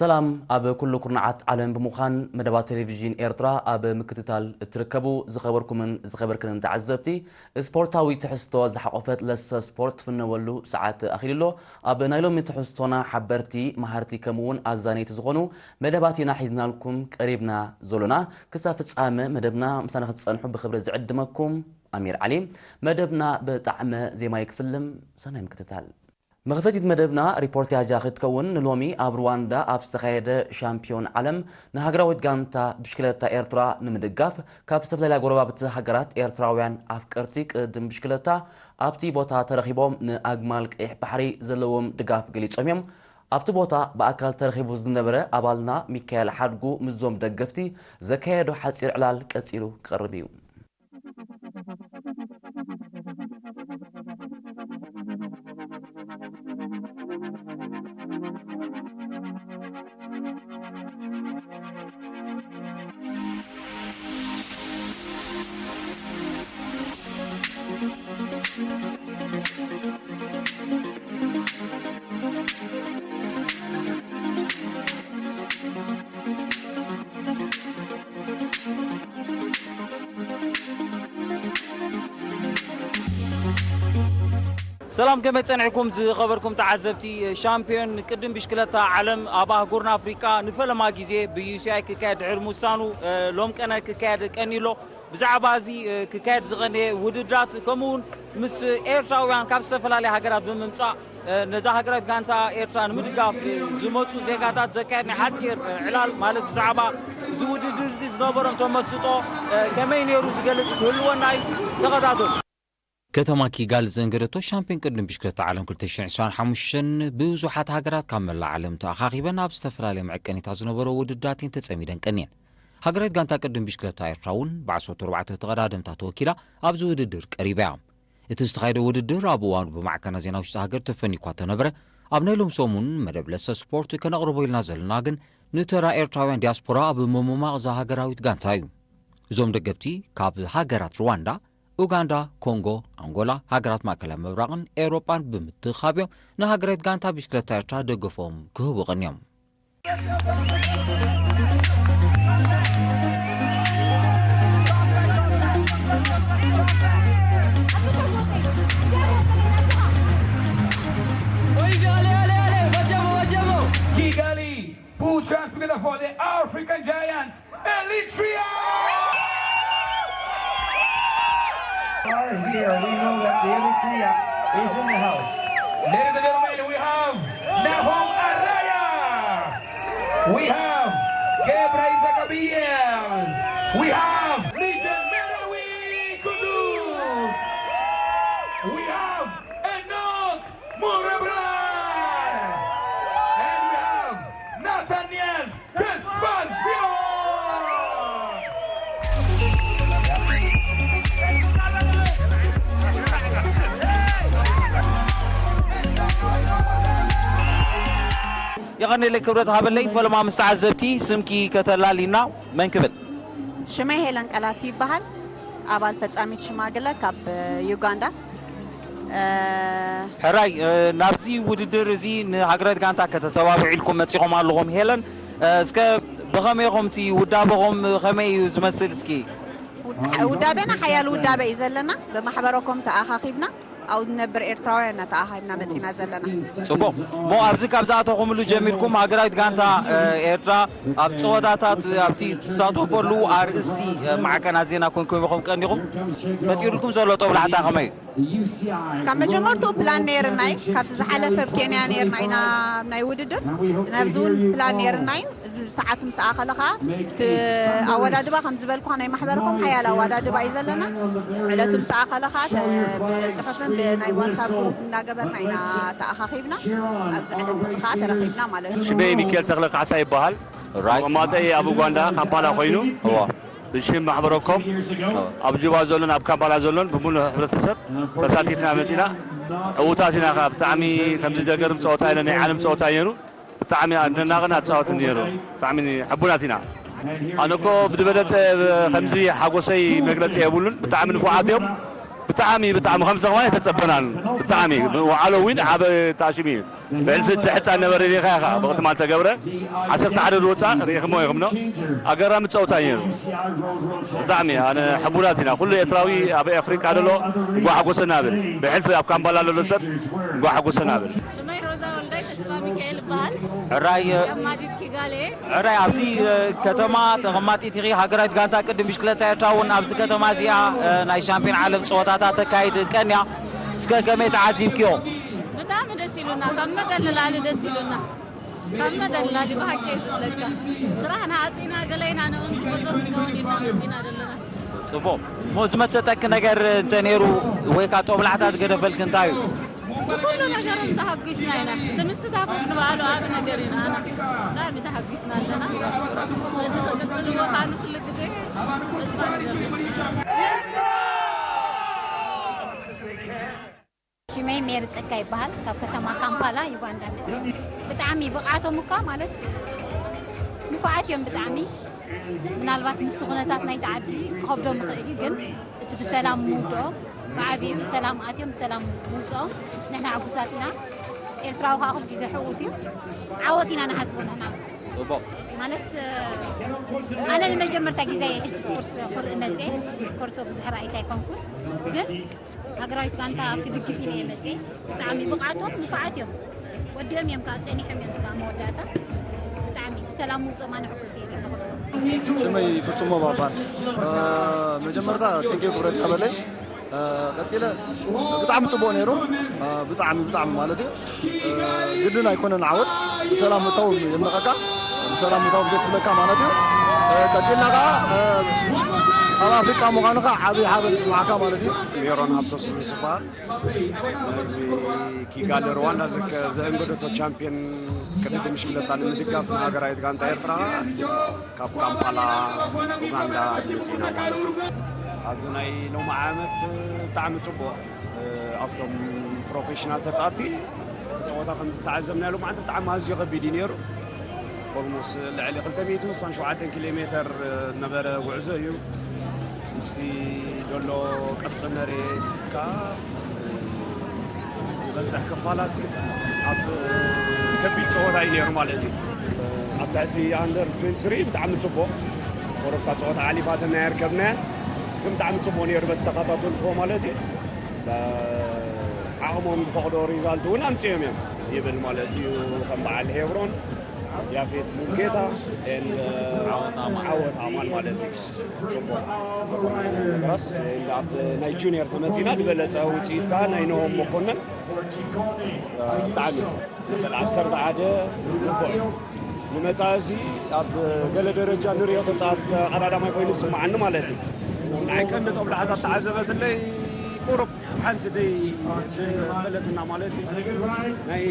ሰላም ኣብ ኩሉ ኩርናዓት ዓለም ብምዃን መደባት ቴሌቪዥን ኤርትራ ኣብ ምክትታል እትርከቡ ዝኸበርኩምን ዝኸበርክንን ተዓዘብቲ፣ ስፖርታዊ ትሕዝቶ ዝሓቖፈት ለሰ ስፖርት ትፍነወሉ ሰዓት ኣኺሉ ኣሎ። ኣብ ናይ ሎሚ ትሕዝቶና ሓበርቲ፣ መሃርቲ ከምኡውን ኣዛነይቲ ዝኾኑ መደባት ኢና ሒዝናልኩም ቀሪብና ዘሎና። ክሳብ ፍጻመ መደብና ምሳና ክትጸንሑ ብኽብሪ ዝዕድመኩም ኣሚር ዓሊ። መደብና ብጣዕመ ዜማ ይክፍልም። ሰናይ ምክትታል። መኽፈቲት መደብና ሪፖርትያጃ ክትከውን ንሎሚ ኣብ ሩዋንዳ ኣብ ዝተኻየደ ሻምፒዮን ዓለም ንሃገራዊት ጋንታ ብሽክለታ ኤርትራ ንምድጋፍ ካብ ዝተፈላለያ ጎረባብቲ ሃገራት ኤርትራውያን ኣፍቀርቲ ቅድም ብሽክለታ ኣብቲ ቦታ ተረኺቦም ንኣግማል ቀይሕ ባሕሪ ዘለዎም ድጋፍ ገሊጾም እዮም። ኣብቲ ቦታ ብኣካል ተረኺቡ ዝነበረ ኣባልና ሚካኤል ሓድጉ ምስዞም ደገፍቲ ዘካየዶ ሓጺር ዕላል ቀጺሉ ክቐርብ እዩ። ሰላም፣ ከመይ ጸኒሕኩም ዝኸበርኩም ተዓዘብቲ? ሻምፒዮን ቅድም ብሽክለታ ዓለም ኣብ ኣህጉርና ኣፍሪቃ ንፈለማ ግዜ ብ ዩ ሲ ኣይ ክካየድ ድሕሪ ምውሳኑ፣ ሎም ቀነ ክካየድ ቀኒሎ። ብዛዕባ እዚ ክካየድ ዝቐነየ ውድድራት ከምኡ እውን ምስ ኤርትራውያን ካብ ዝተፈላለያ ሃገራት ብምምጻእ ነዛ ሃገራዊት ጋንታ ኤርትራ ንምድጋፍ ዝመጹ ዜጋታት ዘካየድ ናይ ሓጺር ዕላል ማለት ብዛዕባ እዚ ውድድር እዚ ዝነበሮም ተመስጦ ከመይ ነይሩ ዝገልጽ ክህልወና እዩ። ተኸታተሉ። ከተማ ኪጋሊ ዘንገደቶ ሻምፒዮን ቅድም ብሽክለታ ዓለም ክልተ ሽሕን ዕስራን ሓሙሽተን ብዙሓት ሃገራት ካብ መላእ ዓለም ተኣኻኺበን ኣብ ዝተፈላለየ መዐቀኒታት ዝነበሮ ውድድራት እየን ተጸሚደን ቀንየን። ሃገራዊት ጋንታ ቅድም ብሽክለታ ኤርትራ እውን ብዓሰርተ ኣርባዕተ ተቐዳደምታ ተወኪላ ኣብዚ ውድድር ቀሪባ እያ። እቲ ዝተኻየደ ውድድር ኣብ እዋኑ ብማዕከናት ዜና ውሽጢ ሃገር ተፈንዩ እኳ ተነበረ፣ ኣብ ናይ ሎም ሰሙን መደብ ለሰ ስፖርት ከነቕርቦ ኢልና ዘለና ግን ንተራ ኤርትራውያን ዲያስፖራ ኣብ ምሙማቕ እዛ ሃገራዊት ጋንታ እዩ። እዞም ደገፍቲ ካብ ሃገራት ሩዋንዳ፣ ኡጋንዳ፣ ኮንጎ፣ ኣንጎላ፣ ሃገራት ማእከላይ ምብራቕን ኤውሮጳን ብምትኻብ እዮም ንሃገራዊት ጋንታ ብሽክለታ ኤርትራ ደገፎም ክህቡ ቀንዮም። Kigali, who transmitted for the African Giants, Eritrea! Are here. We know that the Eritrea is in the house. Ladies and gentlemen, we have Nahom Araya. We have Gebra Isaac Abiel. We have Legion Merawi Kudus. We have Enoch Murabrai. And we have Nathaniel Tesfazio. የቐኔለይ ክብረት ሃበለይ። ፈለማ ምስ ተዓዘብቲ ስምኪ ከተላሊና መን ክብል? ሽመይ ሄለን ቀላቲ ይበሃል። ኣባል ፈጻሚት ሽማግለ ካብ ዩጋንዳ። እ፣ ሕራይ፣ እ፣ ናብዚ ውድድር እዚ ንሃገራዊት ጋንታ ከተተባብዑ ኢልኩም መጺኹም ኣለኹም። ሄለን፣ እ፣ እስከ ብኸመይ ኢኹም እቲ ውዳበኹም ከመይ እዩ ዝመስል እስኪ? ውዳ-፣ ውዳቤና ሓያል ውዳቤ እዩ ዘለና። ብማሕበረኮም ተኣኻኺብና ኣብኡ ንነብር ኤርትራውያን ኢና ተኣኻኺብና መጺና ዘለና። ጽቡቕ። እሞ ኣብዚ ካብ ዝኣተኹምሉ ጀሚርኩም ሃገራዊት ጋንታ፣ እ፣ ኤርትራ ኣብ ጸወታታት ኣብቲ ትሳተፈሉ ኣርእስቲ፣ እ፣ ማዕከናት ዜና ኮንኩም ኢኹም ቀኒኹም። ፈጢሩልኩም ዘሎ ጦብላሕታ ከመይ እዩ? ካብ መጀመርትኡ ፕላን ነይርና እዩ። ካብቲ ዝሓለፈ ኣብ ኬንያ ነይርና ኢና ናይ ውድድር። ናብዚ እውን ፕላን ነይርና እዩ። እዚ ሰዓት ምስ ኣኸለ ኸዓ እቲ ኣወዳድባ ከም ዝበልኩኻ ናይ ማሕበረኮም ሓያል ኣወዳድባ እዩ ዘለና። ዕለቱ ምስ ኣኸለ ኸዓ ተ-፣ ብጽሑፍን ብናይ ዋትሳፕ ግሩፕ እናገበርና ኢና ተኣኻኺብና። ኣብዚ ዕለት እዚ ኸዓ ተረኺብና ማለት እዩ። ሽመይ ሚካኤል ተኽለ ካሕሳ ይበሃል። ራይት። መቐመጠይ ኣብ ኡጋንዳ ካምፓላ ኮይኑ እዋ። ብሽም ማሕበረኮም ኣብ ጁባ ዘሎን ኣብ ካምፓላ ዘሎን ብምሉእ ሕብረተሰብ ተሳቲፍና መጺና። ዕዉታት ኢና። ብጣዕሚ ከምዚ ደገርም ጸወታ ኢለ ናይ ዓለም ጸወታ ነይሩ። ብጣዕሚ ኣደናቕን ኣጻወትን ነይሩ። ብጣዕሚ ሕቡናት ኢና። ኣነ እኮ ብዝበለጸ ከምዚ ሓጎሰይ መግለጺ የብሉን። ብጣዕሚ ንፉዓት እዮም። ብጣዕሚ፣ ብጣዕሚ ከምዚ ከማን ኣይተጸበናን። ብጣዕሚ ወዓሎ ዊን ዓበ ታሽም እዩ። ብሕልፊ እቲ ሕፃን ነበረ ሪኢኻ ኢኻ ብቕትማል ተገብረ ዓሰርተ ሓደ ዝወፃእ ርኢኽሞ ኢኹም ዶ? ኣገራሚ ፀውታ እዩ ነይሩ። ብጣዕሚ ኣነ ሕቡናት ኢና። ኩሉ ኤርትራዊ ኣብ ኣፍሪቃ ደሎ እንኳዕ ሓጎሰና ብል። ብሕልፊ ኣብ ካምፓላ ደሎ ሰብ እንኳዕ ሓጎሰና ብል። ሽመይ ሮዛ ወልዳይ ተስፋ ሚካኤል ይበሃል። ሕራይ ገማዲት ኪጋሌ። ሕራይ ኣብዚ ከተማ ተቐማጢት ኢኺ። ሃገራዊት ጋንታ ቅድም ብሽክለታ ኤርትራ እውን ኣብዚ ከተማ እዚኣ ናይ ሻምፒዮን ዓለም ፀወታታት ተካይድ ቀንያ። እስከ ከመይ ተዓዚብክዮ? ብጣዕሚ ደስ ኢሉና፣ ካብ መጠን ንላዕሊ ደስ ኢሉና። ካብ መጠን ንላዕሊ ብሓቂ እየ ዝብለካ። ስራሕና ዓፂና ገለይና ንእውን ቲፎዞ ክንከውን ኢልና መፂና ዘለና። ፅቡቕ። እሞ ዝመሰጠኪ ነገር እንተ ነይሩ ወይ ከዓ ጦብላሕታ ዝገደፈልኪ እንታይ እዩ? ብኩሉ ነገሮም ተሓጒስና ኢና። እቲ ምስታፎም ንባዕሉ ዓቢ ነገር እዩ ንዓና። ብጣዕሚ ተሓጒስና ኣለና። እዚ ክቅጽልዎ ከዓ ንኩሉ ግዜ ተስፋ ንገብር። ሽመይ ሜሪ ጸጋ ይበሃል። ካብ ከተማ ካምፓላ ዩጋንዳ መጽእ። ብጣዕሚ ብቕዓቶም እኳ ማለት ንፉዓት እዮም ብጣዕሚ። ምናልባት ምስቲ ኩነታት ናይቲ ዓዲ ክኸብዶም ይኽእል እዩ፣ ግን እቲ ብሰላም ምውድኦም ብዓቢኡ ብሰላም ኣትዮም ብሰላም ምውፅኦም ንሕና ዕጉሳት ኢና። ኤርትራዊ ከዓ ኩሉ ግዜ ሕውት እዩ። ዓወት ኢና ንሓስቦ ንሕና። ጽቡቕ። ማለት ኣነ ንመጀመርታ ግዜ ሕጂ ኮርሶ ክርኢ መፅየ። ኮርሶ ብዙሕ ራእይት ኣይኮንኩን፣ ግን ሃገራዊት ጋንታ ክድግፍ ኢለ እየ መፅየ። ብጣዕሚ ብቕዓቶም ንፉዓት እዮም። ወዲኦም እዮም ከዓ ጸኒሖም እዮም ስጋዕ መወዳእታ። ብጣዕሚ ብሰላም ምውፅኦም ኣነ ሕጉስቲ እየ ዘለኹ። ሽመይ ፍጹም መባባል መጀመርታ ቴንኪ ክብረት ይሃበለይ። ቀፂለ ብጣዕሚ ፅቡቅ ነይሩ። ብጣዕሚ ብጣዕሚ ማለት እዩ። ግድን ኣይኮነን ዓወት ብሰላም ምእታው የድንቀካ። ብሰላም ምእታው ደስ ብለካ ማለት እዩ። ቀፂልና ከዓ ኣብ ኣፍሪቃ ምዃንካ ዓብዪ ሓበን ይስማዓካ ማለት እዩ። ሜሮን ሃብተስሉስ ይበሃል። ነዚ ኪጋሊ ሩዋንዳ ዘእንገደቶ ቻምፒዮን ቅድድም ብሽክለታ ንምድጋፍ ንሃገራዊት ጋንታ ኤርትራ ካብ ካምፓላ ኡጋንዳ መጺና ማለት እዩ። ኣብዚ ናይ ሎሚ ዓመት ብጣዕሚ ጽቡቕ ኣብቶም ፕሮፌሽናል ተጻወትቲ ጸወታ ከም ዝተዓዘብናዮ ሎማዓንቲ ብጣዕሚ ኣዝዩ ከቢድ እዩ ነይሩ። ኦልሞስ ልዕሊ ክልተ ሚእትን ስሳን ሸውዓተን ኪሎ ሜተር ነበረ ጉዕዞ እዩ። ምስቲ ዘሎ ቅርጺ መሬት ከዓ ዝበዝሕ ክፋላት ኣብ ከቢድ ፀወታ እዩ ነይሩ ማለት እዩ። ኣብ ትሕቲ ኣንደር ትዌንቲ ስሪ ብጣዕሚ ፅቡቕ ወረብታ ፀወታ ሓሊፋትና ኣይርከብናያን፣ ግን ብጣዕሚ ፅቡቕ ነይሩ በቲ ተኸታተልክዎ ማለት እዩ። ዓቕሞም ዝፈቕዶ ሪዛልት እውን ኣምፂኦም እዮም ይብል ማለት እዩ። ከም በዓል ሄብሮን ያፌት ሙልጌታ ዓወት ኣማን ማለት እዩ። ፅቡቕ ነገራት ኣብቲ ናይ ጁኒየር ተመፂና ዝበለፀ ውፅኢት ከዓ ናይ ነሆም መኮነን ብጣዕሚ መበል ዓሰርተ ሓደ ንፉዕ እዩ። ንመፃኢ እዚ ኣብ ገለ ደረጃ ንሪኦ ተፃወቲ ቀዳዳማይ ኮይኑ ይስምዓኒ ማለት እዩ። ናይ ቀንዲ ጦብላሕታ ተዓዘበትለይ ቁሩብ ሓንቲ ደይ ዝበለትና ማለት እዩ። ናይ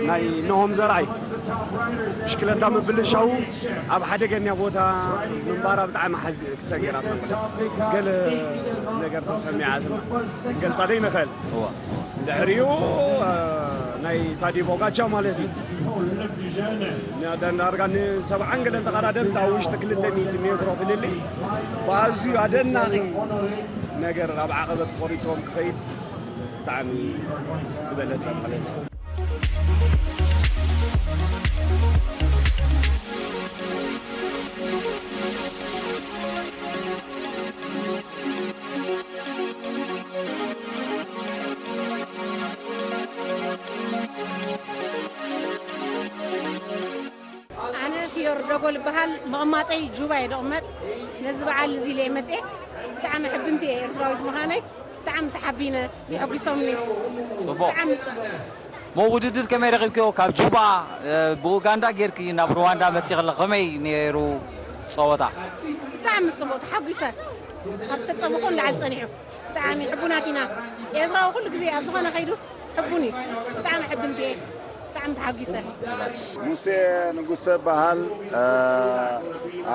ናይ ነሆም ዘርኣይ ብሽክለታ ምብልሻው ኣብ ሓደገኛ ቦታ ምንባራ ብጣዕሚ ሓዚ ክሰጊራትና ማለት እዩ። ገለ ነገር ተሰሚዓትና ክንገልፃ ደይ ንኽእል። እዋ። ድሕሪኡ ናይ ታዲ ቦጋቻ ማለት እዩ። ዳርጋ ንሰብዓን ገለን ተቐዳደምቲ ኣብ ውሽጢ ክልተ ሚእቲ ሜትሮ ፍልልይ ብኣዝዩ ኣደናቒ ነገር ኣብ ዓቐበት ቆሪጾም ክኸይድ ብጣዕሚ ዝበለጸ ማለት እዩ። ኣነ ፊዮር ደጎል ይበሃል። መቐማጠይ ጁባ እየ ደቕመጥ። ነዚ በዓል እዚ ኢለ እየ መፅኤ። ብጣዕሚ ሕብንቲ እየ ኤርትራዊት ምዃነይ። ብጣዕሚ ተሓቢነ። የሐጒሶምኒ። ጽቡቕ። ብጣዕሚ ጽቡቕ። ሞ ውድድር ከመይ ረኺብክዮ? ካብ ጁባ ብኡጋንዳ ጌርኪ ናብ ሩዋንዳ መፂ ከለኺ ከመይ ነይሩ ፀወታ? ብጣዕሚ ጽቡቕ ተሓጒሰ። ካብ ተጸበኹ ንላዕሊ ጸኒሑ። ብጣዕሚ ሕቡናት ኢና። ኤርትራዊ ኩሉ ግዜ ኣብ ዝኾነ ከይዱ ሕቡን እዩ። ብጣዕሚ ሕብንቲ እየ። ብጣዕሚ ተሓጒሰ። ሙሴ ንጉሰ በሃል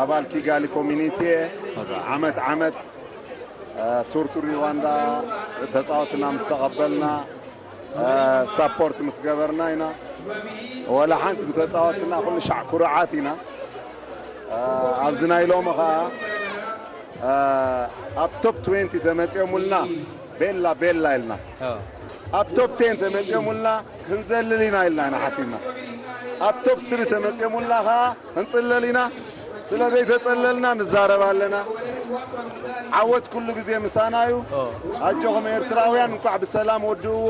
ኣባል ኪጋሊ ኮሚኒቲ እየ። ዓመት ዓመት ቱር ቱር ሩዋንዳ ተጻወትና ምስ ተቐበልና ሳፖርት ምስ ገበርና ኢና። ወላ ሓንቲ ብተጻወትና ኩሉ ሻዕ ኩሩዓት ኢና። ኣብዚ ናይ ሎሚ ኸኣ ኣብ ቶፕ ትዌንቲ ተመጺኦምልና ቤላ ቤላ ኢልና። ኣብ ቶፕ ቴን ተመጺኦምልና ክንዘልል ኢና ኢልና ኢና ሓሲብና። ኣብ ቶፕ ስሪ ተመጺኦምልና ኸዓ ክንጽለል ኢና። ስለ ዘይተጸለልና ንዛረብ ኣለና። ዓወት ኩሉ ግዜ ምሳና እዩ። ኣጆኹም ኤርትራውያን፣ እንኳዕ ብሰላም ወድእዎ።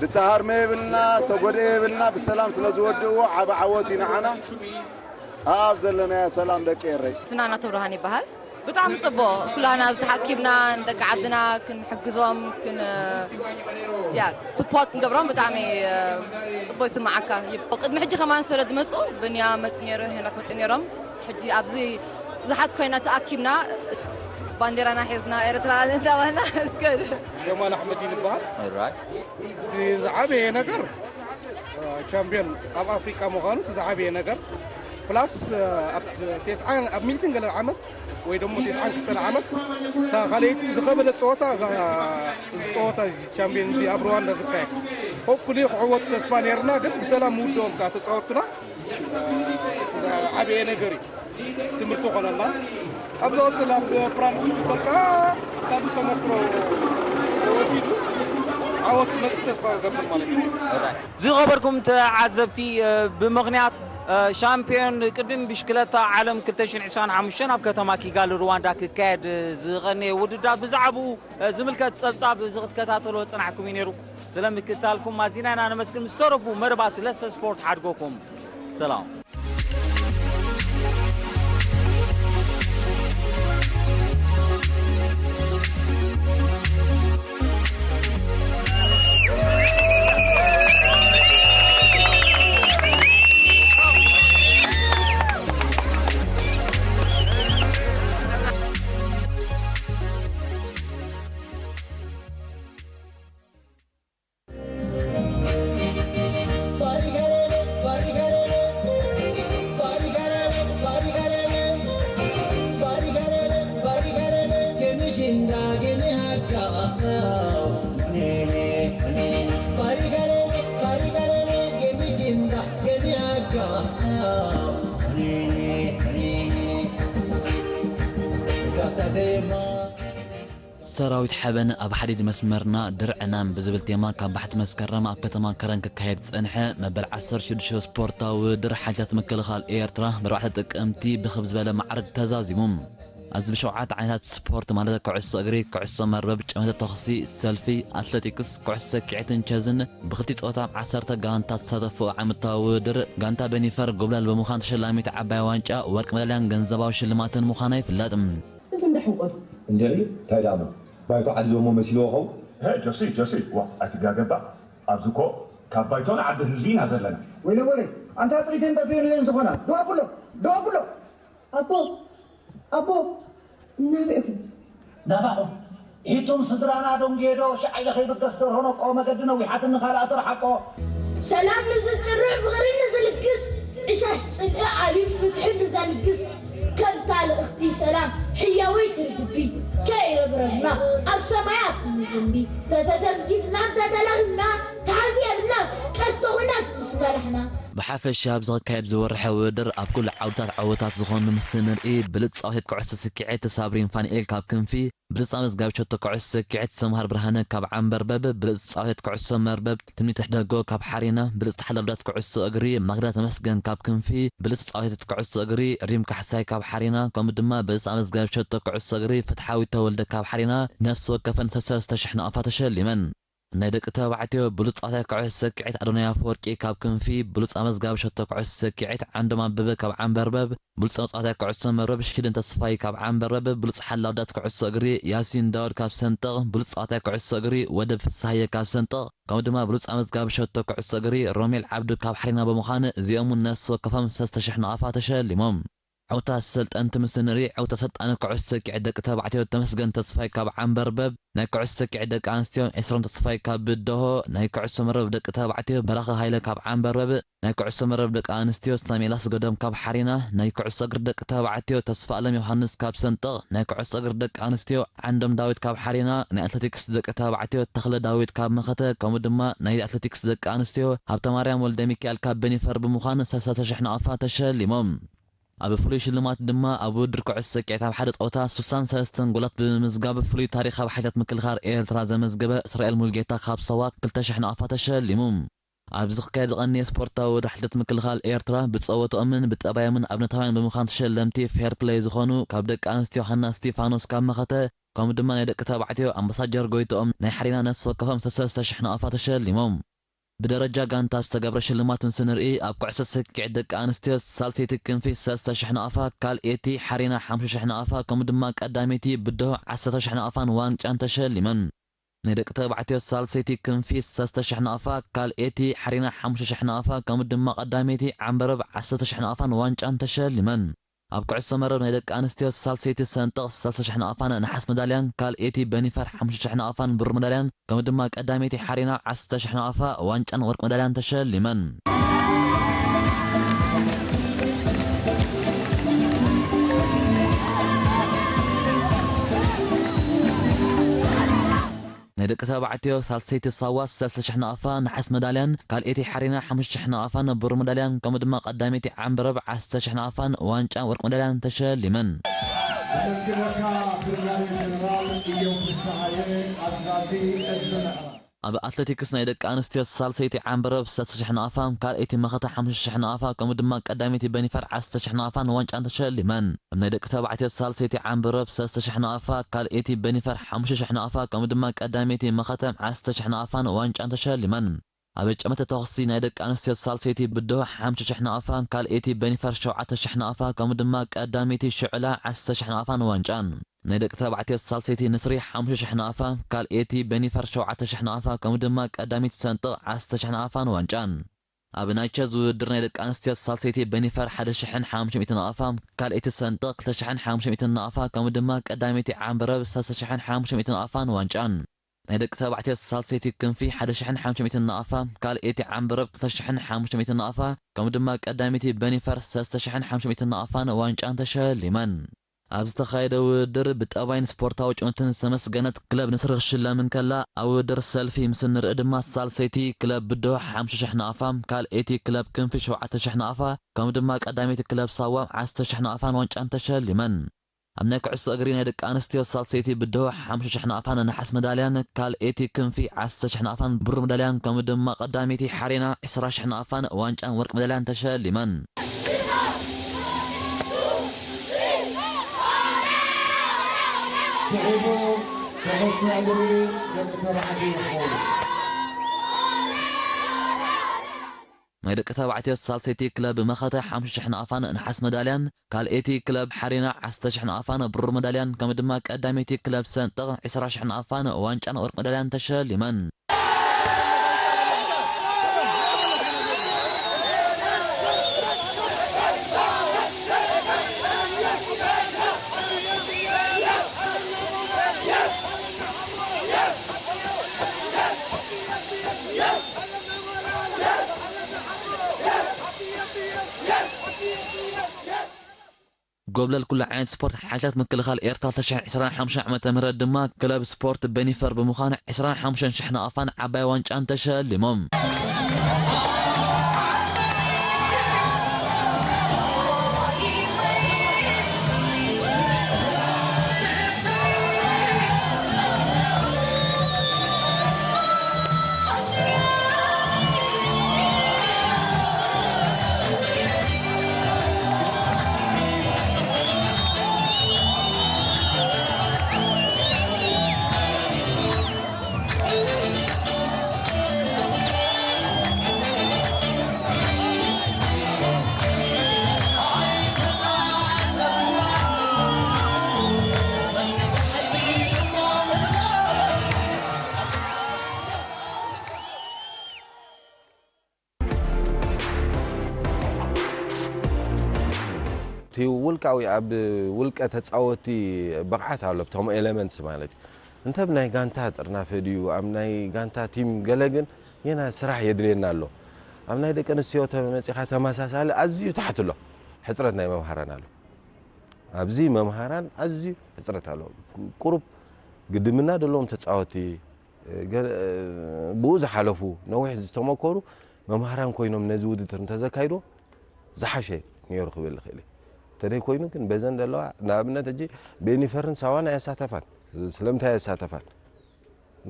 ዝተሃርመ የብልና፣ ተጎድአ የብልና። ብሰላም ስለ ዝወድእዎ ዓቢ ዓወት እዩ ንዓና። ኣብ ዘለናዮ ሰላም ደቂ ኤረይ። ፍናን ኣቶ ብርሃን ይበሃል። ብጣዕሚ ጽቡቕ። ኩላህና ዝተሓኪብና ንደቂ ዓድና ክንሕግዞም፣ ክን-፣ ያ፣ ስፖርት ክንገብሮም ብጣዕሚ ጽቡቕ ይስምዓካ። ቅድሚ ሕጂ ከማን ስለ ዝመጹ፣ ብንያም መጺኡ ነይሩ፣ ሄኖክ መጺኡ ነይሮም። ሕጂ ኣብዚ ብዙሓት ኮይና ተኣኪብና፣ ባንዴራና ሒዝና፣ ኤርትራ እንዳበልና እስከ ጀማል ኣሕመዲን ይበሃል። ኦራይት። እቲ ዝዓበየ ነገር፣ ቻምፒዮን ኣብ ኣፍሪቃ ምዃኑ እቲ ዝዓበየ ነገር፣ ፕላስ ኣብ ተስዓን፣ ኣብ ሚእትን ገለ ዓመት ወይ ደሞ ተስዓን ክልተን ዓመት እታ ካልኣይቲ ዝኸበደት ጸወታ፣ እዛ፣ እዚ ጸወታ እዚ ቻምፒዮን እዚ ኣብ ሩዋንዳ ዝካየድ፣ ሆፕፉሊ ክዕወት ተስፋ ነይርና፣ ግን ብሰላም ምውድኦም ከኣ ተጻወትና፣ ዓብየ ነገር እዩ። ትምህርቲ ኾነና። ኣብ ዝቐጽል ኣብ ፍራንክፉርት በቃ ካብ ተመክሮ ወሲዱ ዓወት ክመጽእ ተስፋ እገብር ማለት እዩ። ዝኸበርኩም ተዓዘብቲ፣ እ፣ ብምኽንያት፣ እ፣ ሻምፒዮን ቅድም ብሽክለታ ዓለም ክልተ ሽሕን ዕስራን ሓሙሽተን ኣብ ከተማ ኪጋሊ ሩዋንዳ ክካየድ ዝቐነየ ውድድር ብዛዕባኡ፣ እ፣ ዝምልከት ጸብጻብ እዚ ክትከታተልዎ ዝጸናሕኩም እዩ ነይሩ። ስለ ምክትታልኩም ኣዚና ኢና ነመስግን። ምስ ተረፉ መደባት ለሰ ስፖርት ሓድጎኩም። ሰላም። ሰራዊት ሓበን ኣብ ሓዲድ መስመርና ድርዕናን ብዝብል ቴማ ካብ ባሕቲ መስከረም ኣብ ከተማ ከረን ክካየድ ዝጸንሐ መበል ዓሰርተ ሽዱሽተ ስፖርታዊ ውድድር ሓይልታት ምክልኻል ኤርትራ ብኣርባዕተ ጥቅምቲ ብኽብ ዝበለ ማዕርግ ተዛዚሙ። ኣብዚ ብሸውዓተ ዓይነታት ስፖርት ማለት ኩዕሶ እግሪ፣ ኩዕሶ መርበብ፣ ጨመተ ተኹሲ፣ ሰልፊ፣ ኣትሌቲክስ፣ ኩዕሶ ሰኪዔትን ቸዝን ብኽልቲ ጾታ ዓሰርተ ጋንታ ዝተሳተፉ ዓመታዊ ውድድር ጋንታ በኒፈር ጎብላል ብምዃን ተሸላሚት ዓባይ ዋንጫ፣ ወርቂ መዳልያን ገንዘባዊ ሽልማትን ምዃና ይፍለጥ። እዚ እንዳ ሕንቆል። እንድዒ፣ እንታይ ደኣ እሞ? ባይቶ ዓዲሎሞ መሲልዎ ኸው? ሄ፣ ጆሲ፣ ጆሲ፣ ዋ፣ ኣይትጋገባ። ኣብዚ እኮ ካብ ባይቶ ንዓቢ ህዝቢ ኢና ዘለና። ወይለ፣ ወይለ፣ ኣንታ ጥሪተን ጠፊኡን እየን ዝኾና። ደው ኣብሎ፣ ደው ኣብሎ። ኣቦ፣ ኣቦ፣ ናበይ ኢኹም? ናባኹም። ኢቱም ስድራና ዶንጌዶ፣ ሻዕ ኢለ ከይብገስ ደርሆ ነቆ፣ መገዲ ነዊሓትኒ ካልኣቶ ረሓቆ። ሰላም ንዝጭርዕ ፍቕሪ ንዝልግስ፣ ዕሻሽ ጽልኢ ኣልዩ ፍትሒ ንዘንግስ፣ ከምታ ልእኽቲ ሰላም ሕያወይቲ ርግቢ፣ ከይረብረብና ኣብ ሰማያት ንዝንቢ፣ ተተተንኪፍና እንተተላህምና፣ ተሓዚብና ቀስተ ኹናት ምስ ፈላሕና። ብሓፈሻ ኣብዚ ክካየድ ዝወርሐ ውድድር ኣብ ኩሉ ዓውድታት ዓወታት ዝኾኑ ምስ ንርኢ፣ ብሉጽ ጻውቴት ኩዕሶ ስኪዔት ሳብሪን ፋንኤል ካብ ክንፊ፣ ብሉጽ ኣመዝጋቢ ሸቶ ኩዕሶ ስኪዔት ሰምሃር ብርሃነ ካብ ዓንበርበብ፣ ብሉጽ ጻውቴት ኩዕሶ መርበብ ትምኒት ሕደጎ ካብ ሓሪና፣ ብሉጽ ተሓላብዳት ኩዕሶ እግሪ ማክዳ ተመስገን ካብ ክንፊ፣ ብሉጽ ጻውቴት ኩዕሶ እግሪ ሪም ካሕሳይ ካብ ሓሪና፣ ከምኡ ድማ ብሉጽ ኣመዝጋቢ ሸቶ ኩዕሶ እግሪ ፍትሓዊት ተወልደ ካብ ሓሪና፣ ነፍሲ ወከፈን ሰለስተ ሽሕ ናቕፋ ተሸሊመን። ናይ ደቂ ተባዕትዮ ብሉጽ ጻውታይ ኩዕሶ ሰኪዔት ኣዶናይ ኣፈወርቂ ካብ ክንፊ፣ ብሉጽ ኣመዝጋቢ ሸቶ ኩዕሶ ሰኪዔት ዓንዶም ኣበበ ካብ ዓንበርበብ፣ ብሉጽ ጻውታይ ኩዕሶ መርበብ ሽልን ተስፋይ ካብ ዓንበርበብ፣ ብሉጽ ሓላውዳት ኩዕሶ እግሪ ያሲን ዳውድ ካብ ሰንጠቕ፣ ብሉጽ ጻውታይ ኩዕሶ እግሪ ወደብ ፍስሃየ ካብ ሰንጠቕ፣ ከምኡ ድማ ብሉጽ ኣመዝጋቢ ሸቶ ኩዕሶ እግሪ ሮሜል ዓብዱ ካብ ሓሪና ብምዃን፣ እዚኦም እውን ነፍሲ ወከፎም ሰለስተ ሽሕ ናቕፋ ተሸሊሞም። ዕውታት ሰልጠንቲ ምስ ንርኢ፣ ዕውታት ሰልጣኒ ኩዕሶ ሰኪዔት ደቂ ተባዕትዮ ተመስገን ተስፋይ ካብ ዓንበርበብ፣ ናይ ኩዕሶ ሰኪዔት ደቂ ኣንስትዮ ኤስሮም ተስፋይ ካብ ብደሆ፣ ናይ ኩዕሶ መርበብ ደቂ ተባዕትዮ በራኺ ሃይለ ካብ ዓንበርበብ፣ ናይ ኩዕሶ መርበብ ደቂ ኣንስትዮ ሳሜላ ስገዶም ካብ ሓሪና፣ ናይ ኩዕሶ እግሪ ደቂ ተባዕትዮ ተስፋ ኣለም ዮሃንስ ካብ ሰንጠቕ፣ ናይ ኩዕሶ እግሪ ደቂ ኣንስትዮ ዓንዶም ዳዊት ካብ ሓሪና፣ ናይ ኣትሌቲክስ ደቂ ተባዕትዮ ተኽለ ዳዊት ካብ መኸተ፣ ከምኡ ድማ ናይ ኣትሌቲክስ ደቂ ኣንስትዮ ሃብተማርያም ወልደ ሚካኤል ካብ በኒፈር ብምዃን ሰለስተ ሽሕ ናቕፋ ተሸሊሞም። ኣብ ፍሉይ ሽልማት ድማ ኣብ ውድድር ኩዕሶ ሰኪዔት ኣብ ሓደ ጸወታ ስሳን ሰለስተን ጎላት ብምምዝጋብ ፍሉይ ታሪኽ ኣብ ሓይልታት ምክልኻል ኤርትራ ዘመዝገበ እስራኤል ሙልጌታ ካብ ሳዋ ክልተ ሽሕ ናቕፋ ተሸሊሙ። ኣብ ዝኽካየድ ዝቐነየ ስፖርታዊ ውድድር ሓይልታት ምክልኻል ኤርትራ ብጸወትኦምን ብጠባዮምን ኣብነታውያን ብምዃን ተሸለምቲ ፌር ፕለይ ዝኾኑ ካብ ደቂ ኣንስትዮ ሃና እስቲፋኖስ ካብ መኸተ፣ ከምኡ ድማ ናይ ደቂ ተባዕትዮ ኣምባሳጀር ጎይትኦም ናይ ሓሪና ነፍሲ ወከፎም ሰለስተ ሽሕ ናቕፋ ተሸሊሞም። ብደረጃ ጋንታ ዝተገብረ ሽልማት ምስ ንርኢ፣ ኣብ ኩዕሶ ሰኪዔት ደቂ ኣንስትዮ ሳልሰይቲ ክንፊ ሰለስተ ሽሕ ናቕፋ፣ ካልኤቲ ሓሪና ሓሙሽተ ሽሕ ናቕፋ፣ ከምኡ ድማ ቀዳመይቲ ብድሆ ዓሰርተ ሽሕ ናቕፋን ዋንጫን ተሸሊመን። ናይ ደቂ ተባዕትዮ ሳልሰይቲ ክንፊ ሰለስተ ሽሕ ናቕፋ፣ ካልኤቲ ሓሪና ሓሙሽተ ሽሕ ናቕፋ፣ ከምኡ ድማ ቀዳመይቲ ዓንበረብ ዓሰርተ ሽሕ ናቕፋን ዋንጫን ተሸሊመን። ኣብ ኩዕሶ መረብ ናይ ደቂ ኣንስትዮ ሳልሰይቲ ሰንጠቕ ሰለስተ ሽሕ ናቕፋን ነሓስ መዳልያን፣ ካልኤቲ በኒፈር ሓሙሽተ ሽሕ ናቕፋን ብሩር መዳልያን፣ ከምኡ ድማ ቀዳመይቲ ሓሪና ዓሰርተ ሽሕ ናቕፋ ዋንጫን ወርቂ መዳልያን ተሸሊመን። ናይ ደቂ ተባዕትዮ ሳልሰይቲ ሳዋ ሰለስተ ሽሕ ናቕፋ ነሓስ መዳልያን፣ ካልኤቲ ሓሪና ሓሙሽተ ሽሕ ናቕፋን ብሩር መዳልያን፣ ከምኡ ድማ ቀዳመይቲ ዓንበረብ ዓሰርተ ሽሕ ናቕፋን ዋንጫ ወርቂ መዳልያን ተሸሊመን። ዘመስግነካ ብርጋዴር ጀነራል እዮም ፍስሓየ፣ ኣዛዚ ዕዝቢ ምዕራብ። ኣብ ኣትሌቲክስ ናይ ደቂ ኣንስትዮ ሳልሰይቲ ዓንበረብ ሰለስተ ሽሕ ናቕፋ፣ ካልኣይቲ መኸተ ሓሙሽተ ሽሕ ናቕፋ፣ ከምኡ ድማ ቀዳመይቲ በኒፈር ዓሰርተ ሽሕ ናቕፋን ዋንጫን ተሸሊመን። ኣብ ናይ ደቂ ተባዕትዮ ሳልሰይቲ ዓንበረብ ሰለስተ ሽሕ ናቕፋ፣ ካልኣይቲ በኒፈር ሓሙሽተ ሽሕ ናቕፋ፣ ከምኡ ድማ ቀዳመይቲ መኸተ ዓሰርተ ሽሕ ናቕፋን ዋንጫን ተሸሊመን። ኣብ ጨመተ ተኹሲ ናይ ደቂ ኣንስትዮ ሳልሰይቲ ብድሆ ሓሙሽተ ሽሕ ናቕፋ፣ ካልኣይቲ በኒፈር ሸውዓተ ሽሕ ናቕፋ፣ ከምኡ ድማ ቀዳመይቲ ሽዑላ ዓሰርተ ሽሕ ናቕፋን ዋንጫን። ናይ ደቂ ተባዕትዮ ሳልሰይቲ ንስሪ ሓሙሽተ ሽሕ ናቕፋ፣ ካልኣይቲ በኒፈር ሸውዓተ ሽሕ ናቕፋ፣ ከምኡ ድማ ቀዳመይቲ ሰንጥቕ ዓሰርተ ሽሕ ናቕፋን ዋንጫን። ኣብ ናይ ቸዝ ውድድር ናይ ደቂ ኣንስትዮ ሳልሰይቲ በኒፈር ሓደ ሽሕን ሓሙሽተ ሚእትን ናቕፋ፣ ካልኣይቲ ሰንጥቕ ክልተ ሽሕን ሓሙሽተ ሚእትን ናቕፋ፣ ከምኡ ድማ ቀዳመይቲ ዓንበረብ ሰለስተ ሽሕን ሓሙሽተ ሚእትን ናቕፋን ዋንጫን። ናይ ደቂ ተባዕትዮ ሳልሰይቲ ክንፊ ሓደ ሽሕን ሓሙሽተ ሚእትን ናቕፋ፣ ካልኣይቲ ዓንበረብ ክልተ ሽሕን ሓሙሽተ ሚእትን ናቕፋ፣ ከምኡ ድማ ቀዳመይቲ በኒፈር ሰለስተ ሽሕን ሓሙሽተ ሚእትን ናቕፋን ዋንጫን ተሸሊመን። ኣብ ዝተኻየደ ውድድር ብጠባይን ስፖርታዊ ጭውነትን ዝተመስገነት ክለብ ንስሪ ክትሽለም እንከላ፣ ኣብ ውድድር ሰልፊ ምስ እንርኢ ድማ ሳልሰይቲ ክለብ ብድሆ ሓሙሽተ ሽሕ ናቕፋ፣ ካልኣይቲ ክለብ ክንፊ ሸውዓተ ሽሕ ናቕፋ፣ ከምኡ ድማ ቀዳመይቲ ክለብ ሳዋ ዓሰርተ ሽሕ ናቕፋን ዋንጫን ተሸሊመን። ኣብ ናይ ኩዕሶ እግሪ ናይ ደቂ ኣንስትዮ ሳልሰይቲ ብድሆ ሓሙሽተ ሽሕ ናቕፋን ነሓስ መዳልያን፣ ካልኣይቲ ክንፊ ዓሰርተ ሽሕ ናቕፋን ብሩር መዳልያን፣ ከምኡ ድማ ቀዳመይቲ ሓሬና ዕስራ ሽሕ ናቕፋን ዋንጫን ወርቂ መዳልያን ተሸሊመን። ስዒቡ ተኸሲ እግሪ ደቂ ተባዕትዮ ይኸውን። ናይ ደቂ ተባዕትዮ ሳልሰይቲ ክለብ መኸተ ሓሙሽተ ሽሕ ናቕፋን ነሓስ መዳልያን፣ ካልኣይቲ ክለብ ሓሬና ዓሰርተ ሽሕ ናቕፋን ብሩር መዳልያን፣ ከምኡ ድማ ቀዳመይቲ ክለብ ሰንጥቕ ዕስራ ሽሕ ናቕፋን ዋንጫን ወርቂ መዳልያን ተሸሊመን። ጎብለል ኩሉ ዓይነት ስፖርት ሓይልታት ምክልኻል ኤርትራ ክልተ ሽሕን ዕስራን ሓሙሽተን ዓመተ ምህረት ድማ ክለብ ስፖርት በኒፈር ብምዃን ዕስራን ሓሙሽተን ሽሕ ናቕፋን ዓባይ ዋንጫን ተሸሊሞም። እቲ ውልቃዊ ኣብ ውልቀ ተጻወቲ ብቕዓት ኣሎ፣ እቶም ኤለመንትስ ማለት እዩ። እንተ ኣብ ናይ ጋንታ ጥርናፈ ድዩ፣ ኣብ ናይ ጋንታ ቲም ገለ ግን ጌና ስራሕ የድልየና ኣሎ። ኣብ ናይ ደቂ ኣንስትዮ ተመጺኻ ተመሳሳሊ ኣዝዩ ታሕቲ ኣሎ፣ ሕጽረት ናይ መምሃራን ኣሎ። ኣብዚ መምሃራን ኣዝዩ ሕጽረት ኣሎ። ቁሩብ ግድምና ዘለዎም ተጻወቲ፣ ገለ ብኡ ዝሓለፉ ነዊሕ ዝተመኮሩ መምሃራን ኮይኖም ነዚ ውድድር እንተዘካይዶ ዝሓሸ ነይሩ ክብል ይኽእል እየ። እንተደይ ኮይኑ ግን በዘን ዘለዋ ንኣብነት ሕጂ ቤኒፈርን ሳዋን ኣየሳተፋን። ስለምንታይ ኣየሳተፋን?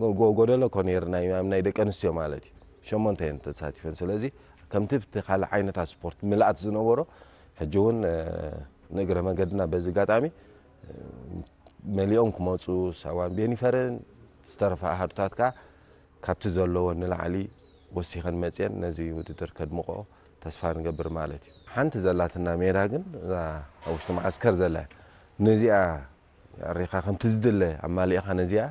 ጎ- ጎ- ጎደሎ እኮ ነይሩ ናይ ናይ ደቂ ኣንስትዮ ማለት እዩ። ሸሞንተ እየን ተሳቲፈን። ስለዚ ከምቲ ብቲ ካልእ ዓይነታት ስፖርት ምልኣት ዝነበሮ ሕጂ እውን ንእግረ መገድና በዚ ኣጋጣሚ መሊኦም ክመፁ ሳዋን ቤኒፈርን ዝተረፈ ኣሃዱታት ከዓ ካብቲ ዘለዎ ንላዕሊ ወሲኸን መፅየን ነዚ ውድድር ከድምቆ ተስፋ ንገብር ማለት እዩ። ሓንቲ ዘላትና ሜዳ ግን እዛ ኣብ ውሽጢ መዓስከር ዘላ ነዚኣ ኣሪኻ ከምቲ ዝድለ ኣማሊእኻ ነዚኣ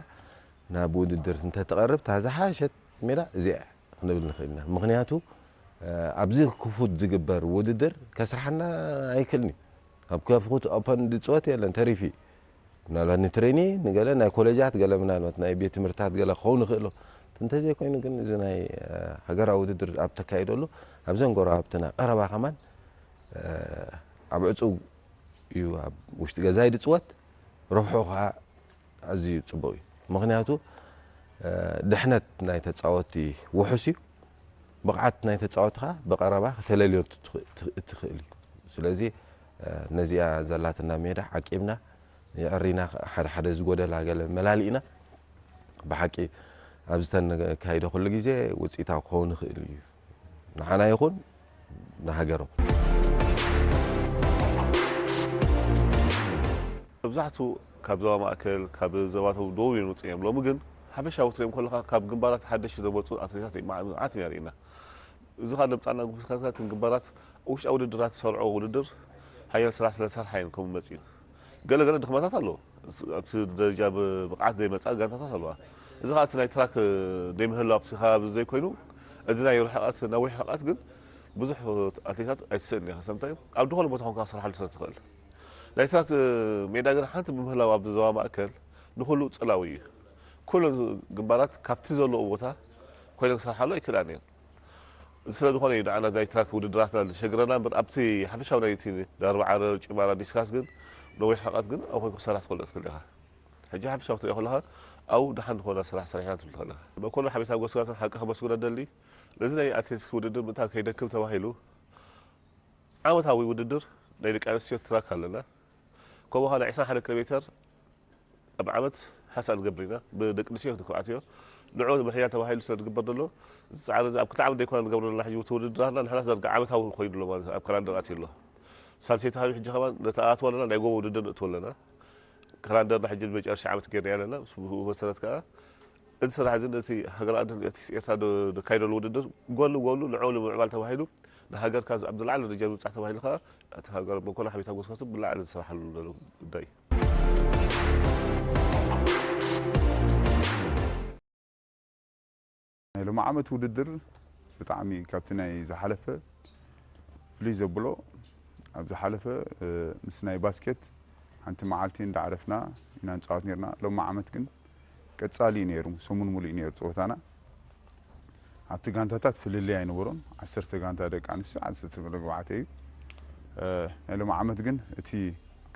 ናብ ውድድር እንተትቐርብ እታ ዝሓሸት ሜዳ እዚኣ ክንብል ንኽእል ኢና። ምኽንያቱ ኣብዚ ክፉት ዝግበር ውድድር ከስርሓና ኣይክእልን እዩ። ኣብ ከፍኩት ኦፐን ዝፅወት የለን ተሪፊ ምናልባት ንትሬኒ ንገለ ናይ ኮሌጃት ገለ ምናልባት ናይ ቤት ትምህርታት ገለ ክኸውን ይኽእሎ። እንተዘይኮይኑ ግን እዚ ናይ ሃገራዊ ውድድር ኣብ ተካይደሉ ኣብዘን ጎረባብትና ቀረባ ከማን ኣብ ዕፁ እዩ ኣብ ውሽጢ ገዛይ ዝፅወት። ረብሑ ከዓ ኣዝዩ ፅቡቅ እዩ። ምክንያቱ ድሕነት ናይ ተፃወቲ ውሑስ እዩ። ብቕዓት ናይ ተፃወቲ ከዓ ብቐረባ ክተለልዮ እትኽእል እዩ። ስለዚ ነዚኣ ዘላትና ሜዳ ዓቂብና የዕሪና ሓደ ሓደ ዝጎደላ ገለ መላሊእና ብሓቂ ኣብዚ ተነካይዶ ኩሉ ግዜ ውፅኢታዊ ክኸውን ይኽእል እዩ። ንዓና ይኹን ንሃገር ይኹን። መብዛሕትኡ ካብ ዞባ ማእከል ካብ ዞባታት ደቡብ እዮም ዝመፁ እዮም። ሎሚ ግን ሓፈሻዊ ክትሪኦም ከለኻ ካብ ግንባራት ሓደሽቲ ዝመፁ ኣትሌታት መዓት ኢና ርኢና። እዚ ከዓ ለምፃና ጉስካታት ግንባራት ውሽጣዊ ውድድራት ዝሰርዖ ውድድር ሓያል ስራሕ ስለ ዝሰርሓ እዮም ከምኡ መፅኡ። ገለ ገለ ድኽመታት ኣለዎ። ኣብቲ ደረጃ ብብቕዓት ዘይመፃ ጋንታታት ኣለዋ። እዚ ከዓ እቲ ናይ ትራክ ዘይምህላው ኣብቲ ከባቢ ዘይኮይኑ እዚ ናይ ርሕቐት ነዊሕ ርሕቐት ግን ብዙሕ ኣትሌታት ኣይትስእን ኢኻ። ሰምታይ ኣብ ዝኾነ ቦታ ኮንካ ክሰርሓሉ ስለ ትኽእል ናይ ትራክ ሜዳ ግን ሓንቲ ብምህላው ኣብ ዞባ ማእከል ንኹሉ ፅላዊ እዩ። ኩለን ግንባራት ካብቲ ዘለዎ ቦታ ኮይነ ክሰርሓሉ ኣይክእላን እየን። እዚ ስለ ዝኾነ እዩ ንዓና ናይ ትራክ ውድድራትና ዘሸግረና እምበር ኣብቲ ሓፈሻዊ ናይ እቲ ዳርባ ዓረር፣ ጭማራ፣ ዲስካስ ግን ነዊሕ ርሕቐት ግን ኣብ ኮይንካ ክሰርሕ ትኽእል ትኽእል ኢኻ። ሕጂ ሓፈሻዊ ትሪኦ ከለኻ ኣብኡ ደሓን ዝኾነ ስራሕ ሰሪሕና ትብል ትኽእል ኢኻ። መኮንን ሓቢታ ጎስጋስን ሓቂ ከመስግኖ ደሊ ነዚ ናይ ኣትሌቲክስ ውድድር ምእንታ ከይደክም ተባሂሉ ዓመታዊ ውድድር ናይ ደቂ ኣንስትዮ ትራክ ኣለና። ከምኡ ኸዓ ናይ ዕስራን ሓደን ኪሎ ሜተር ኣብ ዓመት ሓንሳእ ንገብር ኢና። ብደቂ ኣንስትዮ ንክብዓት እዮ። ንዑ ንምሕያል ተባሂሉ ስለ ዝግበር ዘሎ እዚ ፃዕሪ እዚ ኣብ ክልተ ዓመት ዘይኮነ ንገብሮ ዘለና ሕጂ እቲ ውድድራትና ንሕና ዳርጋ ዓመታዊ ኮይኑ ኣሎ ማለት ኣብ ካላንደር ኣትዩ ኣሎ። ሳልሰይቲ ካብ ሕጂ ከማን ነቲ ኣትዎ ኣለና ናይ ጎቦ ውድድር ንእትዎ ኣለና። ካላንደርና ሕጂ ንመጨረሻ ዓመት ጌርና ኣለና። ብኡ መሰረት ከዓ እዚ ስራሕ እዚ ነቲ ሃገራዊ ኣንድነት ኤርትራ ዘካይደሉ ውድድር ጎኒ ጎኑ ንዕኡ ንምምዕባል ተባሂሉ ንሃገርካ ኣብ ዝለዓለ ደረጃ ንምብጻሕ ተባሂሉ ከኣ እቲ ሃገር መኮነ ሓቢታ ጎስጓስ ብላዕሊ ዝስራሓሉ ዘሎ ጉዳይ እዩ። ናይ ሎሚ ዓመት ውድድር ብጣዕሚ ካብቲ ናይ ዝሓለፈ ፍልይ ዘብሎ ኣብ ዝሓለፈ ምስ ናይ ባስኬት ሓንቲ መዓልቲ እንዳዕረፍና ኢና ንፃወት ነርና። ሎሚ ዓመት ግን ቀፃሊ እዩ ነይሩ፣ ሰሙን ሙሉእ እዩ ነይሩ ፀወታና። ኣብቲ ጋንታታት ፍልልይ ኣይነበሮን። ዓሰርተ ጋንታ ደቂ ኣንስትዮ፣ ዓሰርተ ተባዕትዮ እዩ። ናይ ሎሚ ዓመት ግን እቲ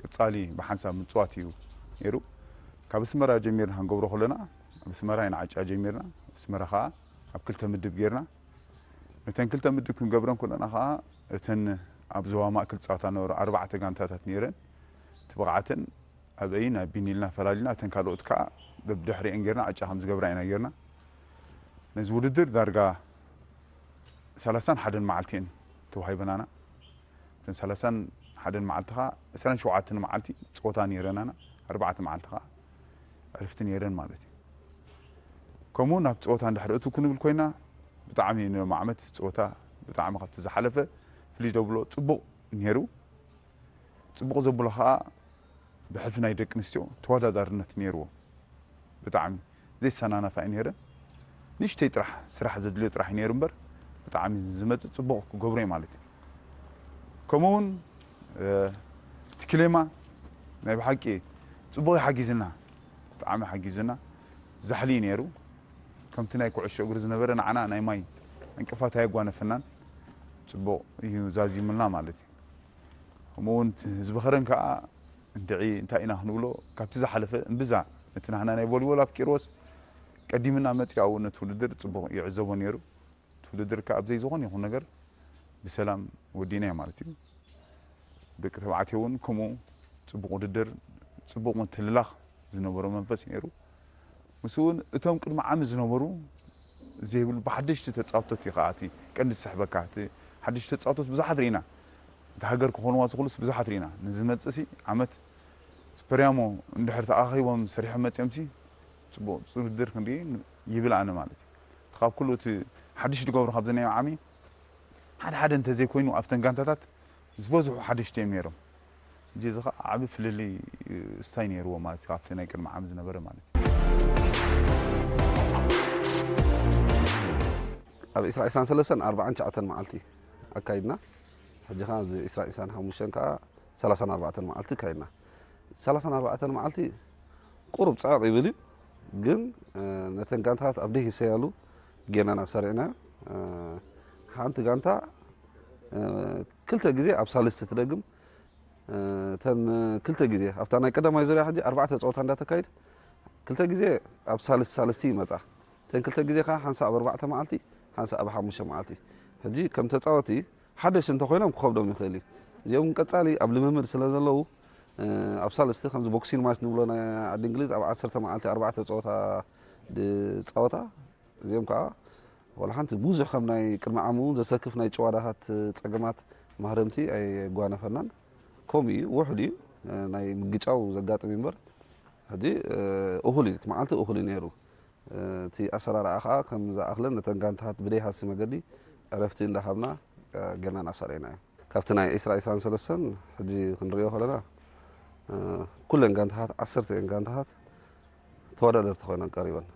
ቀፃሊ ብሓንሳብ ምፅዋት እዩ ነይሩ። ካብ ኣስመራ ጀሚርና ክንገብሮ ከለና ኣብ ኣስመራ ኢና ዓጫ ጀሚርና። ኣስመራ ከዓ ኣብ ክልተ ምድብ ጌርና። ነተን ክልተ ምድብ ክንገብረን ከለና ከዓ እተን ኣብ ዞባ ማእከል ፃወታ ነበሩ ኣርባዕተ ጋንታታት ነይረን። እቲ ብቕዓተን ኣበይን ኣቢን ኢልና ፈላሊና እተን ካልኦት ከዓ በብድሕሪአን ጌርና ዕጫ ከም ዝገብራ ኢና ጌርና። ነዚ ውድድር ዳርጋ ሰላሳን ሓደን መዓልቲ እየን ተዋሂበናና። እተን ሰላሳን ሓደን መዓልቲ ከዓ ዕስራን ሸውዓተን መዓልቲ ፀወታ ነይረናና፣ ኣርባዕተ መዓልቲ ከዓ ዕርፍቲ ነይረን ማለት እዩ። ከምኡ ናብ ፀወታ እንድሕር እቱ ክንብል ኮይና ብጣዕሚ ንሎም ዓመት ፀወታ ብጣዕሚ ካብቲ ዝሓለፈ ፍልይ ዘብሎ ፅቡቕ ነይሩ። ፅቡቕ ዘብሎ ከዓ ብሕልፊ ናይ ደቂ ኣንስትዮ ተወዳዳርነት ነይርዎ። ብጣዕሚ ዘይሰናነፋ እዩ ነይረ። ንእሽተይ ጥራሕ ስራሕ ዘድልዮ ጥራሕ እዩ ነይሩ እምበር ብጣዕሚ ዝመፅእ ፅቡቕ ክገብሮ እዩ ማለት እዩ። ከምኡ እውን እቲ ክሌማ ናይ ብሓቂ ፅቡቕ እዩ ሓጊዝና፣ ብጣዕሚ ሓጊዝና። ዛሕሊ እዩ ነይሩ። ከምቲ ናይ ኩዕሾ እግሪ ዝነበረ ንዓና ናይ ማይ ዕንቅፋት ኣየጓነፈናን። ፅቡቕ እዩ ዛዚሙልና ማለት እዩ። ከምኡ እውን ህዝቢ ከረን ከዓ እንድዒ እንታይ ኢና ክንብሎ ካብቲ ዝሓለፈ እምብዛ እቲ ናህና ናይ ቮሊቦል ኣብ ቂርወስ ቀዲምና መፂኡ ኣብኡ ነቲ ውድድር ፅቡቕ ይዕዘቦ ነይሩ። እቲ ውድድር ከዓ ኣብዘይ ዝኾነ ይኹን ነገር ብሰላም ወዲእናዮ ማለት እዩ። ደቂ ተባዕትዮ እውን ከምኡ ጽቡቕ ውድድር፣ ጽቡቕ ምትልላኽ ዝነበሮ መንፈስ ነይሩ። ምስ እውን እቶም ቅድሚ ዓሚ ዝነበሩ ዘይብሉ ብሓደሽቲ ተጻብቶት እዩ ከኣ እቲ ቀንዲ ዝስሕበካ። እቲ ሓደሽቲ ተጻብቶት ብዙሓት ርኢና። እቲ ሃገር ክኾንዋ ዝኽእሉስ ብዙሓት ርኢና። ንዝመጽእሲ ዓመት ስፐርያሞ እንድሕር ተኣኻኺቦም ሰሪሖም መጺኦምሲ ጽቡቕ ውድድር ክንርኢ ይብል ኣነ ማለት እዩ። ካብ ኩሉ እቲ ሓድሽ ዝገብሮ ካብዚ ናይ ዓሚ ሓደ ሓደ እንተዘይኮይኑ ኣብተን ጋንታታት ዝበዝሑ ሓደሽቲ እዮም ነይሮም። ሕጂ እዚ ኸዓ ዓቢ ፍልልይ ስታይ ነይርዎ ማለት እዩ፣ ካብቲ ናይ ቅድሚ ዓሚ ዝነበረ ማለት እዩ። ኣብ ዕስራ ዕስራን ሰለስተን ኣርባዓን ትሽዓተን መዓልቲ ኣካይድና። ሕጂ ኸዓ ኣብዚ ዕስራ ዕስራን ሓሙሽተን ከዓ ሰላሳን ኣርባዕተን መዓልቲ ኣካይድና። ሰላሳን ኣርባዕተን መዓልቲ ቁሩብ ጽዕቕ ይብል እዩ፣ ግን፣ እ፣ ነተን ጋንታታት ኣብ ደይ ይሰያሉ ጌናና ሰሪዕናዮ። እ፣ ሓንቲ ጋንታ፣ እ፣ ክልተ ግዜ ኣብ ሳልስቲ ትደግም። እ፣ እተን ክልተ ግዜ ኣብታ ናይ ቀዳማይ ዙርያ ሕጂ ኣርባዕተ ጸወታ እንዳተካይድ ክልተ ግዜ ኣብ ሳልስቲ ሳልስቲ ይመጻ። እተን ክልተ ግዜ ከኣ ሓንሳ ኣብ ኣርባዕተ መዓልቲ፣ ሓንሳ ኣብ ሓሙሽተ መዓልቲ። ሕጂ ከም ተጻወቲ ሓደሽ እንተኾይኖም ክኸብዶም ይኽእል እዩ። እዚኦም ቀጻሊ ኣብ ልምምድ ስለ ዘለዉ፣ እ፣ ኣብ ሳልስቲ ከምዚ ቦክሲን ማች ንብሎ ናይ ዓዲ እንግሊዝ ኣብ ዓሰርተ መዓልቲ ኣርባዕተ ጸወታ ድጻወታ። እዚኦም ከኣ ወላ ሓንቲ ብዙሕ ከም ናይ ቅድሚ ዓሚ እውን ዘሰክፍ ናይ ጭዋዳታት ጸገማት ማህረምቲ ኣየጓነፈናን። ከምኡ እዩ፣ ውሑድ እዩ፣ እ፣ ናይ ምግጫው ዘጋጥም እዩ እምበር፣ ሕጂ፣ እ፣ እኹል እዩ፣ እቲ መዓልቲ እኹል እዩ ነይሩ። እ፣ እቲ ኣሰራርዓ ከኣ ከም ዝኣኽለን ነተን ጋንታታት ብደይሃሲ መገዲ ዕረፍቲ እንዳሃብና፣ እ፣ ጌናና ኣሳሪዕናዮ። ካብቲ ናይ ዕስራ ዕስራን ሰለስተን ሕጂ ክንሪኦ ከለና፣ እ፣ ኩለን ጋንታታት፣ ዓሰርተ እየን ጋንታታት ተወዳደርቲ ኮይነን ቀሪበን።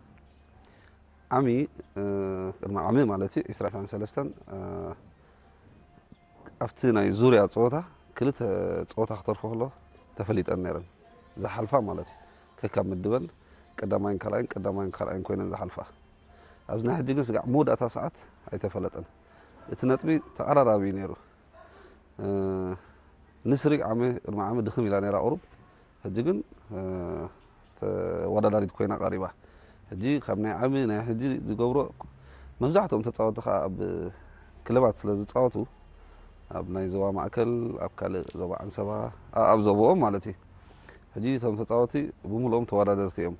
ዓሚ፣ እ፣ ቅድሚ ዓሚ ማለት እዩ፣ ዕስራ ዕስራን ሰለስተን፣ እ፣ ኣብቲ ናይ ዙርያ ጸወታ ክልተ ጸወታ ክተርፎ ከሎ ተፈሊጠን ነይረን። ዝሓልፋ ማለት እዩ። ከካብ ምድበን ቀዳማይን ካልኣይን፣ ቀዳማይን ካልኣይን ኮይነን ዝሓልፋ። ኣብዚ ናይ ሕጂ ግን ስጋዕ መወዳእታ ሰዓት ኣይተፈለጠን። እቲ ነጥቢ ተቐራራቢ እዩ ነይሩ። እ፣ ንስሪ ዓሚ፣ ቅድሚ ዓሚ ድኽም ኢላ ነይራ ቁሩብ። ሕጂ ግን፣ እ፣ ተወዳዳሪት ኮይና ቀሪባ። ሕጂ ካብ ናይ ዓሚ ናይ ሕጂ ዝገብሮ፣ መብዛሕትኦም ተጻወትቲ ከኣ ኣብ ክለባት ስለ ዝጻወቱ፣ ኣብ ናይ ዞባ ማእከል፣ ኣብ ካልእ ዞባ ዓንሰባ፣ ኣ-፣ ኣብ ዞባኦም ማለት እዩ። ሕጂ እቶም ተጻወትቲ ብምልኦም ተወዳደርቲ እዮም።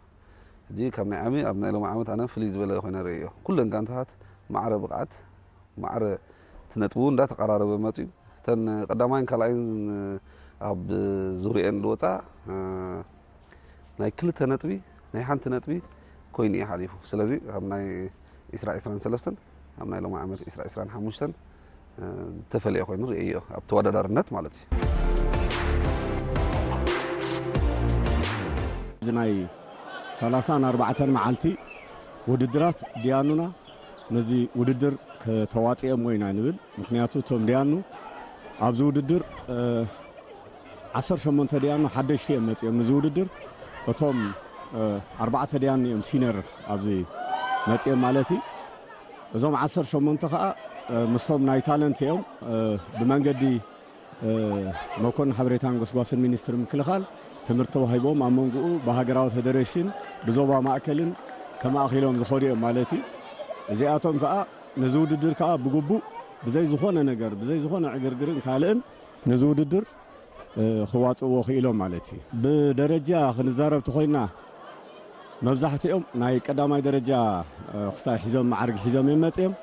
ሕጂ ካብ ናይ ዓሚ ኣብ ናይ ሎሚ ዓመት ኣነ ፍልይ ዝበለ ኮይነ ርእዮ። ኩለን ጋንታታት ማዕረ ብቕዓት፣ ማዕረ እቲ ነጥቢ እውን እንዳተቐራረበ መጺኡ። እተን ቀዳማይን ካልኣይን ኣብ ዙርየን ዝወጻ፣ እ፣ ናይ ክልተ ነጥቢ፣ ናይ ሓንቲ ነጥቢ ኮይኑ እዩ ሓሊፉ። ስለዚ ካብ ናይ ዕስራ ዕስራን ሰለስተን ኣብ ናይ ሎሚ ዓመት ዕስራ ዕስራን ሓሙሽተን፣ እ፣ ዝተፈለየ ኮይኑ ርእዮ፣ ኣብ ተወዳዳርነት ማለት እዩ። እዚ ናይ ሰላሳን ኣርባዕተን መዓልቲ ውድድራት ዲያኑና ነዚ ውድድር ከተዋጽኦም ኢና ንብል። ምኽንያቱ እቶም ዲያኑ ኣብዚ ውድድር፣ እ፣ ዓሰርተ ሸሞንተ ዲያኑ ሓደሽቲ እዮም መጺኦም። እዚ ውድድር እቶም፣ እ፣ ኣርባዕተ ዲያኑ እዮም ሲነር ኣብዚ መጺኦም ማለት እዩ። እዞም ዓሰርተ ሸሞንተ ከኣ፣ እ፣ ምስቶም ናይ ታለንት እዮም፣ እ፣ ብመንገዲ፣ እ፣ መኮንን ሓበሬታን ጎስጓስን ሚኒስትሪ ምክልኻል ትምህርቲ ተዋሂቦም ኣብ መንጎኡ ብሃገራዊ ፌደሬሽን ብዞባ ማእከልን ተማእኪሎም ዝኸዱ እዮም ማለት እዩ። እዚኣቶም ከኣ ነዚ ውድድር ከኣ ብግቡእ ብዘይ ዝኾነ ነገር፣ ብዘይ ዝኾነ ዕግርግርን ካልእን ነዚ ውድድር፣ እ፣ ክዋጽእዎ ክኢሎም ማለት እዩ። ብደረጃ ክንዛረብ ተኾይንና መብዛሕትኦም ናይ ቀዳማይ ደረጃ፣ እ፣ ክሳይ ሒዞም መዓርግ ሒዞም እዮም መጺኦም።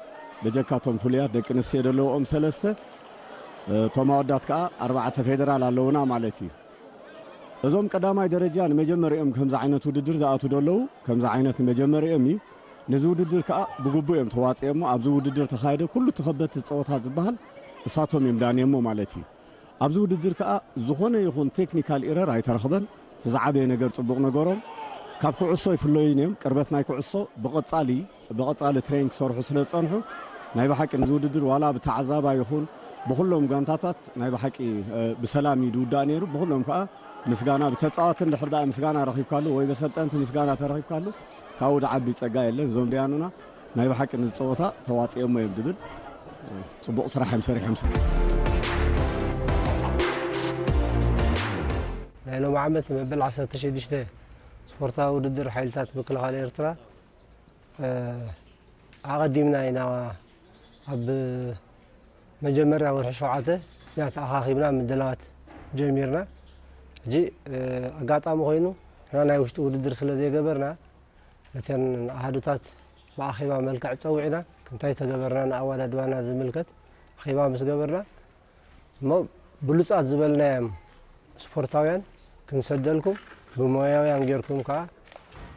በጀካቶም ፍሉያት ደቂ ኣንስትዮ ዘለውኦም ሰለስተ፣ እ፣ እቶም ኣወዳት ከኣ ኣርባዕተ ፌደራል ኣለውና ማለት እዩ። እዞም ቀዳማይ ደረጃ ንመጀመሪኦም ከምዚ ዓይነት ውድድር ዝኣትዉ ዘለዉ ከምዚ ዓይነት ንመጀመሪኦም እዩ። ነዚ ውድድር ከኣ ብግቡእ እዮም ተዋጺኦሞ። ኣብዚ ውድድር ተኻየደ ኩሉ እቲ ከበድቲ ጸወታ ዝበሃል እሳቶም እዮም ዳንዮሞ ማለት እዩ። ኣብዚ ውድድር ከኣ ዝኾነ ይኹን ቴክኒካል ኢረር ኣይተረኽበን። እቲ ዝዓበየ ነገር ጽቡቕ ነገሮም ካብ ኩዕሶ ይፍለዩን እዮም። ቅርበት ናይ ኩዕሶ ብቐጻሊ፣ ብቐጻሊ ትሬን ክሰርሑ ስለ ዝጸንሑ ናይ ብሓቂ ነዚ ውድድር ዋላ ብተዓዛባይ ይኹን ብኹሎም ጋንታታት ናይ ብሓቂ፣ እ፣ ብሰላም እዩ ዝውዳእ ነይሩ። ብኹሎም ከኣ ምስጋና፣ ብተጻወቲ እንድሕር ደኣ ምስጋና ረኺብካሉ ወይ በሰልጠንቲ ምስጋና ተረኺብካሉ ካብኡ ዝዓቢ ጸጋ የለን። እዞም ደያኑና ናይ ብሓቂ ነዚ ጸወታ ተዋጺኦሞ እዮም ዝብል ጽቡቕ ስራሕ እዮም ሰሪሖም። ናይ ሎሚ ዓመት መበል ዓሰርተ ሽዱሽተ ስፖርታዊ ውድድር ሓይልታት ምክልኻል ኤርትራ፣ እ፣ ኣቐዲምና ኢና ኣብ መጀመርያ ወርሒ ሸውዓተ ኢና ተኣኻኺብና ምድላዋት ጀሚርና። ሕጂ ኣጋጣሚ ኮይኑ ንሕና ናይ ውሽጢ ውድድር ስለ ዘይገበርና ነተን ኣሃዱታት ብኣኼባ መልክዕ ጸዊዕና እንታይ ተገበርና ንኣወዳድባና ዝምልከት ኣኼባ ምስ ገበርና እሞ ብሉጻት ዝበልናዮም ስፖርታውያን ክንሰደልኩም ብሞያውያን ጌርኩም ከኣ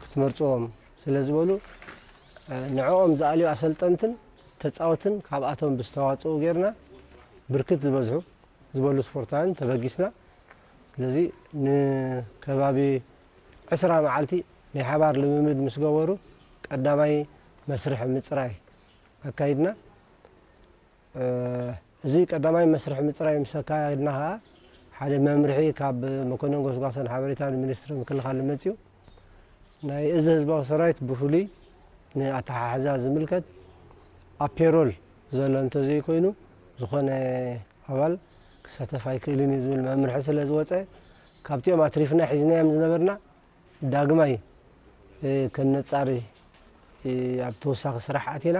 ክትመርጽዎም ስለ ዝበሉ ንዕኦም ዝኣልዩ ኣሰልጠንትን ተጻወትን ካብኣቶም ብዝተዋጽኡ ጌርና ብርክት ዝበዝሑ ዝበሉ ስፖርታውያን ተበጊስና። ስለዚ ንከባቢ ዕስራ መዓልቲ ናይ ሓባር ልምምድ ምስ ገበሩ ቀዳማይ መስርሕ ምጽራይ ኣካይድና። እዚ ቀዳማይ መስርሕ ምጽራይ ምስ ኣካየድና ከኣ ሓደ መምርሒ ካብ መኮንን ጎስጓስን ሓበሬታ ሚኒስትሪ ምክልኻል መጽዩ። ናይ እዚ ህዝባዊ ሰራዊት ብፍሉይ ንኣተሓሕዛ ዝምልከት ኣብ ፔሮል ዘሎ እንተዘይኮይኑ ዝኾነ ኣባል ክሳተፍ ኣይክእልን እዩ ዝብል መምርሒ ስለ ዝወፀ ካብቲኦም ኣትሪፍና ሒዝናዮም ዝነበርና ዳግማይ ከነጻሪ ኣብ ተወሳኺ ስራሕ ኣቲና።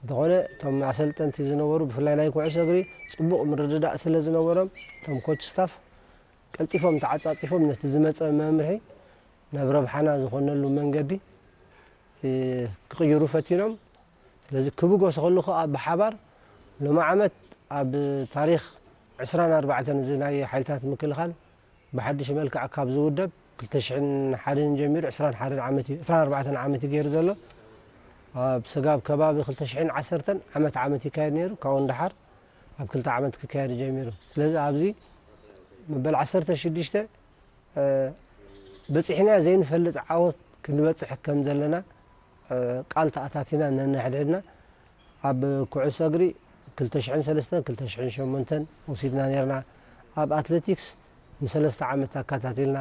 እንተኾነ እቶም ኣሰልጠንቲ ዝነበሩ ብፍላይ ናይ ኩዕሶ እግሪ ጽቡቕ ምርድዳእ ስለ ዝነበሮም እቶም ኮች ስታፍ ቀልጢፎም ተዓጻጺፎም ነቲ ዝመጸ መምርሒ ናብ ረብሓና ዝኾነሉ መንገዲ ክቕይሩ ፈቲኖም። ስለዚ ክብገሱ ከለኹ ኣብ ብሓባር ሎሚ ዓመት ኣብ ታሪኽ ዕስራን ኣርባዕተን እዚ ናይ ሓይልታት ምክልኻል ብሓድሽ መልክዕ ካብ ዝውደብ ክልተ ሽሕን ሓደን ጀሚሩ ዕስራን ሓደን ዓመት እዩ፣ ዕስራን ኣርባዕተን ዓመት እዩ ገይሩ ዘሎ። ኣብ ስጋብ ከባቢ ክልተ ሽሕን ዓሰርተን ዓመት ዓመት ይካየድ ነይሩ። ካብኡ ንደሓር ኣብ ክልተ ዓመት ክካየድ ጀሚሩ። ስለዚ ኣብዚ መበል ዓሰርተ ሽዱሽተ በጺሕና ዘይንፈልጥ ዓወት ክንበጽሕ ከም ዘለና ቃል ተኣታቲና ነንሕድሕድና ኣብ ኩዕሶ እግሪ ክልተ ሽሕን ሰለስተን ክልተ ሽሕን ሸሞንተን ወሲድና ነርና። ኣብ ኣትሌቲክስ ንሰለስተ ዓመት ኣካታቲልና፣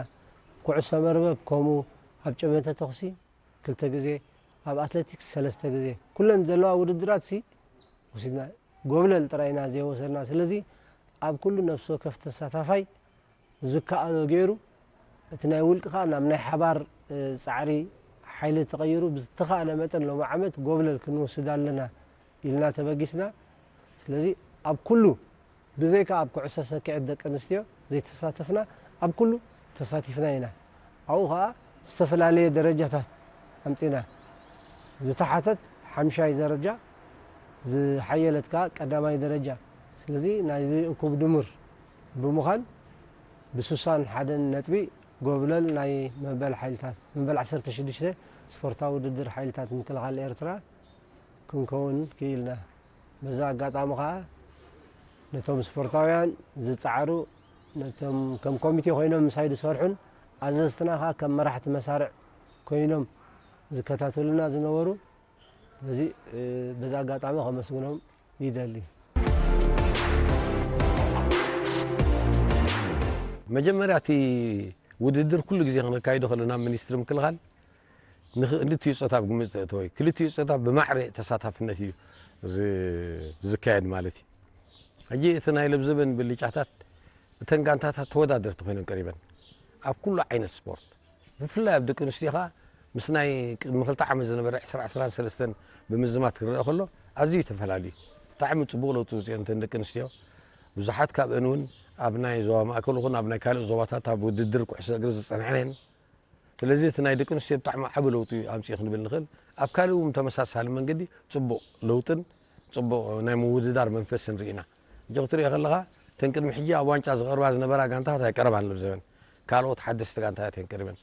ኩዕሶ መርበብ ከምኡ፣ ኣብ ጨበተ ተኹሲ ክልተ ግዜ፣ ኣብ ኣትሌቲክስ ሰለስተ ግዜ፣ ኩለን ዘለዋ ውድድራት ሲ ወሲድና። ጎብለል ጥራይ ኢና ዘይወሰድና። ስለዚ ኣብ ኩሉ ነፍሲ ወከፍ ተሳታፋይ ዝከኣሎ ገይሩ እቲ ናይ ውልቂ ከኣ ናብ ናይ ሓባር ጻዕሪ ሓይሊ ተቐይሩ ብዝተኻእለ መጠን ሎሚ ዓመት ጎብለል ክንወስድ ኣለና ኢልና ተበጊስና። ስለዚ ኣብ ኩሉ ብዘይካ ኣብ ኩዕሶ ሰኪዐት ደቂ ኣንስትዮ ዘይተሳተፍና ኣብ ኩሉ ተሳቲፍና ኢና። ኣብኡ ከኣ ዝተፈላለየ ደረጃታት ኣምጺና። ዝተሓተት ሓምሻይ ደረጃ ዝሓየለት ከኣ ቀዳማይ ደረጃ። ስለዚ ናይዚ እኩብ ድምር ብምዃን ብስሳን ሓደን ነጥቢ ጎብለል ናይ መበል ሓይልታት መበል ዓሰርተ ሽዱሽተ ስፖርታዊ ውድድር ሓይልታት ምክልኻል ኤርትራ ክንከውን ክኢልና። በዚ ኣጋጣሚ ከኣ ነቶም ስፖርታውያን ዝጸዓሩ ነቶም ከም ኮሚቴ ኮይኖም ምሳይ ዝሰርሑን ኣዘዝትና ከኣ ከም መራሕቲ መሳርዕ ኮይኖም ዝከታተሉና ዝነበሩ ስለዚ በዚ ኣጋጣሚ ከመስግኖም ይደሊ። መጀመርያ እቲ ውድድር ኩሉ ግዜ ክነካይዶ ከለና ኣብ ሚኒስትሪ ምክልኻል ንክልቲኡ ፆታ ኣብ ግምት ዘእተወ እዩ። ክልቲኡ ፆታ ብማዕረ ተሳታፍነት እዩ ዝካየድ ማለት እዩ። ሕጂ እቲ ናይ ለብዘበን ብልጫታት እተን ጋንታታት ተወዳደርቲ ኮይነን ቀሪበን ኣብ ኩሉ ዓይነት ስፖርት ብፍላይ ኣብ ደቂ ኣንስትዮ ከዓ ምስ ናይ ቅድሚ ክልተ ዓመት ዝነበረ ዕስራ ዕስራን ሰለስተን ብምዝማት ክረአ ከሎ ኣዝዩ ተፈላለዩ። ብጣዕሚ ፅቡቕ ለውጢ ውፅኦ እንተን ደቂ ኣንስትዮ ብዙሓት ካብአን እውን ኣብ ናይ ዞባ ማእከል ይኹን ኣብ ናይ ካልእ ዞባታት ኣብ ውድድር ኩዕሶ እግሪ ዝፀንሐን እየን። ስለዚ እቲ ናይ ደቂ ኣንስትዮ ብጣዕሚ ዓቢ ለውጢ ኣምፅኡ ክንብል ንኽእል። ኣብ ካልእ እውን ተመሳሳሊ መንገዲ ፅቡቕ ለውጥን ፅቡቕ ናይ ምውድዳር መንፈስን ርኢና። ሕጂ ክትሪኦ ከለኻ እተን ቅድሚ ሕጂ ኣብ ዋንጫ ዝቐርባ ዝነበራ ጋንታታት ኣይቀረባን ለብዘበን ካልኦት ሓደስቲ ጋንታታት እየን ቀሪበን።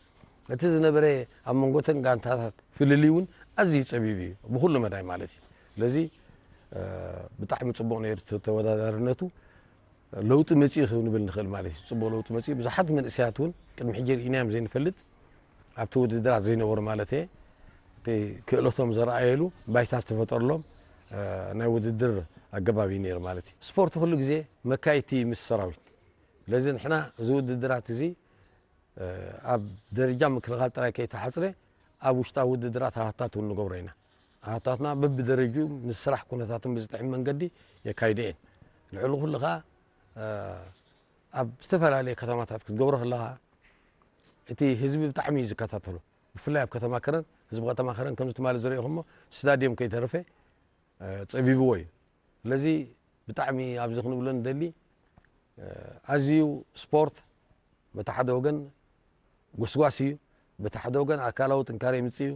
እቲ ዝነበረ ኣብ መንጎ እተን ጋንታታት ፍልልይ እውን ኣዝዩ ጸቢብ እዩ ብኹሉ መዳይ ማለት እዩ። ስለዚ ብጣዕሚ ጽቡቕ ነይሩ እቲ ተወዳዳርነቱ። ለውጢ መጺኡ ክንብል ንኽእል ማለት እዩ። ጽቡቕ ለውጢ መጺኡ። ብዙሓት መንእሰያት እውን ቅድሚ ሕጂ ርኢናዮም ዘይንፈልጥ ኣብቲ ውድድራት ዘይነበሩ ማለት እየ እቲ ክእለቶም ዘርኣየሉ ባይታ ዝተፈጠረሎም ናይ ውድድር ኣገባብ እዩ ነይሩ ማለት እዩ። ስፖርት ኩሉ ግዜ መካየድቲ ምስ ሰራዊት ስለዚ ንሕና እዚ ውድድራት እዚ ኣብ ደረጃ ምክልኻል ጥራይ ከይተሓፅረ ኣብ ውሽጣዊ ውድድራት ሃህታት እውን ንገብሮ ኢና። ሃህታትና በብደረጅኡ ምስ ስራሕ ኩነታትን ብዝጥዕም መንገዲ የካይዶ እየን። ልዕሊ ኩሉ ከዓ ኣብ ዝተፈላለየ ከተማታት ክትገብሮ ከለኻ እቲ ህዝቢ ብጣዕሚ እዩ ዝከታተሎ። ብፍላይ ኣብ ከተማ ከረን ህዝቢ ከተማ ከረን ከምዚ ትማሊ ዝረኢኹሞ ስታድዮም ከይተረፈ ፀቢብዎ እዩ። ስለዚ ብጣዕሚ ኣብዚ ክንብሎ ንደሊ ኣዝዩ ስፖርት በቲ ሓደ ወገን ጎስጓስ እዩ፣ በቲ ሓደ ወገን ኣካላዊ ጥንካሬ የምጽእ እዩ፣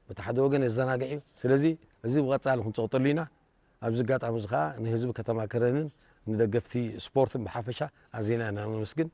በቲ ሓደ ወገን የዘናግዕ እዩ። ስለዚ እዚ ብቐጻሊ ክንጸቕጠሉ ኢና። ኣብዚ ኣጋጣሚ እዚ ከኣ ንህዝቢ ከተማ ከረንን ንደገፍቲ ስፖርትን ብሓፈሻ ኣዚና ኢና ነመስግን።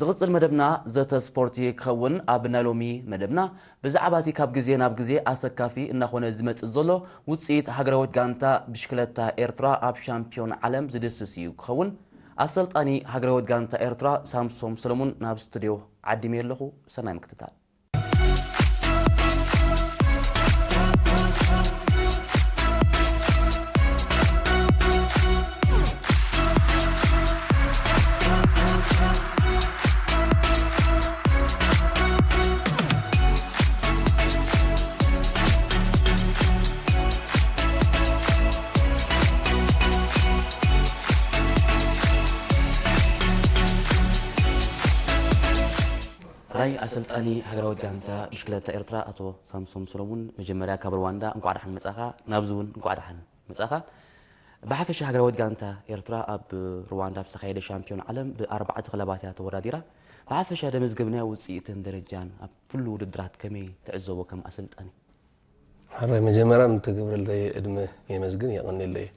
ዝቕጽል መደብና ዘተ ስፖርት ክኸውን። ኣብ ናይ ሎሚ መደብና ብዛዕባ እቲ ካብ ግዜ ናብ ግዜ ኣሰካፊ እናኾነ ዝመጽእ ዘሎ ውጽኢት ሃገራዊት ጋንታ ብሽክለታ ኤርትራ ኣብ ሻምፒዮን ዓለም ዝድስስ እዩ ክኸውን። ኣሰልጣኒ ሃገራዊት ጋንታ ኤርትራ ሳምሶም ሰለሙን ናብ ስቱድዮ ዓዲመ ኣለኹ። ሰናይ ምክትታል። ራይ ኣሰልጣኒ ሃገራዊት ጋንታ ብሽክለታ ኤርትራ ኣቶ ሳምሶም ሰሎሙን፣ መጀመርያ ካብ ሩዋንዳ እንቋዕ ደሓን መጻኻ፣ ናብዚ እውን እንቋዕ ደሓን መጻኻ። ብሓፈሻ ሃገራዊት ጋንታ ኤርትራ ኣብ ሩዋንዳ ኣብ ዝተኻየደ ሻምፒዮን ዓለም ብኣርባዕተ ክለባት እያ ተወዳዲራ። ብሓፈሻ ደመዝገብናዮ ውጽኢትን ደረጃን ኣብ ኩሉ ውድድራት ከመይ ትዕዘቦ ከም ኣሰልጣኒ? ሓራይ መጀመርያ ንተገብረለይ ዕድመ የመስግን የቐንየለይ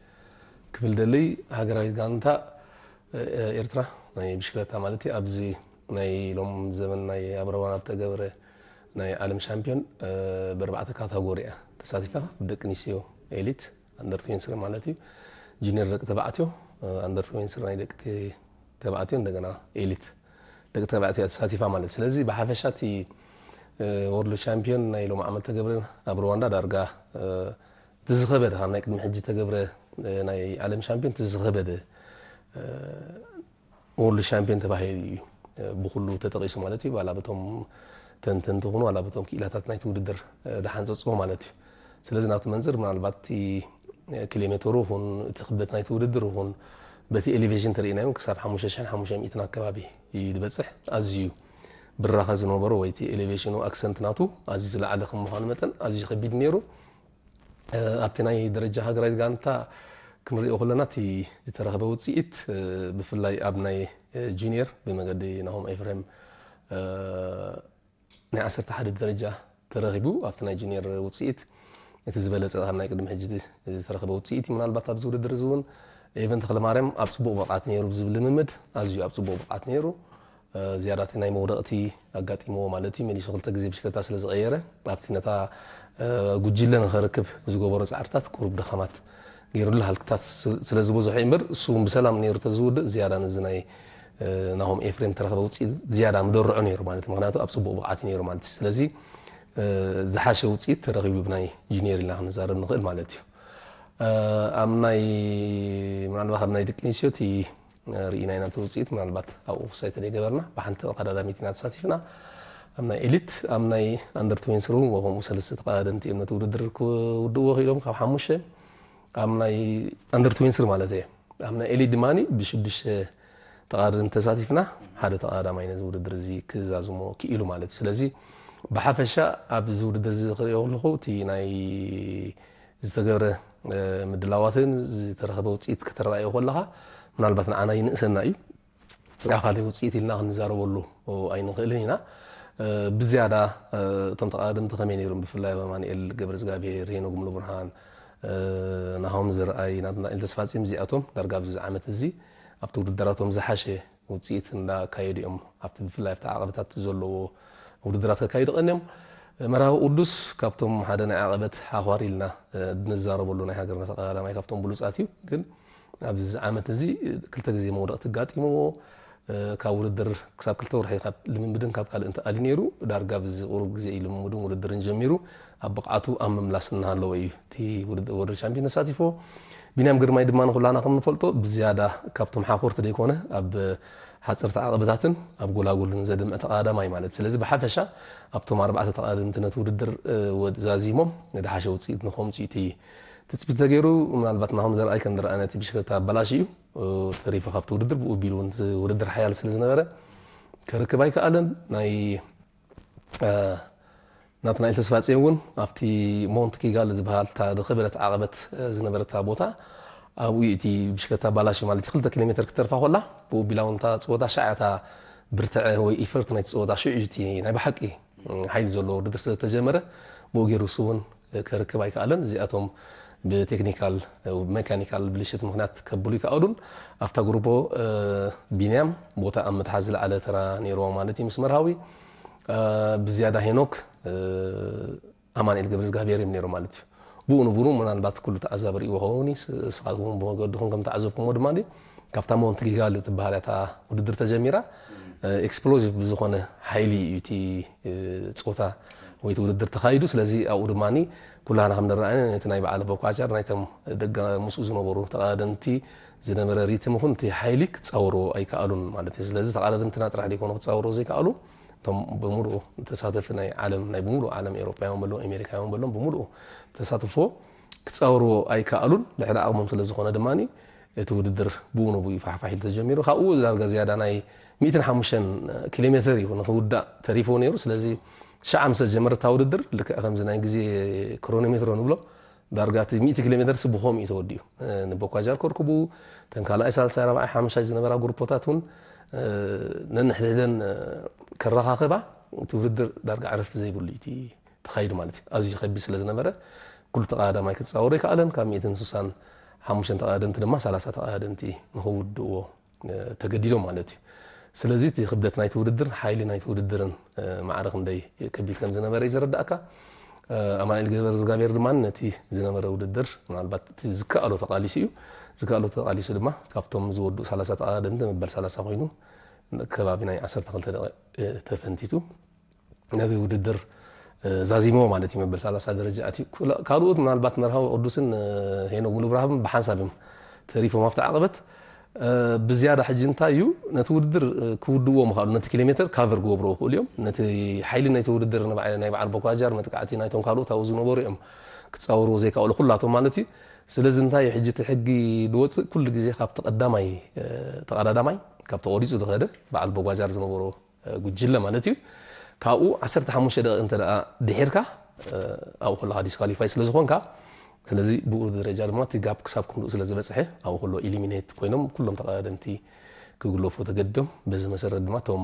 ክብል ደለይ። ሃገራዊት ጋንታ ኤርትራ ናይ ብሽክለታ ማለት እዩ ኣብዚ ናይ ሎም ዘመን ናይ ኣብ ሩዋንዳ ተገብረ ናይ ዓለም ሻምፒዮን ብኣርባዕተ ካታጎሪ እያ ተሳቲፋ። ብደቂ ኣንስትዮ ኤሊት ኣንደር ትዌንቲ ስሪ ማለት እዩ፣ ጁኒየር ደቂ ተባዕትዮ ኣንደር ትዌንቲ ስሪ ናይ ደቂ ተባዕትዮ እንደገና ኤሊት ደቂ ተባዕትዮ እያ ተሳቲፋ ማለት። ስለዚ ብሓፈሻ እቲ ወርልድ ሻምፒዮን ናይ ሎም ዓመት ተገብረ ኣብ ሩዋንዳ ዳርጋ እቲ ዝኸበደ ካብ ናይ ቅድሚ ሕጂ ተገብረ ናይ ዓለም ሻምፒዮን እቲ ዝኸበደ ወርልድ ሻምፒዮን ተባሂሉ እዩ ብኩሉ ተጠቒሱ ማለት እዩ። ዋላ በቶም ተንተንቲ ይኹኑ ዋላ በቶም ክኢላታት ናይቲ ውድድር ዝሓንፀፅዎ ማለት እዩ። ስለዚ ናቱ መንፅር ምናልባት እቲ ኪሎ ሜተሩ ይኹን እቲ ክብደት ናይቲ ውድድር ይኹን በቲ ኤሌቬሽን ተሪእናዮ ክሳብ ሓሙሽተ ሽሕን ሓሙሽተ ሚእትን ኣከባቢ እዩ ዝበፅሕ። ኣዝዩ ብራኸ ዝነበሮ ወይ እቲ ኤሌቬሽኑ ኣክሰንት ናቱ ኣዝዩ ዝለዓለ ከም ምዃኑ መጠን ኣዝዩ ከቢድ ነይሩ። ኣብቲ ናይ ደረጃ ሃገራዊት ጋንታ ክንሪኦ ከለና እቲ ዝተረኸበ ውፅኢት ብፍላይ ኣብ ናይ ጁኒየር ብመገዲ ናሆም ኤፍሬም ናይ ዓሰርተ ሓደ ደረጃ ተረኺቡ ኣብቲ ናይ ጁኒየር ውፅኢት እቲ ዝበለፀ ካብ ናይ ቅድሚ ሕጂ ዝተረኸበ ውፅኢት እዩ። ምናልባት ኣብዚ ውድድር እዚ እውን ኤቨን ተኽለማርያም ኣብ ፅቡቕ ብቕዓት ነይሩ ብዝብል ልምምድ ኣዝዩ ኣብ ፅቡቕ ብቕዓት ነይሩ። ዝያዳ እቲ ናይ መውደቕቲ ኣጋጢምዎ ማለት እዩ። መሊሱ ክልተ ግዜ ብሽክለታ ስለ ዝቐየረ ኣብቲ ነታ ጉጅለ ንኸርክብ ዝገበሮ ፃዕርታት ቁሩብ ድኻማት ገይሩሉ ሃልክታት ስለ ዝበዝሖ እምበር፣ እሱ እውን ብሰላም ነይሩ ተዝውድእ፣ ዝያዳ ነዚ ናይ ናሆም ኤፍሬም ተረኸበ ውፅኢት ዝያዳ ምደርዖ ነይሩ ማለት፣ ምክንያቱ ኣብ ፅቡቕ ብቕዓት ነይሩ ማለት። ስለዚ ዝሓሸ ውፅኢት ተረኺቡ ብናይ ጁኒየር ኢልና ክንዛረብ ንኽእል ማለት እዩ። ኣብ ናይ ምናልባት ኣብ ናይ ደቂ ኣንስትዮ እቲ ርኢናይ ናቲ ውፅኢት ምናልባት ኣብኡ ክሳይ ተደይገበርና ብሓንቲ ተቐዳዳሚት ኢና ተሳቲፍና። ኣብ ናይ ኤሊት ኣብ ናይ ኣንደር ትዌንቲ ስሪ እውን ከምኡ ሰለስተ ተቐዳደምቲ እዮም ነቲ ውድድር ክውድእዎ ክኢሎም ካብ ሓሙሽተ። ኣብ ናይ ኣንደር ትዌንቲ ስሪ ማለት እየ። ኣብ ናይ ኤሊት ድማ ብሽዱሽተ ተቐዳደምቲ ተሳቲፍና ሓደ ተቐዳዳማይ ነዚ ውድድር እዚ ክዛዝሞ ክኢሉ ማለት እዩ። ስለዚ ብሓፈሻ ኣብዚ ውድድር እዚ ክሪኦ ከለኹ እቲ ናይ ዝተገብረ ምድላዋትን ዝተረኸበ ውፅኢት ከተረኣዮ ከለኻ ምናልባት ንዓና ይንእሰና እዩ። ኣኻሊ ውፅኢት ኢልና ክንዛረበሉ ኣይንኽእልን ኢና። ብዝያዳ እቶም ተቐዳደምቲ ከመይ ነይሮም? ብፍላይ ኣብ ኣማንኤል ገብረዝጋብሄር፣ ሄኖግ ሙሉብርሃን፣ ናሆም ዘርኣይ፣ ናትናኤል ተስፋጺም፣ እዚኣቶም ዳርጋ ኣብዚ ዓመት እዚ ኣብቲ ውድድራቶም ዝሓሸ ውፅኢት እንዳካየዱ እዮም። ኣብቲ ብፍላይ ኣብቲ ዓቐበታት ዘለዎ ውድድራት ከካይዱ ቀንዮም። መርሃዊ ቅዱስ ካብቶም ሓደ ናይ ዓቐበት ሓዃር ኢልና ንዛረበሉ ናይ ሃገርና ተቐዳዳማይ ካብቶም ብሉፃት እዩ። ግን ኣብዚ ዓመት እዚ ክልተ ግዜ መውደቕቲ ኣጋጢምዎ፣ ካብ ውድድር ክሳብ ክልተ ወርሒ ካብ ልምምድን ካብ ካልእ እንተኣሊ ነይሩ፣ ዳርጋ ብዚ ቁሩብ ግዜ እዩ ልምምድን ውድድርን ጀሚሩ ኣብ ብቕዓቱ ኣብ ምምላስ እናሃለወ እዩ እቲ ውድድር ወርልድ ቻምፒዮን ተሳቲፎ። ቢንያም ግርማይ ድማ ንኩላና ከም ንፈልጦ ብዝያዳ ካብቶም ሓኮርቲ ዘይኮነ ኣብ ሓፀርቲ ዓቐበታትን ኣብ ጎላጉልን ዘድምዕ ተቐዳዳማይ ማለት። ስለዚ ብሓፈሻ ኣብቶም ኣርባዕተ ተቐዳደምቲ ነቲ ውድድር ዛዚሞም ዝሓሸ ውፅኢት ንኸምፅኡ እቲ ትፅቢት ተገይሩ። ምናልባት ናሆም ዘርኣይ ከም ዝረኣነ እቲ ብሽክለታ ኣበላሽ እዩ ተሪፉ ካብቲ ውድድር፣ ብኡ ቢሉ እውን ውድድር ሓያል ስለ ዝነበረ ክርክብ ኣይከኣለን። ናይ ናትናኤል ተስፋጽዮን እውን ኣብቲ ሞንት ኪጋል ዝበሃል እታ ዝኸበደት ዓቐበት ዝነበረታ ቦታ ኣብኡ እቲ ብሽክለታ ኣባላሽዩ ማለት ክልተ ኪሎ ሜትር ክተርፋ ኮላ ብኡ ቢላ እውን እታ ፀወታ ሻዕ እታ ብርትዐ ወይ ኢፈርት ናይቲ ፀወታ ሽዑ እዩ እቲ ናይ ብሓቂ ሓይሊ ዘለዎ ውድድር ስለ ዝተጀመረ ብኡ ገይሩ ንሱ እውን ክርክብ ኣይከኣለን። እዚኣቶም ብቴክኒካል ሜካኒካል ብልሽት ምክንያት ከብሉ ይከኣሉን ኣብታ ግሩፖ ቢንያም ቦታ ኣብ ምትሓዝ ዝለዓለ ተራ ነይርዎ ማለት እዩ ምስ መርሃዊ። ብዝያዳ ሄኖክ ኣማንኤል ገብረዝጋብሔር እዮም ነይሮም ማለት እዩ። ብኡ ንብሩ ምናልባት ኩሉ ተኣዛቢ ርእይዎ ከውን ንስኻትኩም እውን ብመገድኹም ከም ተዓዘብኩምዎ ድማ ካብታ ሞንት ጊጋል ትበሃል እታ ውድድር ተጀሚራ ኤክስፕሎዚቭ ብዝኾነ ሓይሊ እዩ እቲ ፆታ ወይ እቲ ውድድር ተኻይዱ። ስለዚ ኣብኡ ድማ ኩላና ከም ንረኣነ ነቲ ናይ በዓል ቦኳቻር ናይቶም ደጋ ምስኡ ዝነበሩ ተቐዳደምቲ ዝነበረ ሪትም ይኹን እቲ ሓይሊ ክፃወርዎ ኣይከኣሉን ማለት እዩ። ስለዚ ተቐዳደምትና ጥራሕ ዘይኮኑ ክፃወርዎ ዘይከኣሉ እቶም ብምሉኡ ተሳተፍቲ ናይ ዓለም ናይ ብምሉኡ ዓለም ኤውሮፓውያን በሎም ኣሜሪካውያን በሎም ብምሉኡ ተሳትፎ ክፃወርዎ ኣይከኣሉን። ልዕሊ ዓቕሞም ስለ ዝኾነ ድማ እቲ ውድድር ብኡ ንብኡ እዩ ፋሕፋሕ ኢሉ ተጀሚሩ። ካብኡ ዳርጋ ዝያዳ ናይ ሚእትን ሓሙሽተን ኪሎ ሜትር እዩ ንክውዳእ ተሪፍዎ ነይሩ። ስለዚ ሸዓ ምስ ጀመረታ ውድድር ልክዕ ከምዚ ናይ ግዜ ክሮኖሜትሮ ንብሎ ዳርጋ እቲ ሚእቲ ኪሎ ሜትር ስብኾም እዩ ተወዲኡ። ንቦኳጃር ከርክቡ ተን ካልኣይ ሳልሳይ ራብዓይ ሓምሻይ ዝነበራ ግሩፖታት እውን ነንሕድሕደን ከረኻኸባ እቲ ውድድር ዳርጋ ዕረፍቲ ዘይብሉ እዩ እቲ ተኻይዱ ማለት እዩ። ኣዝዩ ከቢድ ስለ ዝነበረ ኩሉ ተቐዳዳማይ ክፃወሮ ይከኣለን ካብ ሚእትን ስሳን ሓሙሽተን ተቐዳደምቲ ድማ ሰላሳ ተቐዳደምቲ ንኽውድእዎ ተገዲዶም ማለት እዩ። ስለዚ እቲ ክብደት ናይቲ ውድድር ሓይሊ ናይቲ ውድድርን ማዕረ ክንደይ ከቢድ ከም ዝነበረ እዩ ዝረዳእካ። ኣማኑኤል ገብረዝጋብሔር ድማ ነቲ ዝነበረ ውድድር ምናልባት እቲ ዝከኣሎ ተቓሊሱ እዩ። ዝከኣሎ ተቓሊሱ ድማ ካብቶም ዝወድኡ ሰላሳ ተቐዳደምቲ መበል ሰላሳ ኮይኑ ከባቢ ናይ ዓሰርተ ክልተ ደቂቕ ተፈንቲቱ ነዚ ውድድር ዛዚሞ ማለት እዩ። መበል ሰላሳ ደረጃ ኣትዩ። ካልኦት ምናልባት መርሃዊ ቅዱስን ሄኖክ ሙሉብርሃብን ብሓንሳብ እዮም ተሪፎም ኣብቲ ዓቐበት። ብዝያዳ ሕጂ እንታይ እዩ ነቲ ውድድር ክውድዎ ምኽኣሉ ነቲ ኪሎ ሜትር ካቨር ክገብርዎ ክእሉ እዮም። ነቲ ሓይሊ ናይቲ ውድድር ናይ በዓል ቦኳጃር መጥቃዕቲ ናይቶም ካልኦት ኣብኡ ዝነበሩ እዮም ክፃወርዎ ዘይከኣሉ ኩላቶም ማለት እዩ። ስለዚ እንታይ እዩ ሕጂ እቲ ሕጊ ዝወፅእ ኩሉ ግዜ ካብቲ ቀዳማይ ተቐዳዳማይ ካብቲ ቆሪፁ ዝኸደ በዓል ቦኳጃር ዝነበሮ ጉጅለ ማለት እዩ። ካብኡ ዓሰርተ ሓሙሽተ ደቂቕ እንተ ደኣ ድሒርካ ኣብኡ ከለኻ ዲስኳሊፋይ ስለ ዝኾንካ ስለዚ ብኡ ደረጃ ድማ እቲ ጋፕ ክሳብ ክንድኡ ስለ ዝበፅሐ ኣብኡ ከሎ ኢሊሚኔት ኮይኖም ኩሎም ተቐዳደምቲ ክግለፉ ተገዲዶም። በዚ መሰረት ድማ እቶም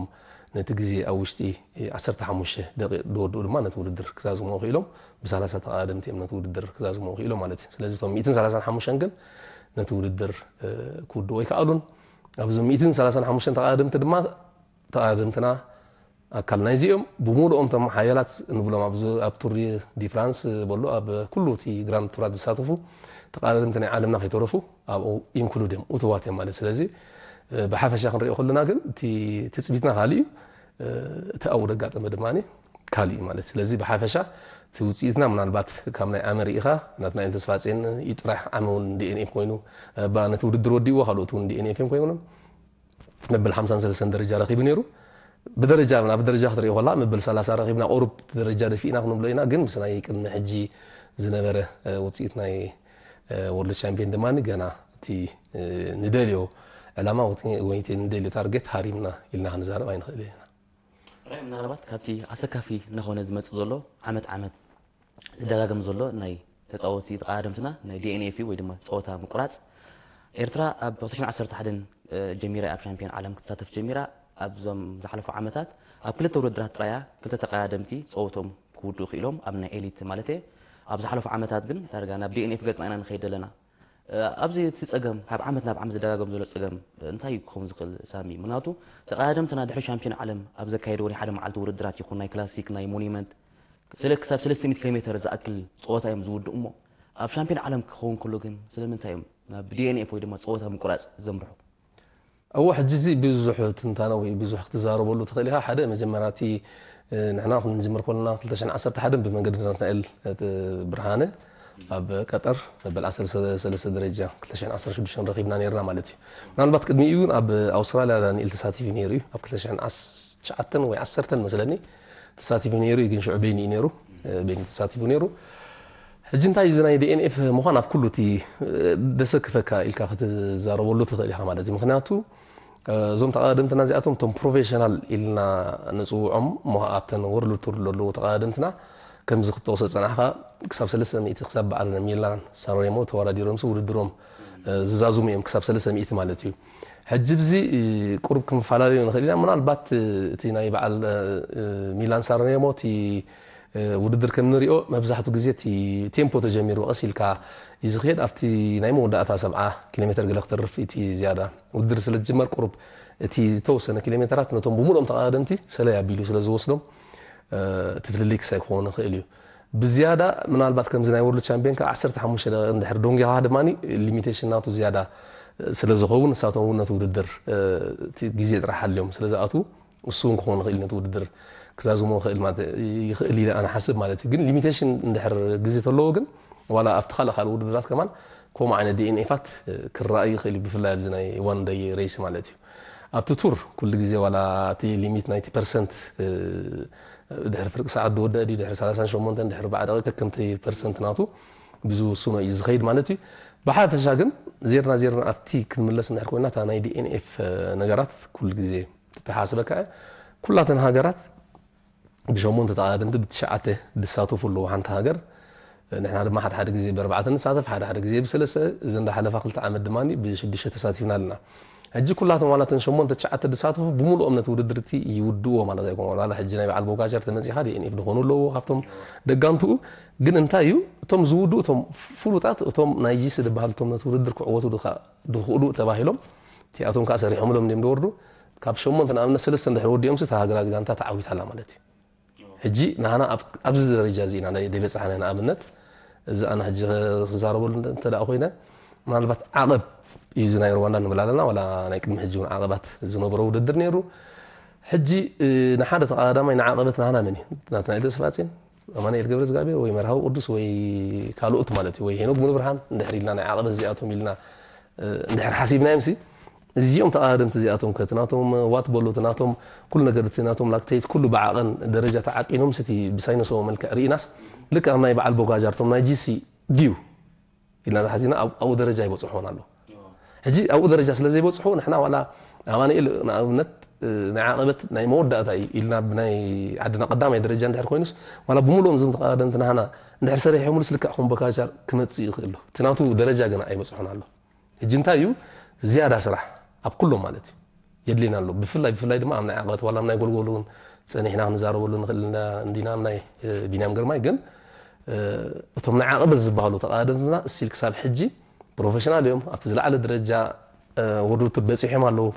ነቲ ግዜ ኣብ ውሽጢ ዓሰርተ ሓሙሽተ ደቂቕ ዝወድኡ ድማ ነቲ ውድድር ክዛዝሙ ክኢሎም ብሰላሳ ተቐዳደምቲ እዮም ነቲ ውድድር ክዛዝሙ ክኢሎም ማለት እዩ። ስለዚ እቶም ሚእትን ሰላሳን ሓሙሽተን ግን ነቲ ውድድር ክውድኡ ኣይከኣሉን። ኣብዞም ሚእትን ሰላሳን ሓሙሽተን ተቐዳደምቲ ድማ ተቐዳደምትና ኣካል ናይዚኦም ብምሉኦም እቶም ሓያላት ንብሎም ኣብዚ ኣብ ቱር ዲ ፍራንስ በሉ ኣብ ኩሉ እቲ ግራንድ ቱራት ዝሳተፉ ተቃዳደምቲ ናይ ዓለምና ከይተረፉ ኣብኡ ኢንክሉድ እዮም፣ እትዋት እዮም ማለት። ስለዚ ብሓፈሻ ክንሪኦ ከለና ግን እቲ ትፅቢትና ካልእ እዩ፣ እቲ ኣብኡ ደጋጠመ ድማ ካልእ እዩ ማለት። ስለዚ ብሓፈሻ እቲ ውፅኢትና ምናልባት ካብ ናይ ዓመ ርኢኻ ናትና ኢል ተስፋጼን እዩ ጥራሕ። ዓመ እውን ዲኤንኤፍ ኮይኑ፣ ነቲ ውድድር ወዲእዎ፣ ካልኦት እውን ዲኤንኤፍ እዮም ኮይኖም። መበል ሓምሳን ሰለስተን ደረጃ ረኺቡ ነይሩ። ብደረጃ፣ ናብ ደረጃ ክትሪኦ ከላ መበል ሰላሳ ረኺብና፣ ቁሩብ ደረጃ ደፊእና ክንብሎ ኢና። ግን ምስ ናይ ቅድሚ ሕጂ ዝነበረ ውፅኢት ናይ ወርልድ ቻምፒዮን ድማ ገና እቲ ንደልዮ ዕላማ ወይ እቲ ንደልዮ ታርጌት ሃሪምና ኢልና ክንዛረብ ኣይንኽእል ኢና። ራይ ምናልባት ካብቲ ኣሰካፊ እናኾነ ዝመፅእ ዘሎ ዓመት ዓመት ዝደጋገም ዘሎ ናይ ተፃወቲ ተቃዳደምትና ናይ ዲኤንኤፍ ወይ ድማ ፀወታ ምቁራፅ ኤርትራ ኣብ ክልተ ሽሕን ዓሰርተ ሓደን ጀሚራ ኣብ ሻምፒዮን ዓለም ክትሳተፍ ጀሚራ ኣብዞም ዝሓለፉ ዓመታት ኣብ ክልተ ውድድራት ጥራያ ክልተ ተቃዳደምቲ ፀወቶም ክውድኡ ክኢሎም ኣብ ናይ ኤሊት ማለት ኣብ ዝሓለፉ ዓመታት ግን ዳርጋ ናብ ዲኤንኤፍ ገፅና ኢና ንኸይድ ዘለና ኣብዚ እቲ ፀገም ካብ ዓመት ናብ ዓመት ዝደጋገም ዘሎ ፀገም እንታይ እዩ ክኸውን ዝኽእል ሳሚ? ምክንያቱ ተቐዳደምትና ድሕሪ ሻምፒዮን ዓለም ኣብ ዘካየድዎ ናይ ሓደ መዓልቲ ውድድራት ይኹን ናይ ክላሲክ ናይ ሞኒመንት ስለ ክሳብ ሰለስተ ሚእቲ ኪሎ ሜትር ዝኣክል ፀወታ እዮም ዝውድኡ እሞ ኣብ ሻምፒዮን ዓለም ክኸውን ከሎ ግን ስለምንታይ እዮም ናብ ዲኤንኤፍ ወይ ድማ ፀወታ ምቁራፅ ዘምርሑ? እወ ሕጂ እዚ ብዙሕ ትንታነ ወይ ብዙሕ ክትዛረበሉ ትኽእል ኢኻ። ሓደ መጀመርያ እቲ ንሕና ክንጅምር ከለና ክልተ ሽሕን ዓሰርተ ሓደን ብመንገዲ ናትናኤል ብርሃነ ኣብ ቀጠር መበል ዓሰርተ ሰለስተ ደረጃ ክልተ ሽሕን ዓሰርተ ሽዱሽተን ረኺብና ነይርና ማለት እዩ። ምናልባት ቅድሚኡ እውን ኣብ ኣውስትራልያ ዳንኤል ተሳቲፉ ነይሩ እዩ። ኣብ ክልተ ሽሕን ትሽዓተን ወይ ዓሰርተን መስለኒ ተሳቲፉ ነይሩ እዩ፣ ግን ሽዑ ቤኒ እዩ ነይሩ። ቤኒ ተሳቲፉ ነይሩ። ሕጂ እንታይ እዩ እዚ ናይ ዲኤንኤፍ ምዃን ኣብ ኩሉ እቲ ደሰክፈካ ኢልካ ክትዛረበሉ ትኽእል ኢኻ ማለት እዩ። ምክንያቱ እዞም ተቐዳደምትና እዚኣቶም እቶም ፕሮፌሽናል ኢልና ንፅውዖም እሞ ኣብተን ወርልድ ቱር ዘለዉ ተቐዳደምትና ከምዚ ክትጠቕሶ ዝፀናሕካ ክሳብ ሰለስተ ሚእቲ ክሳብ በዓል ሚላን ሳንሬሞ ተወዳዲሮምሲ ውድድሮም ዝዛዝሙ እዮም ክሳብ ሰለስተ ሚእቲ ማለት እዩ። ሕጂ ብዚ ቁሩብ ክንፈላለዮ ንኽእል ኢና። ምናልባት እቲ ናይ በዓል ሚላን ሳንሬሞ እቲ ውድድር ከም ንሪኦ መብዛሕቱ ግዜ እቲ ቴምፖ ተጀሚሩ ቀስ ኢልካ እዩ ዝኸድ። ኣብቲ ናይ መወዳእታ ሰብዓ ኪሎ ሜትር ገለ ክተርፍ እቲ ዝያዳ ውድድር ስለ ዝጅመር ቁሩብ እቲ ዝተወሰነ ኪሎ ሜትራት ነቶም ብምሉኦም ተቐዳደምቲ ሰለይ ኣቢሉ ስለ ዝወስዶም እቲ ፍልልይ ክሳይ ክኸውን ይኽእል እዩ። ብዝያዳ ምናልባት ከምዚ ናይ ወርልድ ቻምፒዮን ከዓ ዓሰርተ ሓሙሽተ ደቂቕ እንድሕር ዶንጊኻ ድማ ሊሚቴሽን ናቱ ዝያዳ ስለ ዝኸውን ንሳቶም እውን ነቲ ውድድር እቲ ግዜ ጥራሕ ሓልዮም ስለ ዝኣትዉ እሱ እውን ክኾን ይኽእል ነቲ ውድድር ክዛዝሞ ይኽእል ማለት ይኽእል ኢለ ኣነ ሓስብ ማለት እዩ። ግን ሊሚቴሽን እንድሕር ግዜ ተለዎ ግን ዋላ ኣብቲ ካልእ ካልእ ውድድራት ከማን ከምኡ ዓይነት ዲኤንኤፋት ክረኣዩ ይኽእል እዩ፣ ብፍላይ ኣብዚ ናይ ዋን ደይ ሬስ ማለት እዩ። ኣብቲ ቱር ኩሉ ግዜ ዋላ እቲ ሊሚት ናይቲ ፐርሰንት ድሕሪ ፍርቂ ሰዓት ዝወደአ ድዩ ድሕሪ ሰላሳን ሸሞንተን ድሕሪ ኣርባዓ ደቂቕ ከከምቲ ፐርሰንት ናቱ ብዝውስኖ እዩ ዝኸይድ ማለት እዩ። ብሓፈሻ ግን ዜርና ዜርና ኣብቲ ክንምለስ እንድሕር ኮይና እታ ናይ ዲኤንኤፍ ነገራት ኩሉ ግዜ ተተሓስበካ ኩላተን ሃገራት ብሸሞንተ ተቐዳደምቲ ብትሽዓተ ዝሳተፉ ኣለዉ። ሓንቲ ሃገር ንሕና ድማ ሓደ ሓደ ግዜ ብኣርባዕተ ንሳተፍ፣ ሓደ ሓደ ግዜ ብሰለስተ፣ እዚ እንዳሓለፋ ክልተ ዓመት ድማ ብሽዱሽተ ተሳቲፍና ኣለና። ሕጂ ኩላቶም ዋላ እተን ሸሞንተ ትሽዓተ ዝሳተፉ ብምሉኦም ነቲ ውድድር እቲ ይውድእዎ ማለት ኣይኮነ። ዋላ ሕጂ ናይ በዓል ቦጋጀር ተመጺኻ ዲኤንኤፍ ዝኾኑ ኣለዎ ካብቶም ደጋምትኡ። ግን እንታይ እዩ እቶም ዝውድኡ እቶም ፍሉጣት እቶም ናይ ጂሲ ዝበሃሉ እቶም ነቲ ውድድር ክዕወቱ ድኻ- ድኽእሉ ተባሂሎም እቲኣቶም ከዓ ሰሪሖምሎም እንዲም ዝወርዱ ካብ ሸሞንተ ንኣብነት ሰለስተ እንድሕር ወዲኦምሲ እታ ሃገራዊት ጋንታ ተዓዊታ ኣላ ማለት እዩ። ሕጂ ንሓና ኣብዚ ደረጃ እዚ ኢና ደይበፃሕና ንኣብነት እዚ ኣነ ሕጂ ክዛረበሉ እንተ ደኣ ኮይነ ምናልባት ዓቐብ እዩ እዚ ናይ ሩዋንዳ ንብል ኣለና ዋላ ናይ ቅድሚ ሕጂ እውን ዓቐባት ዝነበሮ ውድድር ነይሩ። ሕጂ ንሓደ ተቐዳዳማይ ንዓቐበት ናህና መን እዩ ናትናኤል ተስፋጼን ኣማኑኤል ገብረዝጋብሔር ወይ መርሃዊ ቅዱስ ወይ ካልኦት ማለት እዩ ወይ ሄኖክ ሙሉብርሃን እንድሕር ኢልና ናይ ዓቐበት እዚኣቶም ኢልና እንድሕር ሓሲብናዮም ሲ እዚኦም ተቐዳደምቲ እዚኣቶም ከ እቲ ናቶም ዋት በሎ እቲ ናቶም ኩሉ ነገር እቲ ናቶም ላክተይት ኩሉ ብዓቐን ደረጃ ተዓቂኖም ስቲ ብሳይነሳዊ መልክዕ ርኢናስ ልክዕ ናይ በዓል ቦጋጃር እቶም ናይ ጂሲ ድዩ ኢልና ዝሓዚና ኣብኡ ደረጃ ይበፅሑን ኣሎ። ሕጂ ኣብኡ ደረጃ ስለ ዘይበፅሑ ንሕና ዋላ ኣማኑኤል ንኣብነት ናይ ዓቐበት ናይ መወዳእታ እዩ ኢልና ብናይ ዓድና ቀዳማይ ደረጃ እንድሕር ኮይኑስ ዋላ ብምሉኦም እዞም ተቐዳደምቲ ናህና እንድሕር ሰሪሖምሉስ ልክዕ ከም ቦጋጃር ክመፅእ ይኽእል ኣሎ። እቲ ናቱ ደረጃ ገና ኣይበፅሑን ኣሎ። ሕጂ እንታይ እዩ ዝያዳ ስራሕ ኣብ ኩሎም ማለት እዩ የድልየና ኣሎ። ብፍላይ ብፍላይ ድማ ኣብ ናይ ዓቐበት ዋላ ኣብ ናይ ጎልጎል እውን ፀኒሕና ክንዛረበሉ ንኽእል እንዲና ኣብ ናይ ቢንያም ግርማይ ግን እቶም ናይ ዓቐበት ዝበሃሉ ተቐዳደምትና እስቲል ክሳብ ሕጂ ፕሮፌሽናል እዮም። ኣብቲ ዝለዓለ ደረጃ ወርልድ ቱር በፂሖም ኣለዉ።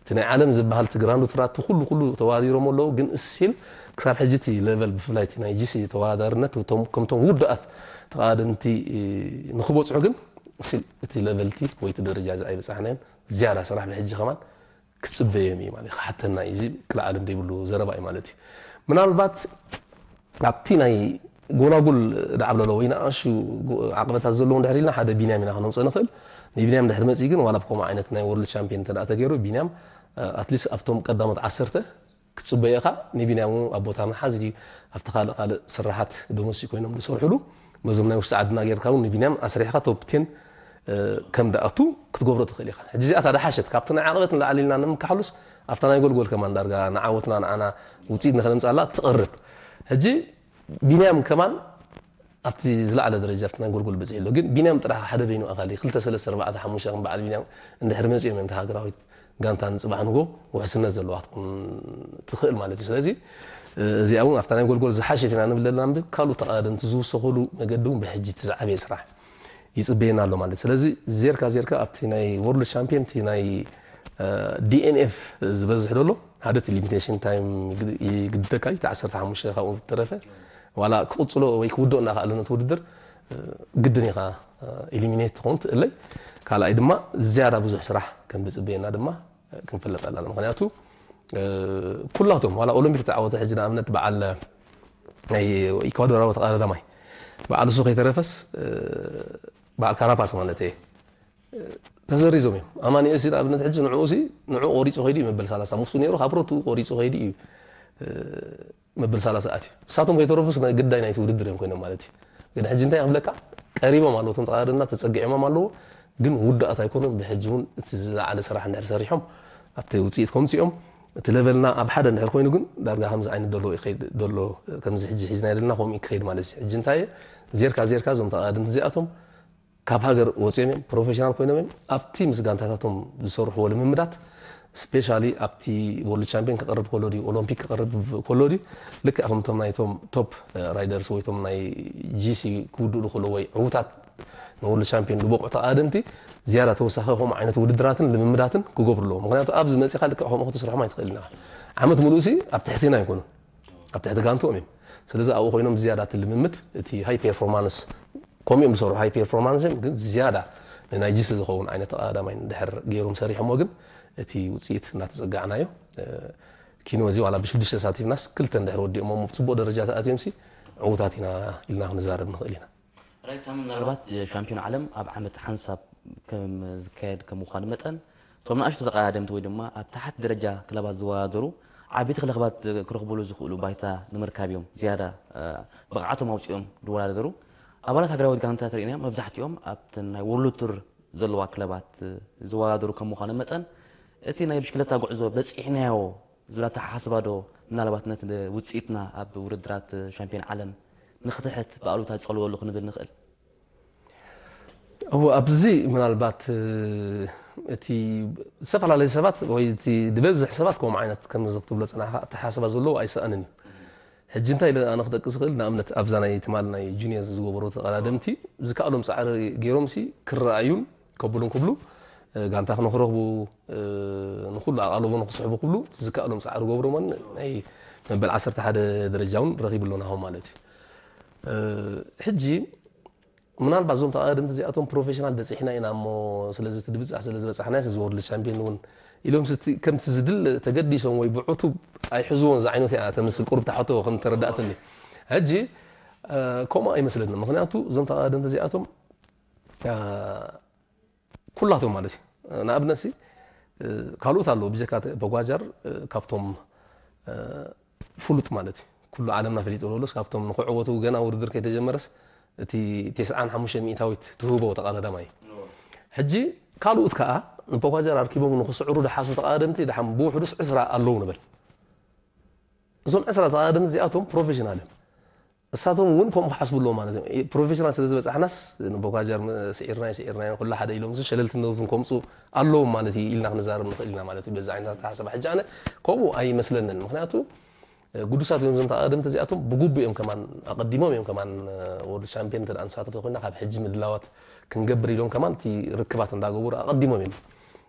እቲ ናይ ዓለም ዝበሃል እቲ ግራንድ ቱራት ኩሉ ኩሉ ተዋዲሮም ኣለዉ። ግን እስቲል ክሳብ ሕጂ እቲ ሌቨል ብፍላይ እቲ ናይ ጂሲ ተወዳዳርነት እቶም ከምቶም ውድኣት ተቃደምቲ ንክበፅሑ ግን እስቲል እቲ ሌቨል እቲ ወይ እቲ ደረጃ እዚ ኣይበፃሕናዮን። ዝያዳ ስራሕ ብሕጂ ከማን ክፅበዮም እዩ ማለት እዩ። ክሓተና እዩ። እዚ ክልዓለም ዘይብሉ ዘረባ እዩ ማለት እዩ። ምናልባት ኣብቲ ናይ ጎላጉል ዳዕብለሎ ወይ ንኣሹ ዓቕበታት ዘለዉ እንድሕር ኢልና ሓደ ቢንያም ኢና ክነምፅኦ ንኽእል። ንቢንያም ድሕሪ መፅኢ ግን ዋላ ብከምኡ ዓይነት ናይ ወርልድ ቻምፒዮን እንተ ተገይሩ ቢንያም ኣትሊስት ኣብቶም ቀዳሞት ዓሰርተ ክትፅበዮ ኢኻ። ንቢንያም እውን ኣብ ቦታ ምሓዝ ድዩ ኣብቲ ካልእ ካልእ ስራሓት ዶመስቲክ ኮይኖም ዝሰርሕሉ በዞም ናይ ውሽጢ ዓድና ጌርካ እውን ንቢንያም ኣስሪሕካ ቶፕ ቴን ከም ደኣቱ ክትገብሮ ትኽእል ኢኻ። ሕጂ እዚኣታ ደሓሸት ካብቲ ናይ ዓቕበት ንላዕሊ ኢልና ንምካሓሉስ ኣብታ ናይ ጎልጎል ከማን ዳርጋ ንዓወትና ንዓና ውፅኢት ንክነምፃላ ትቐርብ። ሕጂ ቢንያም ከማን ኣብቲ ዝለዓለ ደረጃ ኣብቲ ናይ ጎልጎል በፂሑ ኣሎ። ግን ቢንያም ጥራሕ ሓደ በይኑ ኣካል እዩ። ክልተ ሰለስተ ኣርባዕተ ሓሙሽተ ከም በዓል ቢንያም እንድሕር መፂኦም እዮም እታ ሃገራዊት ጋንታ ንፅባሕ ንጎ ውሕስነት ዘለዋ ክትኮን ትኽእል ማለት እዩ። ስለዚ እዚኣ እውን ኣብታ ናይ ጎልጎል ዝሓሸት ኢና ንብል ዘለና እምበር ካልኦት ተቐዳደምቲ ዝውሰኹሉ መገዲ እውን ብሕጂ እቲ ዝዓበየ ስራሕ ይፅበየና ኣሎ ማለት እዩ። ስለዚ ዜርካ ዜርካ ኣብቲ ናይ ወርልድ ቻምፒዮን እቲ ናይ ዲኤንኤፍ ዝበዝሕ ደሎ ሓደ እቲ ሊሚቴሽን ታይም ይግደካ እዩ። እቲ ዓሰርተ ሓሙሽተ ካብኡ ተረፈ ዋላ ክቕፅሎ ወይ ክውድኦ እናኽኣለ ነቲ ውድድር ግድን ኢኻ ኢሊሚኔት ትኸውን ትእለይ። ካልኣይ ድማ ዝያዳ ብዙሕ ስራሕ ከም ዝፅበየና ድማ ክንፍለጥ ኣለና። ምክንያቱ ኩላቶም ዋላ ኦሎምፒክ ተዓወተ ሕጂ ንኣብነት በዓል ናይ ኢኳዶራዊ ተቐዳዳማይ በዓል እሱ ከይተረፈስ በዓል ካራፓስ ማለት እየ ተሰሪዞም እዮም። ኣማኒኤል ሲ ንኣብነት ሕጂ ንዕኡ ሲ ንዕኡ ቆሪፁ ከይዱ እዩ መበል ሰላሳ ምስኡ ነይሩ ካብ ሮቱ ቆሪፁ ከይዱ እዩ መበል ሰላሳ ኣትዩ። እሳቶም ከይተረፉስ ናይ ግዳይ ናይቲ ውድድር እዮም ኮይኖም ማለት እዩ። ግን ሕጂ እንታይ ክብለካ ቀሪቦም ኣለዉ እቶም ተቐዳደምና ተፀጊዖሞም ኣለዉ። ግን ውዳኣት ኣይኮኑን። ብሕጂ እውን እቲ ዝለዓለ ስራሕ እንድሕር ሰሪሖም ኣብቲ ውፅኢት ከምፅኦም እቲ ለቨልና ኣብ ሓደ እንድሕር ኮይኑ ግን ዳርጋ ከምዚ ዓይነት ደሎ ይኸይድ ደሎ ከምዚ ሕጂ ሒዝና የለና ከምኡ ክኸይድ ማለት እዩ። ሕጂ እንታይ ዜርካ ዜርካ እዞም ተቐዳደምቲ እዚኣቶም ካብ ሃገር ወፂኦም እዮም ፕሮፌሽናል ኮይኖም እዮም ኣብቲ ምስ ጋንታታቶም ዝሰርሕዎ ልምምዳት ስፔሻሊ ኣብቲ ወርልድ ቻምፒዮን ክቐርብ ከሎ ድዩ ኦሎምፒክ ክቐርብ ከሎ ድዩ ልክዕ ከምቶም ናይቶም ቶፕ ራይደርስ ወይ ቶም ናይ ጂሲ ክውድኡ ከሎ ወይ ዕዉታት ንወርልድ ቻምፒዮን ዝበቕዑ ተቐዳደምቲ ዝያዳ ተወሳኺ ከምኡ ዓይነት ውድድራትን ልምምዳትን ክገብሩ ኣለዎ። ምክንያቱ ኣብዚ መፂኻ ልክዕ ከምኡ ክትስርሖም ኣይትኽእልን ኢኻ። ዓመት ሙሉእ ሲ ኣብ ትሕትና ይኮኑ ኣብ ትሕቲ ጋንትኦም እዮም። ስለዚ ኣብኡ ኮይኖም ዝያዳ እቲ ልምምድ እቲ ሃይ ፔርፎርማንስ ከምኡ እዮም ዝሰርሑ ሃይ ፔርፎርማንስ እዮም ግን ዝያዳ ንናይ ጂሲ ዝኸውን ዓይነት ተቐዳዳማይ እንድሕር ገይሮም ሰሪሖሞ ግን እቲ ውፅኢት እናተፀጋዕናዮ ኪኖ እዚ ዋላ ብሽዱሽተ ሳቲፍናስ ክልተ እንድሕር ወዲኦሞ ኣብ ፅቡቅ ደረጃ ተኣትዮም ሲ ዕዉታት ኢና ኢልና ክንዛረብ ንኽእል ኢና። ራይ ሳሚ ምናልባት ሻምፒዮን ዓለም ኣብ ዓመት ሓንሳብ ከም ዝካየድ ከም ምዃኑ መጠን እቶም ንኣሽቱ ተቐዳደምቲ ወይ ድማ ኣብ ታሕቲ ደረጃ ክለባት ዝወዳደሩ ዓበይቲ ክለባት ክረኽቡሉ ዝኽእሉ ባይታ ንምርካብ እዮም ዝያዳ ብቕዓቶም ኣውፂኦም ዝወዳደሩ። ኣባላት ሃገራዊት ጋንታ ተሪእናዮም መብዛሕትኦም ኣብተን ናይ ወርልድ ቱር ዘለዋ ክለባት ዝወዳደሩ ከም ምዃኑ መጠን እቲ ናይ ብሽክለታ ጉዕዞ በፂሕናዮ ዝብል ኣተሓሳስባ ዶ ምናልባት ነቲ ውፅኢትና ኣብ ውድድራት ሻምፒዮን ዓለም ንክትሕት ብኣሉታ ዝፀልወሉ ክንብል ንኽእል? እዎ ኣብዚ ምናልባት እቲ ዝተፈላለዩ ሰባት ወይ እቲ ዝበዝሕ ሰባት ከምኡ ዓይነት ከምዚ ክትብሎ ፅናሕካ ኣተሓሳስባ ዘለዎ ኣይሰኣንን እዩ። ሕጂ እንታይ ኢለ ኣነ ክጠቅስ ይኽእል ንኣብነት ኣብዛ ናይ ትማል ናይ ጁኒየር ዝገበሩ ተቐዳደምቲ ዝከኣሎም ፃዕሪ ገይሮም ሲ ክረኣዩን ከብሉን ክብሉ ጋንታ ንክረኽቡ ንኩሉ ኣቓልቦ ንክስሕቡ ክብሉ ዝከኣሎም ፃዕሪ ገብሮሞን ናይ መበል ዓሰርተ ሓደ ደረጃ እውን ረኺቡ ኣሎ ናሆም ማለት እዩ። ሕጂ ምናልባት እዞም ተቐዳደምቲ እዚኣቶም ፕሮፌሽናል በፂሕና ኢና እሞ ስለዚ እቲ ድብፃሕ ስለ ዝበፃሕና እዚ ወርልድ ቻምፒዮን እውን ኢሎም ስቲ ከምቲ ዝድለ ተገዲሶም ወይ ብዕቱብ ኣይሕዝዎን ዝዓይነቱ እያ ተምስል ቁርብ ተሓቶ ከም ተረዳእትኒ። ሕጂ ከምኡ ኣይመስለኒ ምክንያቱ እዞም ተቐዳደምቲ እዚኣቶም ኩላቶም ማለት እዩ ንኣብነት ሲ ካልኦት ኣለዉ ብጀካ ፖጓጃር ካብቶም ፍሉጥ ማለት እዩ ኩሉ ዓለምና ፈሊጡ ሎስ ካብቶም ንክዕወቱ ገና ውድድር ከይተጀመረስ እቲ ቴስዓን ሓሙሽተ ሚእታዊት ትህቦ ተቐዳዳማይ እዩ። ሕጂ ካልኡት ከዓ ንፖኳጀር ኣርኪቦም ንክስዕሩ ድሓሱ ተቐዳደምቲ ድሓም ብውሕዱስ ዕስራ ኣለዉ ንበል። እዞም ዕስራ ተቐዳደምቲ እዚኣቶም ፕሮፌሽናል እዮም። እሳቶም እውን ከምኡ ክሓስቡ ኣለዎ ማለት እዩ። ፕሮፌሽናል ስለ ዝበፃሕናስ ንፖኳጀር ስዒርናዮ ስዒርናዮ ኩሉ ሓደ ኢሎም ሸለልትነትን ከምፁ ኣለዎም ማለት እዩ ኢልና ክንዛረብ ንኽእል ኢና ማለት እዩ። በዚ ዓይነት ኣተሓሳስባ ሕጂ ኣነ ከምኡ ኣይመስለንን። ምክንያቱ ግዱሳት እዮም እዞም ተቐዳደምቲ እዚኣቶም ብጉቡእ እዮም ከማን ኣቐዲሞም እዮም ከማን ወርልድ ቻምፒዮን እንተ ንሳተፍ ኮይና ካብ ሕጂ ምድላዋት ክንገብር ኢሎም ከማን እቲ ርክባት እንዳገበሩ ኣቐዲሞም እዮም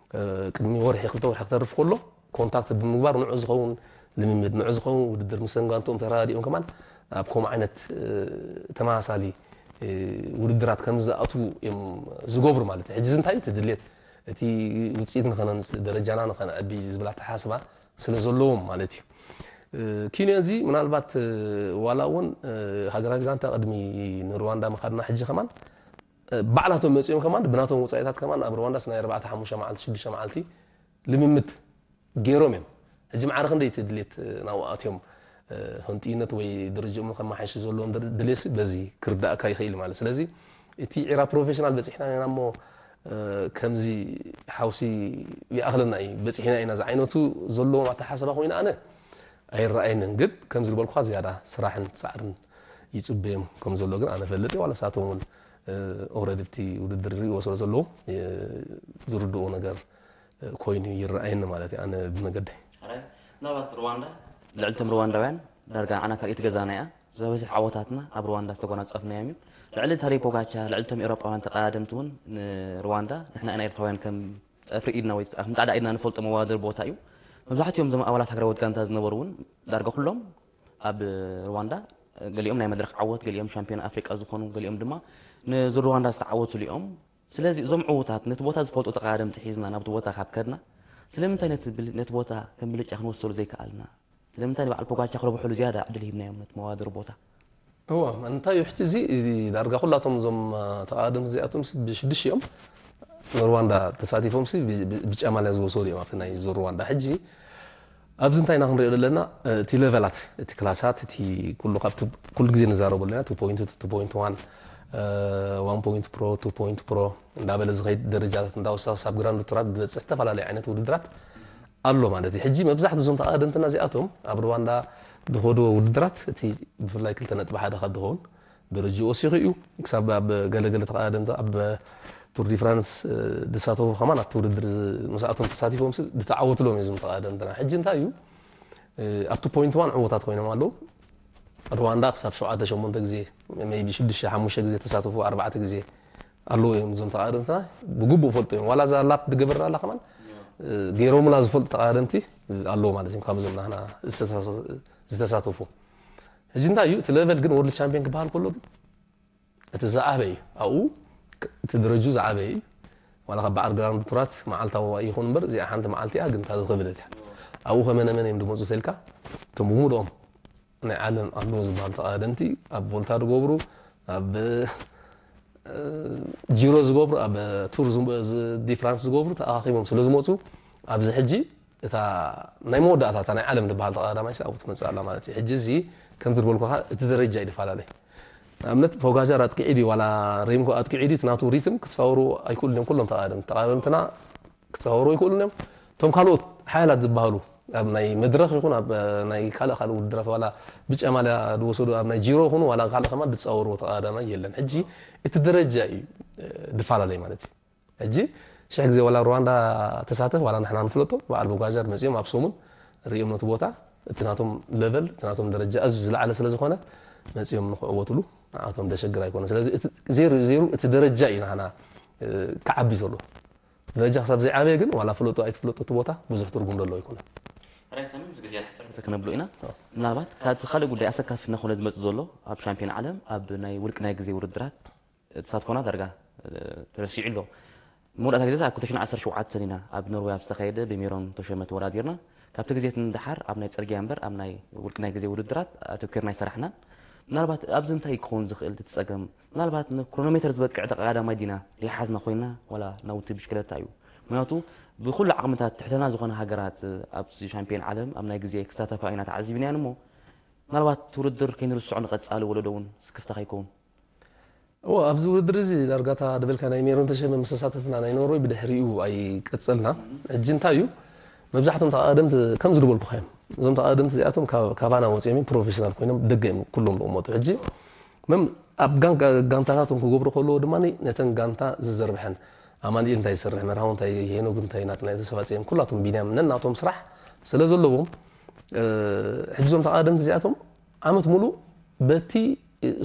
ቅድሚ ወርሒ ክልተ ወርሒ ክተርፍ ከሎ ኮንታክት ብምግባር ንዑ ዝኸውን ልምምድ፣ ንዑ ዝኸውን ውድድር ምስ ሰንጋንቶም ተራዲኦም ከማን ኣብ ከምኡ ዓይነት ተመሳሳሊ ውድድራት ከም ዝኣትዉ እዮም ዝገብሩ ማለት እዩ። ሕጂ እንታይ እቲ ድሌት እቲ ውፅኢት ንኸነምፅእ ደረጃና ንኸነዕቢ ዝብል ኣተሓሳስባ ስለ ዘለዎም ማለት እዩ። ኪንዮ እዚ ምናልባት ዋላ እውን ሃገራዊት ጋንታ ቅድሚ ንሩዋንዳ ምኻድና ሕጂ ከማን ባዕላቶም መፂኦም ከማን ብናቶም ወፃኢታት ከማን ኣብ ሩዋንዳስ ናይ ኣርባዕተ ሓሙሽተ መዓልቲ ሽዱሽተ መዓልቲ ልምምድ ገይሮም እዮም። ሕጂ ማዕረ ክንደይ እቲ ድሌት ናብኡ ኣትዮም ህንጥዩነት ወይ ደረጃኦም ከመሓይሹ ዘለዎም ድሌሲ በዚ ክርዳእካ ይኽእል ማለት። ስለዚ እቲ ዒራ ፕሮፌሽናል በፂሕና ኢና እሞ ከምዚ ሓውሲ ይኣኽለና እዩ በፂሕና ኢና ዝዓይነቱ ዘለዎም ኣተሓሳስባ ኮይኑ ኣነ ኣይረኣየንን። ግን ከምዚ ዝበልኩኻ ዝያዳ ስራሕን ፃዕርን ይፅበዮም ከም ዘሎ ግን ኣነ ፈልጥ ዋላ ሳቶም እውን ኦረዲ ብቲ ውድድር ይሪእዎ ስለ ዘለዉ ዝርድኡ ነገር ኮይኑ ይረኣየኒ ማለት እዩ። ኣነ ብመገደይ ምናልባት ሩዋንዳ ልዕልቶም ሩዋንዳውያን ዳርጋ ንዓና ካልኢት ገዛና እያ። ዝበዝሕ ዓወታትና ኣብ ሩዋንዳ ዝተጎናፀፍናዮም እዩ። ልዕሊ ታደይ ፖጋቻ ልዕልቶም ኤውሮጳውያን ተቐዳደምቲ እውን ንሩዋንዳ ንሕና ኢና ኤርትራውያን ከም ጠፍሪ ኢድና ወይ ከም ፃዕዳ ኢድና ንፈልጦ መዋደር ቦታ እዩ። መብዛሕትኦም እዞም ኣባላት ሃገራዊት ጋንታ ዝነበሩ እውን ዳርጋ ኩሎም ኣብ ሩዋንዳ ገሊኦም ናይ መድረኽ ዓወት፣ ገሊኦም ሻምፒዮን ኣፍሪቃ ዝኾኑ፣ ገሊኦም ድማ ንዝሩዋንዳ ዝተዓወትሉ እዮም። ስለዚ እዞም ዕዉታት ነቲ ቦታ ዝፈልጡ ተቐዳደምቲ ሒዝና ናብቲ ቦታ ካብ ከድና ስለምንታይ ነቲ ብል- ነቲ ቦታ ከም ብልጫ ክንወስደሉ ዘይከኣልና? ስለምንታይ ንበዓል ፖጋቻ ክረብሕሉ ዝያዳ ዕድል ሂብናዮም ነቲ መዋደር ቦታ? እዋ እንታይ እዩ ሕጂ እዚ ዳርጋ ኩላቶም እዞም ተቐዳደምቲ እዚኣቶም ብሽዱሽ እዮም ንሩዋንዳ ተሳቲፎም ብጫ ማልያ ዝወሰዱ እዮም ኣብቲ ናይ ዙር ሩዋንዳ። ሕጂ ኣብዚ እንታይ ኢና ክንሪኦ ዘለና እቲ ሌቨላት እቲ ክላሳት እቲ ኩሉ ካብቲ ኩሉ ግዜ ንዛረበሉ ኢና two point two two point one one point pro two point pro እንዳበለ ዝኸይድ ደረጃታት እንዳወሰኸ ሳብ ግራንድ ቱራት ዝበፅሕ ዝተፈላለዩ ዓይነት ውድድራት ኣሎ ማለት እዩ። ሕጂ መብዛሕትኡ እዞም ተቐዳደምትና እዚኣቶም ኣብ ሩዋንዳ ዝኸድዎ ውድድራት እቲ ብፍላይ ክልተ ነጥቢ ሓደ ካብ ዝኸውን ደረጃ ወሲኹ እዩ። ክሳብ ኣብ ገለገለ ተቐዳደምቲ ኣብ ቱር ዲ ፍራንስ ዝሳተፉ ከማን ኣብቲ ውድድር ምስኣቶም ተሳቲፎም ዝተዓወትሎም እዮም እዞም ተቐዳደምትና። ሕጂ እንታይ እዩ ኣብቲ ፖይንት ዋን ዕዉታት ኮይኖም ኣለዉ። ሩዋንዳ ክሳብ ሸውዓተ ሸሞንተ ግዜ ሜይ ቢ ሽዱሽተ ሓሙሽተ ግዜ ተሳተፉ ኣርባዕተ ግዜ ኣለዉ እዮም እዞም ተቐዳደምትና ብግቡእ ፈልጡ እዮም። ዋላ እዛ ላፕ ዝገበርናላ ከማን ገይሮምላ ዝፈልጡ ተቐዳደምቲ ኣለዉ ማለት እዮም ካብዞም ናህና ዝተሳተፉ። ሕጂ እንታይ እዩ እቲ ሌቨል ግን ወርልድ ቻምፒዮን ክበሃል ከሎ ግን እቲ ዝዓበ እዩ ኣብኡ እቲ ደረጁ ዝዓበ እዩ። ዋላ ካብ በዓል ግራንድ ቱራት መዓልታዊ ይኹን እምበር እዚኣ ሓንቲ መዓልቲ እያ ግን እታ ዝኸበደት እያ። ኣብኡ ከመነ መን እዮም ድመፁ ተልካ እቶም ብምሉኦም ናይ ዓለም ኣለዉ ዝበሃሉ ተቐዳደምቲ ኣብ ቮልታ ዝገብሩ ኣብ ጂሮ ዝገብሩ ኣብ ቱር ዲ ፍራንስ ዝገብሩ ተኣኻኺቦም ስለ ዝመፁ ኣብዚ ሕጂ እታ ናይ መወዳእታ እታ ናይ ዓለም ዝበሃል ተቐዳዳማይ ኣብኡ ትመፅእ ኣላ ማለት እዩ። ሕጂ እዚ ከምቲ ዝበልኩኻ እቲ ደረጃ እዩ ዝፈላለ። ንኣብነት ፖጋቻር ኣጥቂዒ ድዩ ዋላ ሬምኮ ኣጥቂዒ ድዩ እቲ ናቱ ሪትም ክፃወሩ ኣይክእሉን እዮም ኩሎም ተቐዳደምቲ። ተቐዳደምትና ክፃወሩ ኣይክእሉን እዮም። እቶም ካልኦት ሓያላት ዝበሃሉ ኣብ ናይ መድረኽ ይኹን ኣብ ናይ ካልእ ካልእ ውድድራት ዋላ ብጫ ማልያ ዝወሰዱ ኣብ ናይ ጂሮ ይኹኑ ዋላ ካልእ ከማን ዝፃወርዎ ተቐዳዳማይ የለን። ሕጂ እቲ ደረጃ እዩ ዝፈላለ ማለት እዩ። ሕጂ ሽሕ ግዜ ዋላ ሩዋንዳ ተሳተፍ ዋላ ንሕና ንፍለጦ በዓል ቡጋዘር መፂኦም ኣብ ሰሙን ሪኦም ነቲ ቦታ እቲ ናቶም ለቨል እቲ ናቶም ደረጃ ኣዝዩ ዝለዓለ ስለ ዝኾነ መፂኦም ንክዕወትሉ ንዓቶም ደሸግር ኣይኮነ። ስለዚ እቲ ዜሩ ዜሩ እቲ ደረጃ እዩ ናህና ክዓቢ ዘሎ። ደረጃ ክሳብ ዘይዓበየ ግን ዋላ ፍለጦ ኣይትፍለጦ እቲ ቦታ ብዙሕ ትርጉም ዘለዎ ኣይኮነን። ራይ ሰምን እዚ ግዜ ሕፅርቲ ክነብሎ ኢና። ምናልባት ካብቲ ካልእ ጉዳይ ኣሰካፊ እናኾነ ዝመፅእ ዘሎ ኣብ ሻምፒዮን ዓለም ኣብ ናይ ውልቂ ናይ ግዜ ውድድራት ተሳትፎና ዳርጋ ተረሲዑ ኣሎ። መወዳእታ ግዜ ኣብ ክልተ ሽሕን ዓሰርተ ሸውዓተን ኢና ኣብ ኖርወይ ኣብ ዝተኻየደ ብሜሮን ተሾመ ተወዳዲርና። ካብቲ ግዜ ንደሓር ኣብ ናይ ፅርግያ እምበር ኣብ ናይ ውልቂ ናይ ግዜ ውድድራት ኣተኪርና ኣይሰራሕናን። ምናልባት ኣብዚ እንታይ ክኸውን ዝኽእል እቲ ፀገም? ምናልባት ንክሮኖሜተር ዝበቅዕ ተቐዳዳማይ ዲና ዘይሓዝና ኮይና ዋላ ናውቲ ብሽክለታ እዩ። ምክንያቱ ብኩሉ ዓቕምታት ትሕተና ዝኾነ ሃገራት ኣብዚ ሻምፒዮን ዓለም ኣብ ናይ ግዜ ክሳተፋ ኢና ተዓዚብናያን እሞ ምናልባት እቲ ውድድር ከይንርስዖ ንቐፃሊ ወለዶ እውን ስክፍታ ከይከውን። እወ ኣብዚ ውድድር እዚ ዳርጋ እታ ዝበልካ ናይ ሜሮን ተሸመ ምስ ተሳተፍና ናይ ኖርወይ ብድሕሪኡ ኣይቀፀልናን። ሕጂ እንታይ እዩ መብዛሕቶም ተቐዳደምቲ ከምዚ ዝበልኩኻ እዮም። እዞም ተቐዳደምቲ እዚኣቶም ካባና ወፂኦም እዮም ፕሮፌሽናል ኮይኖም ደገ እዮም ኩሎም ዝቕመጡ። ሕጂ መም ኣብ ጋንታታቶም ክገብሩ ከለዎ ድማ ነተን ጋንታ ዝዘርብሐን ኣማኑኤል እንታይ ይሰርሕ፣ መርሃዊ እንታይ፣ ሄኖግ እንታይ፣ ናትናኤል ተስፋጽዮን ኩላቶም ቢንያም ነናቶም ስራሕ ስለ ዘለዎም ሕጂ እዞም ተቐዳደምቲ እዚኣቶም ዓመት ሙሉእ በቲ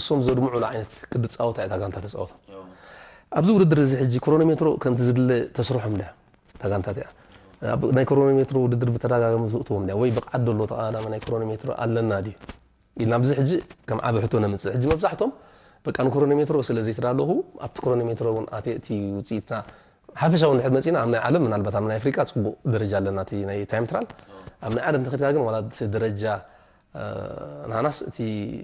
እሶም ዘድምዑሉ ዓይነት ቅዲ ፃወታ እያ እታ ጋንታ ተፃወታ። ኣብዚ ውድድር እዚ ሕጂ ክሮኖሜትሮ ከምቲ ዝድለ ተስርሖም ድያ? እታ ጋንታ እቲኣ። ኣብ ናይ ክሮኖሜትሮ ውድድር ብተደጋጋሚ ዝእትዎም ድያ? ወይ ብቕዓት ደሎ ተቐዳዳሚ ናይ ክሮኖሜትሮ ኣለና ድዩ? ኢልና ኣብዚ ሕጂ ከም ዓቢ ሕቶ ነምጽእ። ሕጂ መብዛሕቶም በቃ ንክሮኖሜትሮ ስለ ዘይተዳለኹ ኣብቲ ክሮኖሜትሮ እውን ኣትየ እቲ ውጽኢትና ሓፈሻዊ እንድሕር መጺና ኣብ ናይ ዓለም ምናልባት ኣብ ናይ ኣፍሪቃ ጽቡቕ ደረጃ ኣለና እቲ ናይ ታይም ትራል። ኣብ ናይ ዓለም ተኸድካ ግን ዋላ እቲ ደረጃ፣ እ፣ ናህናስ እቲ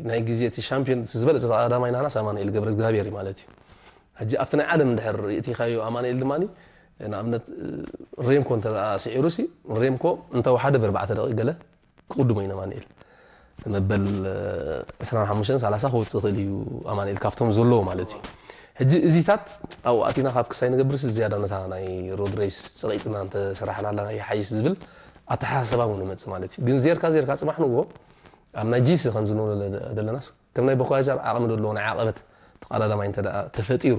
ናይ ግዜ እቲ ሻምፒዮን እቲ ዝበለጸ ተቐዳዳማይ ናህናስ ኣማኑኤል ገብረ እግዚኣብሔር እዩ ማለት እዩ። ሕጂ ኣብቲ ናይ ዓለም እንድሕር ርእትኻዮ ኣማኑኤል ድማ ንኣብነት፣ እ፣ ሬምኮ እንተ ደኣ ስዒሩሲ ሬምኮ እንተወሓደ ብኣርባዕተ ደቂቕ ገለ ክቕድሞ እዩ ንኣማኑኤል። መበል፣ እ፣ ዕስራን ሓሙሽተን ሰላሳ ክወጽእ ይኽእል እዩ ኣማኑኤል ካብቶም ዘለዉ ማለት እዩ። ሕጂ እዚታት ኣብኡ ኣቲና ካብ ክሳይ ንገብርስ ዝያዳ ነታ ናይ ሮድ ሬስ ጸቒጥና እንተሰራሕናላ ይሓይሽ ዝብል ኣተሓሳስባ እውን ይመጽእ ማለት እዩ። ግን ዜርካ ዜርካ ጽባሕ ንግሆ ኣብ ናይ ጂሲ ከም ዝንብሎ ዘለናስ ከም ናይ ቦኳጃር ዓቕሚ ዘለዎ ናይ ዓቐበት ተቐዳዳማይ እንተ ደኣ ተፈጢሩ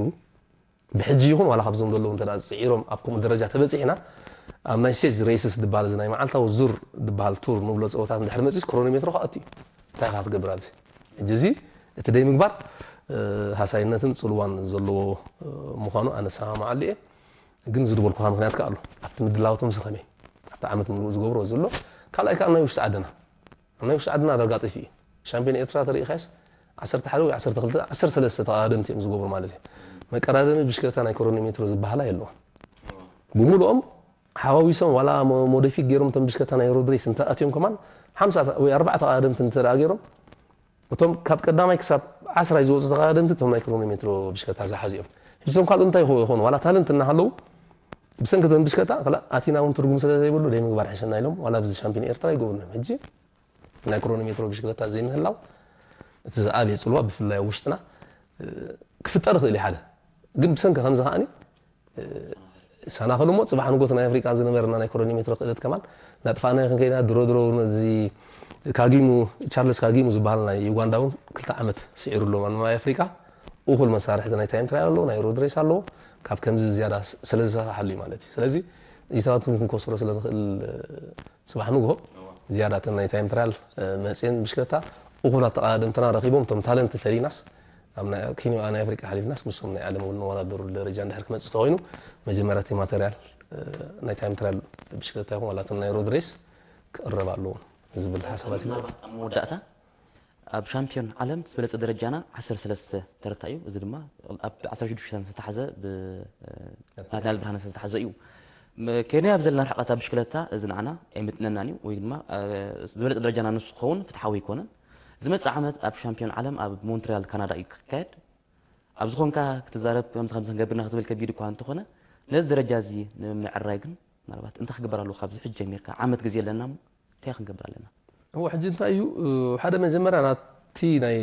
ብሕጂ ይኹን ዋላ ካብዞም ዘለዉ እንተ ደኣ ጽዒሮም ኣብ ከምኡ ደረጃ ተበጺሕና ኣብ ናይ ስቴጅ ሬስስ ዝበሃል እዚ ናይ መዓልታዊ ዙር ዝበሃል ቱር ንብሎ ጸወታት እንድሕር መጺስ ክሮኖሜትሮ ክኣቱ እዩ። እንታይ ኢኻ ክትገብር ኣብዚ? ሕጂ እዚ እቲ ደይ ምግባር፣ እ፣ ሃሳይነትን ጽልዋን ዘለዎ፣ እ፣ ምዃኑ ኣነ እሰማማዓሉ እየ። ግን እዚ ዝበልኩኻ ምኽንያት ከኣ ኣሎ። ኣብቲ ምድላዋቶም እዚ ከመይ? ኣብቲ ዓመት ምሉእ ዝገብሮ ዘሎ ካልኣይ ከኣ ናይ ውሽጢ ዓድና ኣብ ናይ ውሽጢ ዓድና ዳርጋ ጠፊኡ። ሻምፒዮን ኤርትራ ተሪኢኻስ ዓሰርተ ሓደ ወይ ዓሰርተ ክልተ፣ ዓሰርተ ሰለስተ ተቐዳደምቲ እዮም ዝገብሩ ማለት እዩ። መቀዳደሚ ብሽክለታ ናይ ክሮኖሜትሮ ዝበሃላ የለዋን። ብምሉኦም ሓዋዊሶም ዋላ ሞ-፣ ሞዲፊክ ገይሮም እቶም ብሽክለታ ናይ ሮድ ሬስ እንተ ኣትዮም ከማን ሓምሳ ወይ ኣርባዕተ ተቐዳደምቲ እንተ ደኣ ገይሮም እቶም ካብ ቀዳማይ ክሳብ ዓስራይ ዝወጹ ተቐዳደምቲ እቶም ናይ ክሮኖሜትሮ ብሽክለታ ዝሓዙ እዮም። ሕጂ እቶም ካልኦት እንታይ ይኾ-፣ ይኾኑ? ዋላ ታለንት እናሃለዉ ብሰንኪ እቶም ብሽክለታ ክላ-፣ ኣቲና እውን ትርጉም ስለ ዘይብሉ ደይ ምግባር ሕሸና ኢሎም ዋላ ኣብዚ ሻምፒዮን ኤርትራ ይገብሩና እዮም። ሕጂ ናይ ክሮኖሜትሮ ብሽክለታ ዘይምህላው እቲ ዝዓበየ ጽልዋ ብፍላይ ኣብ ውሽጥና፣ እ፣ ክፍጠር ይኽእል እዩ ሓደ። ግን ብሰንኪ ከምዚ ከኣኒ፣ እ፣ ሰናኽል እሞ ጽባሕ ንጎት ናይ ኣፍሪቃ ዝነበረና ናይ ክሮኖሜትሮ ክእለት ከማን እናጥፋእናዮ ክንከይና ድሮ ድሮ እውን እዚ ካጊሙ፣ ቻርልስ ካጊሙ ዝበሃል ናይ ዩጋንዳ እውን ክልተ ዓመት ስዒሩ ኣሎ ማይ ኣፍሪቃ። እኹል መሳርሕቲ ናይ ታይም ትራያል ኣለዎ፣ ናይ ሮድ ሬስ ኣለዎ። ካብ ከምዚ ዝያዳ ስ-፣ ስለ ዝሰራሓሉ እዩ ማለት እዩ። ስለዚ እዚታት እውን ክንከስሮ ስለ ንኽእል፣ እ፣ ጽባሕ ንግሆ ዝያዳ እተን ናይ ታይም ትራያል፣ እ፣ መጽየን ብሽክለታ እኹላት ተቐዳደምትና ረኺቦም እቶም ታለንት ፈሊናስ ኣብ ናይ ኬንያ ናይ ኣፍሪቃ ሓሊፍናስ ምስኦም ናይ ዓለም እውን ንወዳደሩ ደረጃ እንድሕር ክመጽእ ተኾይኑ መጀመርያ እቲ ማተርያል፣ እ፣ ናይ ታይም ትራያል ብሽክለታ ይኹን ዋላ እተን ናይ ሮድ ሬስ ክቕረብ ኣለዎም ዝብል ሓሳባት እዩ። ምናልባት ኣብ መወዳእታ ኣብ ሻምፒዮን ዓለም ዝበለጸ ደረጃና ዓሰርተ ሰለስተ ተረታ እዩ። እዚ ድማ ኣብ ዓሰርተ ሽዱሽተ ዝተታሕዘ ብ-፣ እ፣ ናትናኤል ብርሃነ ዝተታሕዘ እዩ። ም-፣ ኬንያ ኣብ ዘለና ርሕቀት ኣብ ብሽክለታ እዚ ንዓና ኣይምጥነናን እዩ፣ ወይ ድማ፣ እ፣ ዝበለጸ ደረጃና ንሱ ክኸውን ፍትሓዊ ኣይኮነን። ዝመጽእ ዓመት ኣብ ሻምፒዮን ዓለም ኣብ ሞንትሪያል ካናዳ እዩ ክካየድ። ኣብ ዝኾንካ ክትዛረብ፣ ከምዚ ከምዚ ክንገብርና ክትብል ከቢድ እኳ እንተኾነ፣ ነዚ ደረጃ እዚ ንምዕራይ ግን ምናልባት እንታይ ክግበር ኣለዎ? ካብዚ ሕጂ ጀሚርካ ዓመት ግዜ ኣለና እሞ እንታይ ክንገብር ኣለና? እዎ፣ ሕጂ እንታይ እዩ፣ እ፣ ሓደ መጀመርያ ናቲ ናይ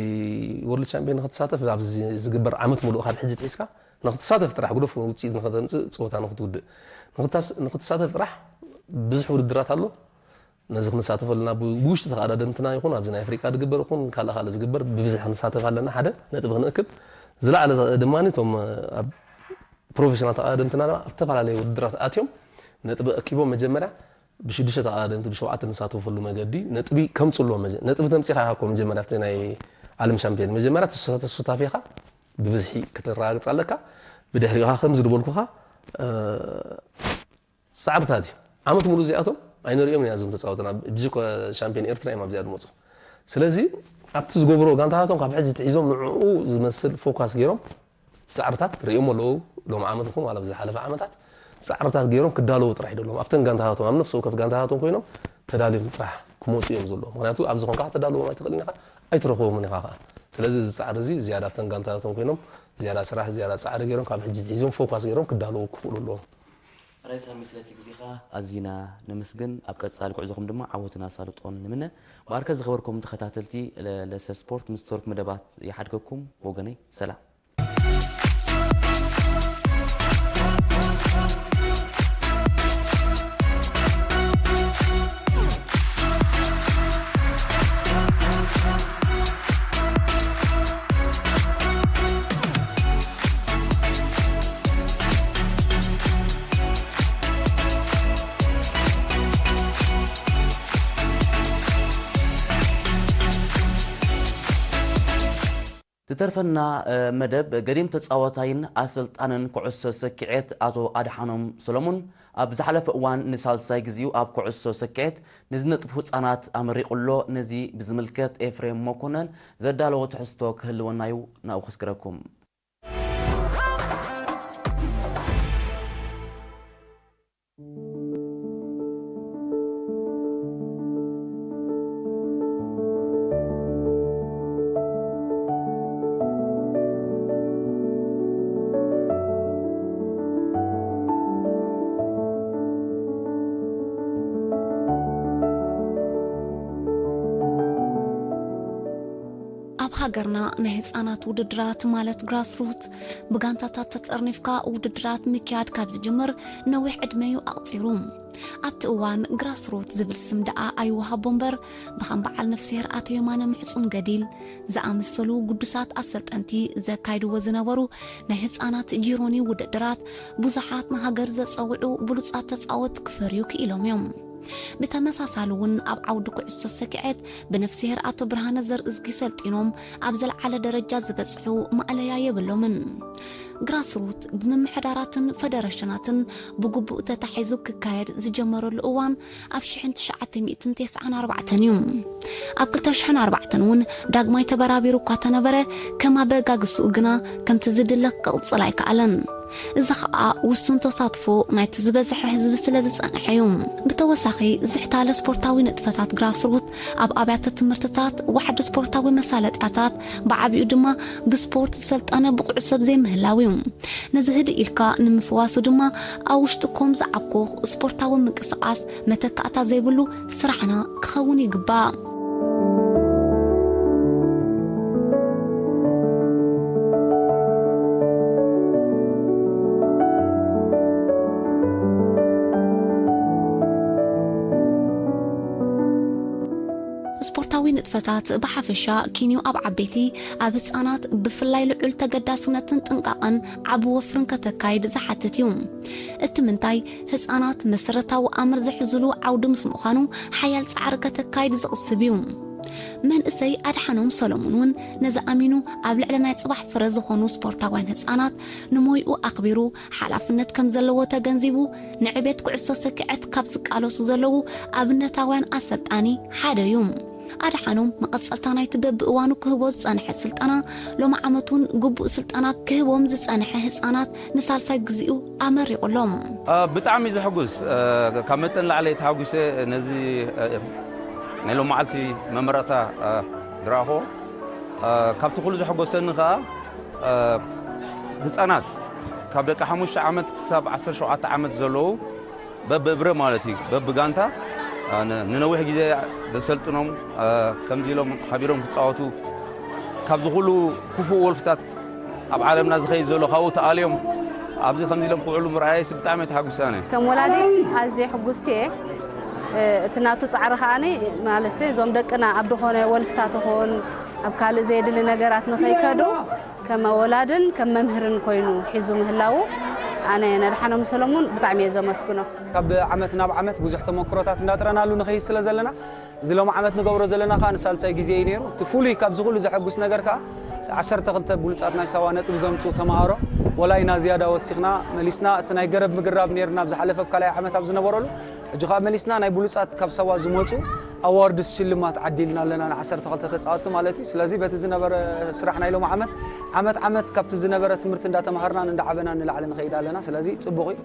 ወርልድ ቻምፒዮን ንክትሳተፍ ኣብዚ ዝግበር ዓመት ሙሉእ ካብ ሕጂ ትሒዝካ ንክትሳተፍ ጥራሕ ግደፎ ውፅኢት ንክተምፅእ ፀወታ ንክትውድእ ንክታስ-፣ ንክትሳተፍ ጥራሕ ብዙሕ ውድድራት ኣሎ። ነዚ ክንሳተፈሉ ናብ ውሽጢ ተቐዳደምትና ይኹን ኣብዚ ናይ ኣፍሪቃ ዝግበር ይኹን ካልእ ካልእ ዝግበር ብብዝሒ ክንሳተፍ ኣለና። ሓደ ነጥቢ ክንእክብ ዝለዓለ ድማ እቶም ኣብ ፕሮፌሽናል ተቐዳደምትና ኣብ ዝተፈላለዩ ውድድራት ኣትዮም ነጥቢ ኣኪቦም መጀመርያ ብሽዱሽተ ተቐዳደምቲ ብሸውዓተ ንሳተፈሉ መገዲ ነጥቢ ከምፅሎ መጀ-፣ ነጥቢ ተምፂኻ ኢኻ እኮ መጀመርያ ኣብቲ ናይ ዓለም ሻምፒዮን መጀመርያ ተሳተ-፣ ተሳታፊኻ ብብዝሒ ክትረጋግፅ ኣለካ። ብድሕሪኻ ከምዚ ዝበልኩኻ፣ እ፣ ጻዕርታት እዩ። ዓመት ሙሉ እዚኣቶም ኣይንሪኦም ኢና እዞም ተጻወትና። ብዚ ኮ ሻምፒዮን ኤርትራ እዮም ኣብዚኣ ዝመጹ። ስለዚ ኣብቲ ዝገብሮ ጋንታታቶም ካብ ሕጂ ትሒዞም ንዕኡ ዝመስል ፎካስ ገይሮም ጻዕርታት ርእዮም ኣለዉ። ሎም ዓመት ይኹን ዋላ ብዝሓለፈ ዓመታት ጻዕርታት ገይሮም ክዳለዉ ጥራሕ ይደሎም። ኣብተን ጋንታታቶም፣ ኣብ ነፍሲ ወከፍ ጋንታታቶም ኮይኖም ተዳልዮም ጥራሕ ክመጹ እዮም ዘለዎም። ምኽንያቱ ኣብዚ ኮንካ ከተዳልዎም ኣይትኽእልን ኢኻ፣ ኣይትረኽቦምን ኢኻ ኸኣ። ስለዚ እዚ ጻዕሪ እዚ ዝያዳ ኣብተን ጋንታታቶም ኮይኖም ዝያዳ ስራሕ፣ ዝያዳ ጻዕሪ ገይሮም ካብ ሕጂ ትሒዞም ፎካስ ገይሮም ክዳለዉ ክኽእሉ ኣለዎም። ራይሳ፣ ስለቲ ግዜኻ ኣዚና ነመስግን። ኣብ ቀጻሊ ጉዕዞኹም ድማ ዓወትን ኣሳልጦን ንምነ። ማርከ ዝኸበርኩም ተኸታተልቲ ለ-፣ ለሰ ስፖርት ምስ ተርፍ መደባት ይሓድገኩም። ወገነይ ሰላም። ትተርፈና፣ እ፣ መደብ ገዲም ተጻዋታይን ኣሰልጣንን ኩዕሶ ሰኪዔት ኣቶ ኣድሓኖም ሰሎሙን ኣብ ዝሓለፈ እዋን ንሳልሳይ ግዜኡ ኣብ ኩዕሶ ሰኪዔት ንዝነጥፉ ህጻናት ኣመሪቑ ኣሎ። ነዚ ብዝምልከት ኤፍሬም መኮነን ዘዳለዎ ትሕዝቶ ክህልወና እዩ፣ ናብኡ ከስግረኩም። ኣብ ሃገርና ናይ ህጻናት ውድድራት ማለት ግራስሩት ብጋንታታት ተጠርኒፍካ ውድድራት ምክያድ ካብ ዝጅምር ነዊሕ ዕድመ እዩ ኣቕጺሩ። ኣብቲ እዋን ግራስሩት ዝብል ስም ደኣ ኣይወሃቦ እምበር፣ ብኸም በዓል ነፍስሄር ኣቶ የማነ ምሕጹን ገዲል ዝኣመሰሉ ግዱሳት ኣሰልጠንቲ ዘካይድዎ ዝነበሩ ናይ ህጻናት ጂሮኒ ውድድራት ብዙሓት ንሃገር ዘጸውዑ ብሉጻት ተጻወት ክፈርዩ ክኢሎም እዮም። ብተመሳሳሊ እውን ኣብ ዓውዲ ኩዕሶ ሰኪዔት ብነፍስሄር ኣቶ ብርሃነ ዘርእዝጊ ሰልጢኖም ኣብ ዝለዓለ ደረጃ ዝበጽሑ ማእለያ የብሎምን። ግራስሩት ብምምሕዳራትን ፈደረሽናትን ብግቡእ ተታሒዙ ክካየድ ዝጀመረሉ እዋን ኣብ ሽሕን ትሽዓተ ሚእትን ተስዓን ኣርባዕተን እዩ። ኣብ ክልተ ሽሕን ኣርባዕተን እውን ዳግማይ ተበራቢሩ እኳ ተነበረ፣ ከም ኣበጋግስኡ ግና ከምቲ ዝድለ ክቕጽል ኣይከኣለን። እዚ ኸኣ ውሱን ተሳትፎ ናይቲ ዝበዝሐ ህዝቢ ስለ ዝጸንሐ እዩ። ብተወሳኺ ዝሕታለ ስፖርታዊ ንጥፈታት ግራስሩት ኣብ ኣብያተ ትምህርትታት፣ ዋሕዲ ስፖርታዊ መሳለጥያታት፣ ብዓቢኡ ድማ ብስፖርት ዝሰልጠነ ብቑዕ ሰብ ዘይምህላው እዩ። ነዚ ህድእ ኢልካ ንምፍዋሱ ድማ ኣብ ውሽጥኩም ዝዓኩኽ ስፖርታዊ ምንቅስቓስ መተካእታ ዘይብሉ ስራሕና ክኸውን ይግባእ። ስፖርታዊ ንጥፈታት ብሓፈሻ ኪንዮ ኣብ ዓበይቲ፣ ኣብ ህጻናት ብፍላይ ልዑል ተገዳስነትን ጥንቃቐን ዓቢ ወፍርን ከተካይድ ዝሓትት እዩ። እቲ ምንታይ ህጻናት መሰረታዊ ኣምር ዝሕዝሉ ዓውዲ ምስ ምዃኑ ሓያል ጻዕሪ ከተካይድ ዝቕስብ እዩ። መንእሰይ ኣድሓኖም ሰሎሙን እውን ነዚ ኣሚኑ ኣብ ልዕሊ ናይ ጽባሕ ፍረ ዝኾኑ ስፖርታውያን ህጻናት ንሞይኡ ኣኽቢሩ ሓላፍነት ከም ዘለዎ ተገንዚቡ ንዕቤት ኩዕሶ ሰኪዐት ካብ ዝቃለሱ ዘለዉ ኣብነታውያን ኣሰልጣኒ ሓደ እዩ። ኣድሓኖም መቐጸልታ ናይቲ በብእዋኑ ክህቦ ዝጸንሐ ስልጠና ሎሚ ዓመት እውን ግቡእ ስልጠና ክህቦም ዝጸንሐ ህጻናት ንሳልሳይ ግዚኡ ኣመሪቑሎም። እ፣ ብጣዕሚ ዘሐጉስ፣ እ፣ ካብ መጠን ላዕሊ ተሓጒሰ ነዚ፣ እ፣ ናይ ሎም መዓልቲ መመረቕታ፣ እ፣ ዝረኣኹ። እ፣ ካብቲ ኩሉ ዘሐጎሰኒ ከኣ፣ እ፣ ህጻናት ካብ ደቂ ሓሙሽተ ዓመት ክሳብ ዓሰርተ ሸውዓተ ዓመት ዘለዉ በብእብረ ማለት እዩ፣ በብጋንታ፣ እ፣ ን-፣ ንነዊሕ ግዜ ዘሰልጥኖም፣ እ፣ ከምዚ ኢሎም ሓቢሮም ክጻወቱ፣ ካብዚ ኩሉ ክፉእ ወልፍታት ኣብ ዓለምና ዝኸይድ ዘሎ ካብኡ ተኣልዮም ኣብዚ ከምዚ ኢሎም ክውዕሉ ምርኣየስ ብጣዕሚ እየ ተሓጒሰ ኣነ። ከም ወላዲት ኣዝየ ሕጉስቲ እየ። እ፣ እቲ ናቱ ጻዕሪ ከኣኒ፣ ማለት እዞም ደቅና ኣብ ዝኾነ ወልፍታት ይኹን ኣብ ካልእ ዘየድሊ ነገራት ንኸይከዱ ከም ወላድን ከም መምህርን ኮይኑ ሒዙ ምህላዉ ኣነ ነድሓኖም ሰሎሙን ብጣዕሚ እየ ዘመስግኖ። ካብ ዓመት ናብ ዓመት ብዙሕ ተመክሮታት እንዳጥረናሉ ንኸይድ ስለ ዘለና፣ እዚ ሎም ዓመት ንገብሮ ዘለና ከኣ ንሳልሳይ ግዜ እዩ ነይሩ። እቲ ፍሉይ ካብዚ ኩሉ ዘሐጉስ ነገር ከኣ ዓሰርተ ክልተ ብሉጻት ናይ ሳዋ ነጥቢ ዘምጽኡ ተማሃሮ፣ ወላ ኢና ዝያዳ ወሲኽና መሊስና፣ እቲ ናይ ገረብ ምግራብ ነይርና ኣብ ዝሓለፈ ኣብ ካልኣይ ዓመት ኣብ ዝነበረሉ፣ ሕጂ ከኣ መሊስና ናይ ብሉጻት ካብ ሳዋ ዝመጹ ኣዋርድስ ሽልማት ዓዲልና ኣለና ንዓሰርተ ክልተ ተጻወትቲ ማለት እዩ። ስለዚ በቲ ዝነበረ ስራሕ ናይ ሎም ዓመት፣ ዓመት ዓመት ካብቲ ዝነበረ ትምህርቲ እንዳተማሃርናን እንዳዓበናን ንላዕሊ ንኸይድ ኣለና። ስለዚ ጽቡቕ እዩ።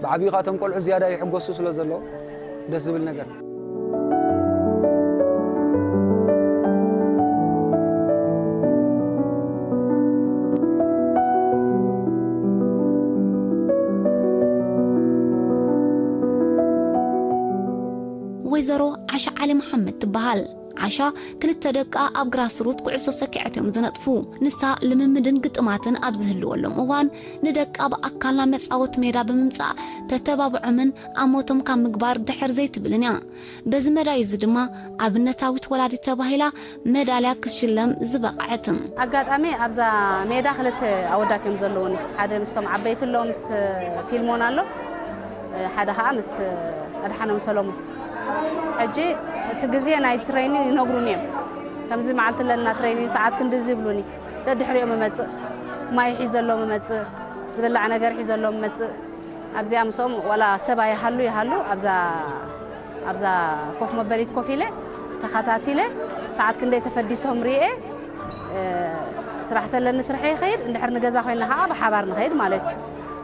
ብዓቢኡ ከኣ እቶም ቆልዑ ዝያዳ ይሕጎሱ ስለ ዘለዉ ደስ ዝብል ነገር። ወይዘሮ ዓሻ ዓሊ መሓመድ ትበሃል። ዓሻ ክልተ ደቃ ኣብ ግራስሩት ኩዕሶ ሰኪዐት እዮም ዝነጥፉ። ንሳ ልምምድን ግጥማትን ኣብ ዝህልወሎም እዋን ንደቃ ብኣካል ናብ መጻወቲ ሜዳ ብምምጻእ ተተባብዖምን ኣሞቶም ካብ ምግባር ድሕር ዘይትብልን እያ። በዚ መዳይ እዚ ድማ ኣብነታዊት ወላዲት ተባሂላ መዳልያ ክትሽለም ዝበቕዐት። ኣጋጣሚ ኣብዛ ሜዳ ክልተ ኣወዳት እዮም ዘለዉኒ። ሓደ ምስቶም ዓበይቲ ኣሎ፣ ምስ ፊልሞን ኣሎ፣ ሓደ ኸዓ ምስ ኣድሓኖም ሰሎሙን። ሕጂ እቲ ግዜ ናይ ትሬኒን ይነግሩኒ እዮም። ከምዚ መዓልቲ ኣለና ትሬኒን ሰዓት ክንድዚ ይብሉኒ። ደድሕሪኦም እመጽእ፣ ማይ ሒዘሎም እመጽእ፣ ዝብላዕ ነገር ሒዘሎም እመጽእ። ኣብዚኣ ምስኦም ዋላ ሰብ ኣይሃሉ ይሃሉ ኣብዛ ኣብዛ ኮፍ መበሊት ኮፍ ኢለ ተኸታቲለ ሰዓት ክንደይ ተፈዲሶም ርኤ ስራሕ ተለኒ ስርሐ ይኸይድ እንድሕር ንገዛ ኮይና ከዓ ብሓባር ንኸይድ ማለት እዩ።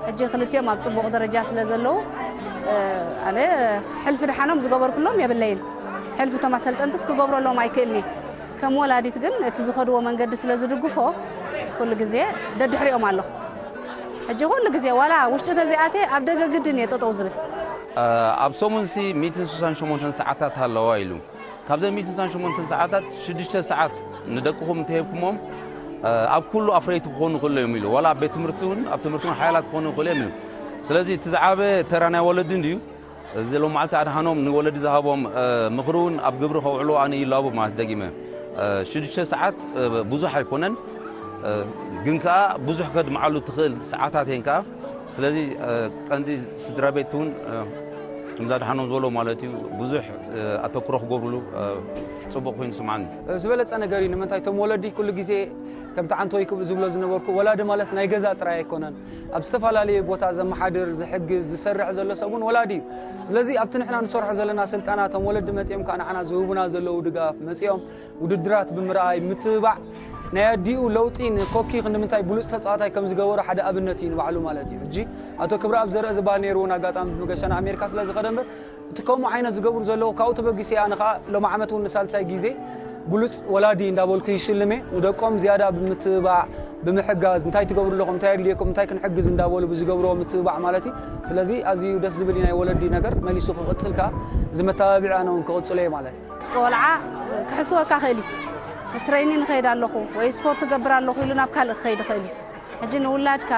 ሕጂ ክልቲኦም ኣብ ፅቡቕ ደረጃ ስለ ዘለዉ ኣነ ሕልፊ ድሓኖም ዝገበርኩሎም የብለይን። ሕልፊ እቶም ኣሰልጠንትስ ክገብረሎም ኣይክእልኒ። ከም ወላዲት ግን እቲ ዝኸድዎ መንገዲ ስለ ዝድግፎ ኩሉ ግዜ ደድሕሪኦም ኣለኹ። ሕጂ ኩሉ ግዜ ዋላ ውሽጢ ተዚኣተ ኣብ ደገ ግድን እየ ጠጠው ዝብል። ኣብ ሰሙንሲ ሚእትን ስሳን ሸሞንተን ሰዓታት ኣለዋ ኢሉ። ካብዘን ሚእትን ስሳን ሸሞንተን ሰዓታት ሽዱሽተ ሰዓት ንደቅኹም እንተሂብኩሞም ኣብ ኩሉ ኣፍረይቲ ክኾኑ ይኽእሉ እዮም ኢሉ። ዋላ ኣብ ቤት ትምህርቲ እውን ኣብ ትምህርቲ እውን ሓያላት ክኾኑ ይኽእሉ እዮም ኢሉ። ስለዚ እቲ ዝዓበየ ተራ ናይ ወለዲ እንድዩ። እዚ ሎም መዓልቲ ኣድሓኖም ንወለዲ ዝሃቦም ምኽሪ እውን ኣብ ግብሪ ከውዕሉ ኣነ ይላቡ ማለት ደጊመ ሽዱሽተ ሰዓት ብዙሕ ኣይኮነን፣ ግን ከኣ ብዙሕ ከድምዓሉ ትኽእል ሰዓታት እየን ከኣ። ስለዚ ቀንዲ ስድራ ቤት እውን ከምዛ ድሓኖም ዝበሎ ማለት እዩ ብዙሕ ኣተኩሮ ክገብርሉ ጽቡቕ ኮይኑ ስምዓኒ። ዝበለጸ ነገር እዩ። ንምንታይ እቶም ወለዲ ኩሉ ግዜ ከምቲ ዓንቶይ ክብ ዝብሎ ዝነበርኩ ወላዲ ማለት ናይ ገዛ ጥራይ ኣይኮነን። ኣብ ዝተፈላለየ ቦታ ዘመሓድር፣ ዝሕግዝ፣ ዝሰርሕ ዘሎ ሰብ እውን ወላዲ እዩ። ስለዚ ኣብቲ ንሕና ንሰርሖ ዘለና ስልጠና እቶም ወለዲ መጺኦም ከዓ ንዓና ዝህቡና ዘለዉ ድጋፍ መጺኦም ውድድራት ብምርኣይ ምትብባዕ ናይ ኣዲኡ ለውጢ ንኮኪ ክንዲ ምንታይ ብሉፅ ተፃዋታይ ከም ዝገበሮ ሓደ ኣብነት እዩ ንባዕሉ ማለት እዩ። ሕጂ ኣቶ ክብረኣብ ዘርእ ዝበሃል ነይሩ እውን ኣጋጣሚ ብመገሻ ንኣሜሪካ ስለ ዝኸደ እምበር እቲ ከምኡ ዓይነት ዝገብሩ ዘለዉ ካብኡ ተበጊሰ ኣነ ከዓ ሎም ዓመት እውን ንሳልሳይ ግዜ ብሉፅ ወላዲ እንዳበልኩ ይሽልሜ ንደቆም ዝያዳ ብምትብባዕ ብምሕጋዝ እንታይ ትገብሩ ኣለኹም እንታይ ኣድልየኩም እንታይ ክንሕግዝ እንዳበሉ ብዝገብርዎ ምትብባዕ ማለት እዩ። ስለዚ ኣዝዩ ደስ ዝብል እዩ ናይ ወለዲ ነገር መሊሱ ክቕፅል ከዓ እዚ መተባብዒ ኣነ እውን ክቕፅሎ እየ ማለት እዩ። ቆልዓ ክሕስወካ ክእል እዩ። ትሬኒ ንኸይድ ኣለኹ ወይ ስፖርት ገብር ኣለኹ ኢሉ ናብ ካልእ ክኸይድ ይኽእል እዩ። ሕጂ ንውላድካ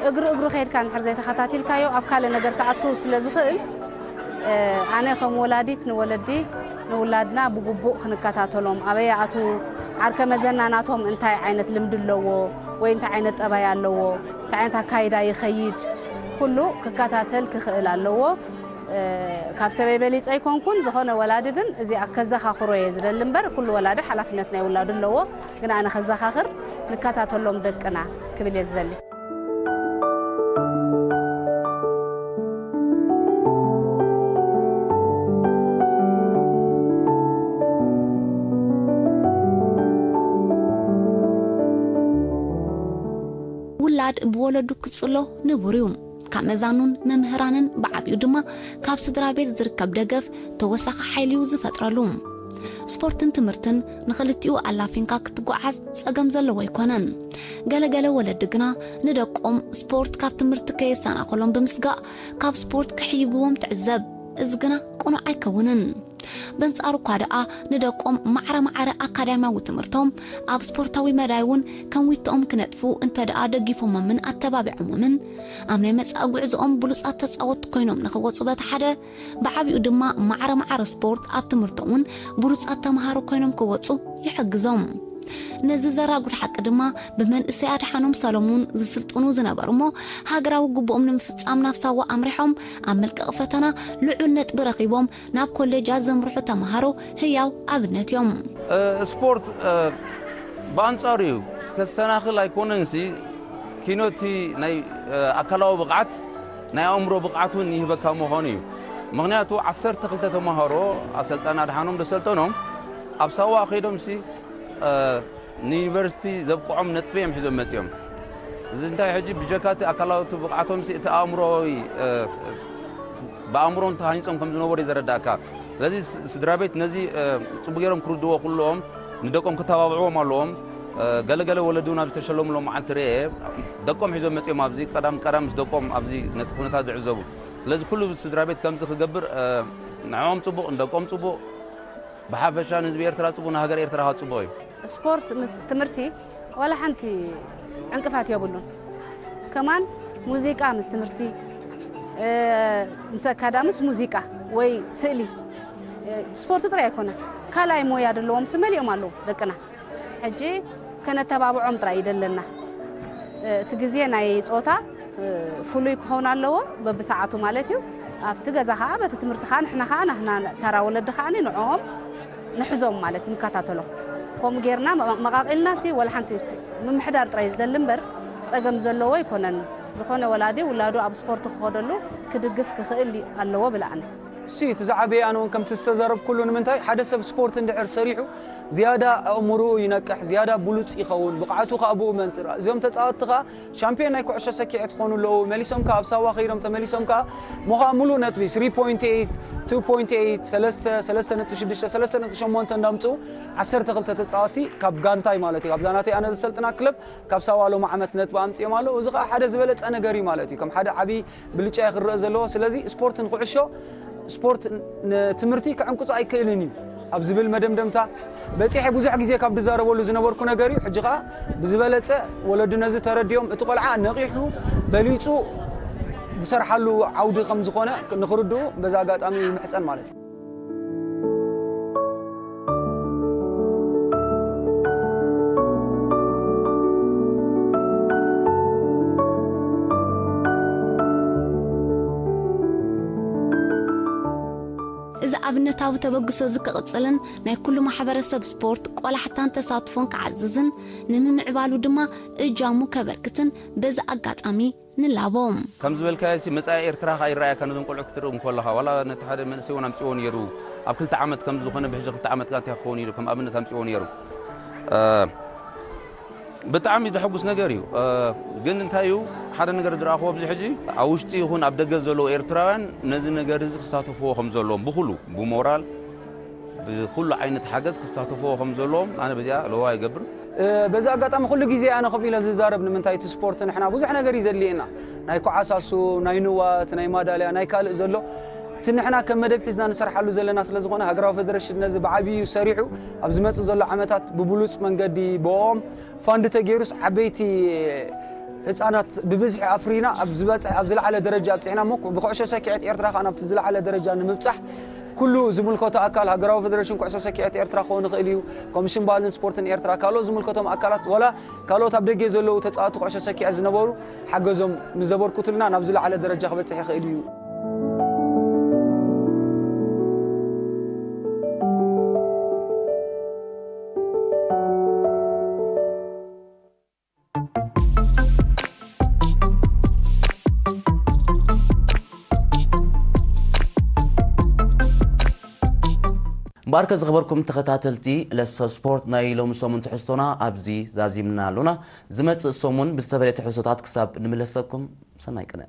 እግሪ እግሩ ከይድካ እንድሕር ዘይተኸታቲልካዮ ኣብ ካልእ ነገር ክኣቱ ስለ ዝኽእል ኣነ ከም ወላዲት ንወለዲ ንውላድና ብግቡእ ክንከታተሎም ኣበይ ኣቱ ዓርከ መዘና ናቶም እንታይ ዓይነት ልምዲ ኣለዎ ወይ እንታይ ዓይነት ጠባይ ኣለዎ እንታይ ዓይነት ኣካይዳ ይኸይድ ኩሉ ክከታተል ክኽእል ኣለዎ። ካብ ሰበይ በሊፀ ኣይኮንኩን ዝኾነ ወላዲ ግን እዚኣ ከዘኻኽሮ እየ ዝደሊ እምበር ኩሉ ወላዲ ሓላፍነት ናይ ውላዱ ኣለዎ። ግን ኣነ ከዘኻኽር ንከታተሎም ደቅና ክብል እየ ዝደሊ። ውላድ ብወለዱ ክጽሎ ንቡር እዩ። ካብ መዛኑን መምህራንን ብዓቢኡ ድማ ካብ ስድራ ቤት ዝርከብ ደገፍ ተወሳኺ ሓይሊ እዩ ዝፈጥረሉ። ስፖርትን ትምህርትን ንኽልቲኡ ኣላፊንካ ክትጓዓዝ ጸገም ዘለዎ ኣይኮነን። ገለገለ ወለዲ ግና ንደቆም ስፖርት ካብ ትምህርቲ ከየሰናኸሎም ብምስጋእ ካብ ስፖርት ክሕይብዎም ትዕዘብ። እዚ ግና ቅኑዕ ኣይከውንን። በንጻሩ እኳ ደኣ ንደቆም ማዕረ ማዕረ ኣካዳሚያዊ ትምህርቶም ኣብ ስፖርታዊ መዳይ እውን ከም ዊትኦም ክነጥፉ እንተ ደኣ ደጊፎሞምን ኣተባቢዖሞምን ኣብ ናይ መጻኢ ጉዕዞኦም ብሉጻት ተጻወትቲ ኮይኖም ንኽወጹ በቲ ሓደ ብዓቢኡ ድማ ማዕረ ማዕረ ስፖርት ኣብ ትምህርቶም እውን ብሉጻት ተምሃሮ ኮይኖም ክወጹ ይሕግዞም። ነዚ ዘራጉድ ሓቂ ድማ ብመንእሰይ ኣድሓኖም ሰሎሙን ዝስልጥኑ ዝነበሩ እሞ ሃገራዊ ግቡኦም ንምፍጻም ናብ ሳዋ ኣምሪሖም ኣብ መልቀቒ ፈተና ልዑል ነጥቢ ረኺቦም ናብ ኮሌጃት ዘምርሑ ተምሃሮ ህያው ኣብነት እዮም። ስፖርት ብኣንጻሩ እዩ ከሰናኽል ኣይኮነንሲ ኪኖቲ ናይ ኣካላዊ ብቕዓት ናይ ኣእምሮ ብቕዓት እውን ይህበካ ምዃኑ እዩ። ምኽንያቱ ዓሰርተ ክልተ ተምሃሮ ኣሰልጣን ኣድሓኖም ደሰልጠኖም ኣብ ሳዋ ከይዶምሲ ንዩኒቨርሲቲ ዘብቅዖም ነጥቢ እዮም ሒዞም መፂኦም። እዚ እንታይ ሕጂ ብጀካቲ ኣካላዊ ብቕዓቶም እቲ ኣእምሮዊ ብኣእምሮን ተሃኒፆም ከም ዝነበሩ እዩ ዘረዳእካ። ስለዚ ስድራ ቤት ነዚ ፅቡቅ ገይሮም ክርድዎ ክልኦም ንደቆም ክተባብዕዎም ኣለዎም። ገለገለ ወለዲ እውን ኣብዚ ተሸለሙሎም መዓልቲ ርኤ ደቆም ሒዞም መፂኦም ኣብዚ ቀዳም ቀዳም ምስ ደቆም ኣብዚ ነቲ ኩነታት ዝዕዘቡ። ስለዚ ኩሉ ስድራ ቤት ከምዚ ክገብር ንዕኦም ፅቡቅ ንደቆም ፅቡቅ ብሓፈሻ ንህዝቢ ኤርትራ ጽቡቕ ንሃገር ኤርትራ ከኣ ጽቡቕ እዩ። ስፖርት ምስ ትምህርቲ ዋላ ሓንቲ ዕንቅፋት የብሉን። ከማን ሙዚቃ ምስ ትምህርቲ ምስ ኣካዳምስ ሙዚቃ ወይ ስእሊ ስፖርት ጥራይ ኣይኮነን ካልኣይ ሞያ ዘለዎም ስመሊኦም ኣለዉ ደቅና ሕጂ ከነተባብዖም ጥራይ ይደለና እቲ ግዜ ናይ ጾታ ፍሉይ ክኸውን ኣለዎ በብሰዓቱ ማለት እዩ ኣብቲ ገዛ ከዓ በቲ ትምህርቲ ከዓ ንሕና ከዓ ናህና ተራ ወለዲ ከዓ ንዕኦም ንሕዞም ማለት ንከታተሎም ከምኡ ጌርና መቃቂልና ሲ ወላ ሓንቲ ምምሕዳር ጥራይ ዝደሊ እምበር ፀገም ዘለዎ ኣይኮነን ዝኾነ ወላዲ ውላዱ ኣብ ስፖርት ክኸደሉ ክድግፍ ክኽእል ኣለዎ ብለኣነ። እሱ እቲ ዝዓበየ ኣነ እውን ከምቲ ዝተዛረብኩሉ ንምንታይ ሓደ ሰብ ስፖርት እንድሕር ሰሪሑ ዝያዳ ኣእምሮኡ ይነቅሕ፣ ዝያዳ ብሉፅ ይኸውን፣ ብቕዓቱ ከዓ ብኡ መንፅር። እዚኦም ተፃወትቲ ከዓ ሻምፒዮን ናይ ኩዕሾ ሰኪዐት ክኾኑ ኣለዉ። መሊሶም ከዓ ኣብ ሳዋ ከይዶም ተመሊሶም ከዓ ሞኻ ሙሉእ ነጥቢ ስሪ ፖይንት ኤይት፣ ቱ ፖይንት ኤይት፣ ሰለስተ፣ ሰለስተ ነጥቢ ሽዱሽተ፣ ሰለስተ ነጥቢ ሸሞንተ እንዳምፅኡ ዓሰርተ ክልተ ተፃወትቲ ካብ ጋንታይ ማለት እዩ። ኣብዛ ናተይ ኣነ ዘሰልጥና ክለብ ካብ ሳዋ ሎም ዓመት ነጥቢ ኣምፅኦም ኣለዉ። እዚ ከዓ ሓደ ዝበለፀ ነገር እዩ ማለት እዩ። ከም ሓደ ዓብዪ ብልጫ እዩ ክረአ ዘለዎ። ስለዚ ስፖርት ንኩዕሾ ስፖርት ንትምህርቲ ክዕንቁፆ ኣይክእልን እዩ ኣብ ዝብል መደምደምታ በፂሐ ብዙሕ ግዜ ካብ ዝዛረበሉ ዝነበርኩ ነገር እዩ። ሕጂ ከዓ ብዝበለፀ ወለዱ ነዚ ተረዲኦም እቲ ቆልዓ ነቂሑ በሊፁ ዝሰርሓሉ ዓውዲ ከም ዝኾነ ንክርድኡ በዛ ኣጋጣሚ ይምሕፀን ማለት እዩ። እዚ ኣብነታዊ ተበግሶ እዚ ክቕጽልን ናይ ኩሉ ማሕበረሰብ ስፖርት ቆላሕታን ተሳትፎን ክዓዝዝን ንምምዕባሉ ድማ እጃሙ ከበርክትን በዚ ኣጋጣሚ ንላቦ። ከም ዝበልካዮ ሲ መጻኢ ኤርትራ ከኣ ይረኣየካ ነዞም ቆልዑ ክትርኢ እንከለኻ ዋላ ነቲ ሓደ መንእሰይ እውን ኣምጽዎ ነይሩ ኣብ ክልተ ዓመት ከም ዝኾነ ብሕጂ ክልተ ዓመት ጋር እንታይ ክኸውን ኢሉ ከም ኣብነት ኣምጽዎ ነይሩ እ፣ ብጣዕሚ ዘሐጉስ ነገር እዩ እ፣ ግን እንታይ እዩ ሓደ ነገር ዝረኣኽዎ ኣብዚ ሕጂ ኣብ ውሽጢ ይኹን ኣብ ደገ ዘለዉ ኤርትራውያን ነዚ ነገር እዚ ክሳተፍዎ ከም ዘለዎም ብኩሉ ብሞራል ብኩሉ ዓይነት ሓገዝ ክሳተፍዎ ከም ዘለዎም ኣነ በዚኣ ለዋ ይገብር። በዚ ኣጋጣሚ ኩሉ ግዜ ኣነ ከምኡ ኢለ ዝዛረብ ንምንታይ እቲ ስፖርት ንሕና ብዙሕ ነገር እዩ ዘድልየና ናይ ኩዓሳሱ ናይ ንዋት ናይ ማዳልያ ናይ ካልእ ዘሎ እቲ ንሕና ከም መደብ ሒዝና ንሰርሓሉ ዘለና ስለ ዝኾነ ሃገራዊ ፌደሬሽን ነዚ ብዓብዩ ሰሪሑ ኣብ ዝመፅእ ዘሎ ዓመታት ብብሉፅ መንገዲ ብኦም ፋንድ ተገይሩስ ዓበይቲ ህፃናት ብብዝሒ ኣፍሪና ኣብ ዝበፅሕ ኣብ ዝለዓለ ደረጃ ኣብፅሕና እሞ ብኩዕሾ ሰኪዐት ኤርትራ ከዓ ናብቲ ዝለዓለ ደረጃ ንምብፃሕ ኩሉ ዝምልከቶ ኣካል ሃገራዊ ፌደሬሽን ኩዕሶ ሰኪዐት ኤርትራ ክኸውን ይኽእል እዩ፣ ኮሚሽን ባህልን ስፖርትን ኤርትራ፣ ካልኦት ዝምልከቶም ኣካላት ዋላ ካልኦት ኣብ ደገ ዘለዉ ተፃወቲ ኩዕሾ ሰኪዐት ዝነበሩ ሓገዞም ምስ ዘበርክቱልና ናብ ዝለዓለ ደረጃ ክበፅሕ ይኽእል እዩ። እምበኣርከ ዝኸበርኩም ተኸታተልቲ ለሰ ስፖርት ናይ ሎሚ ሰሙን ትሕዝቶና ኣብዚ ዛዚምና ኣሎና። ዝመጽእ ሰሙን ብዝተፈለየ ትሕዝቶታት ክሳብ ንምለሰኩም ሰናይ ቅነ።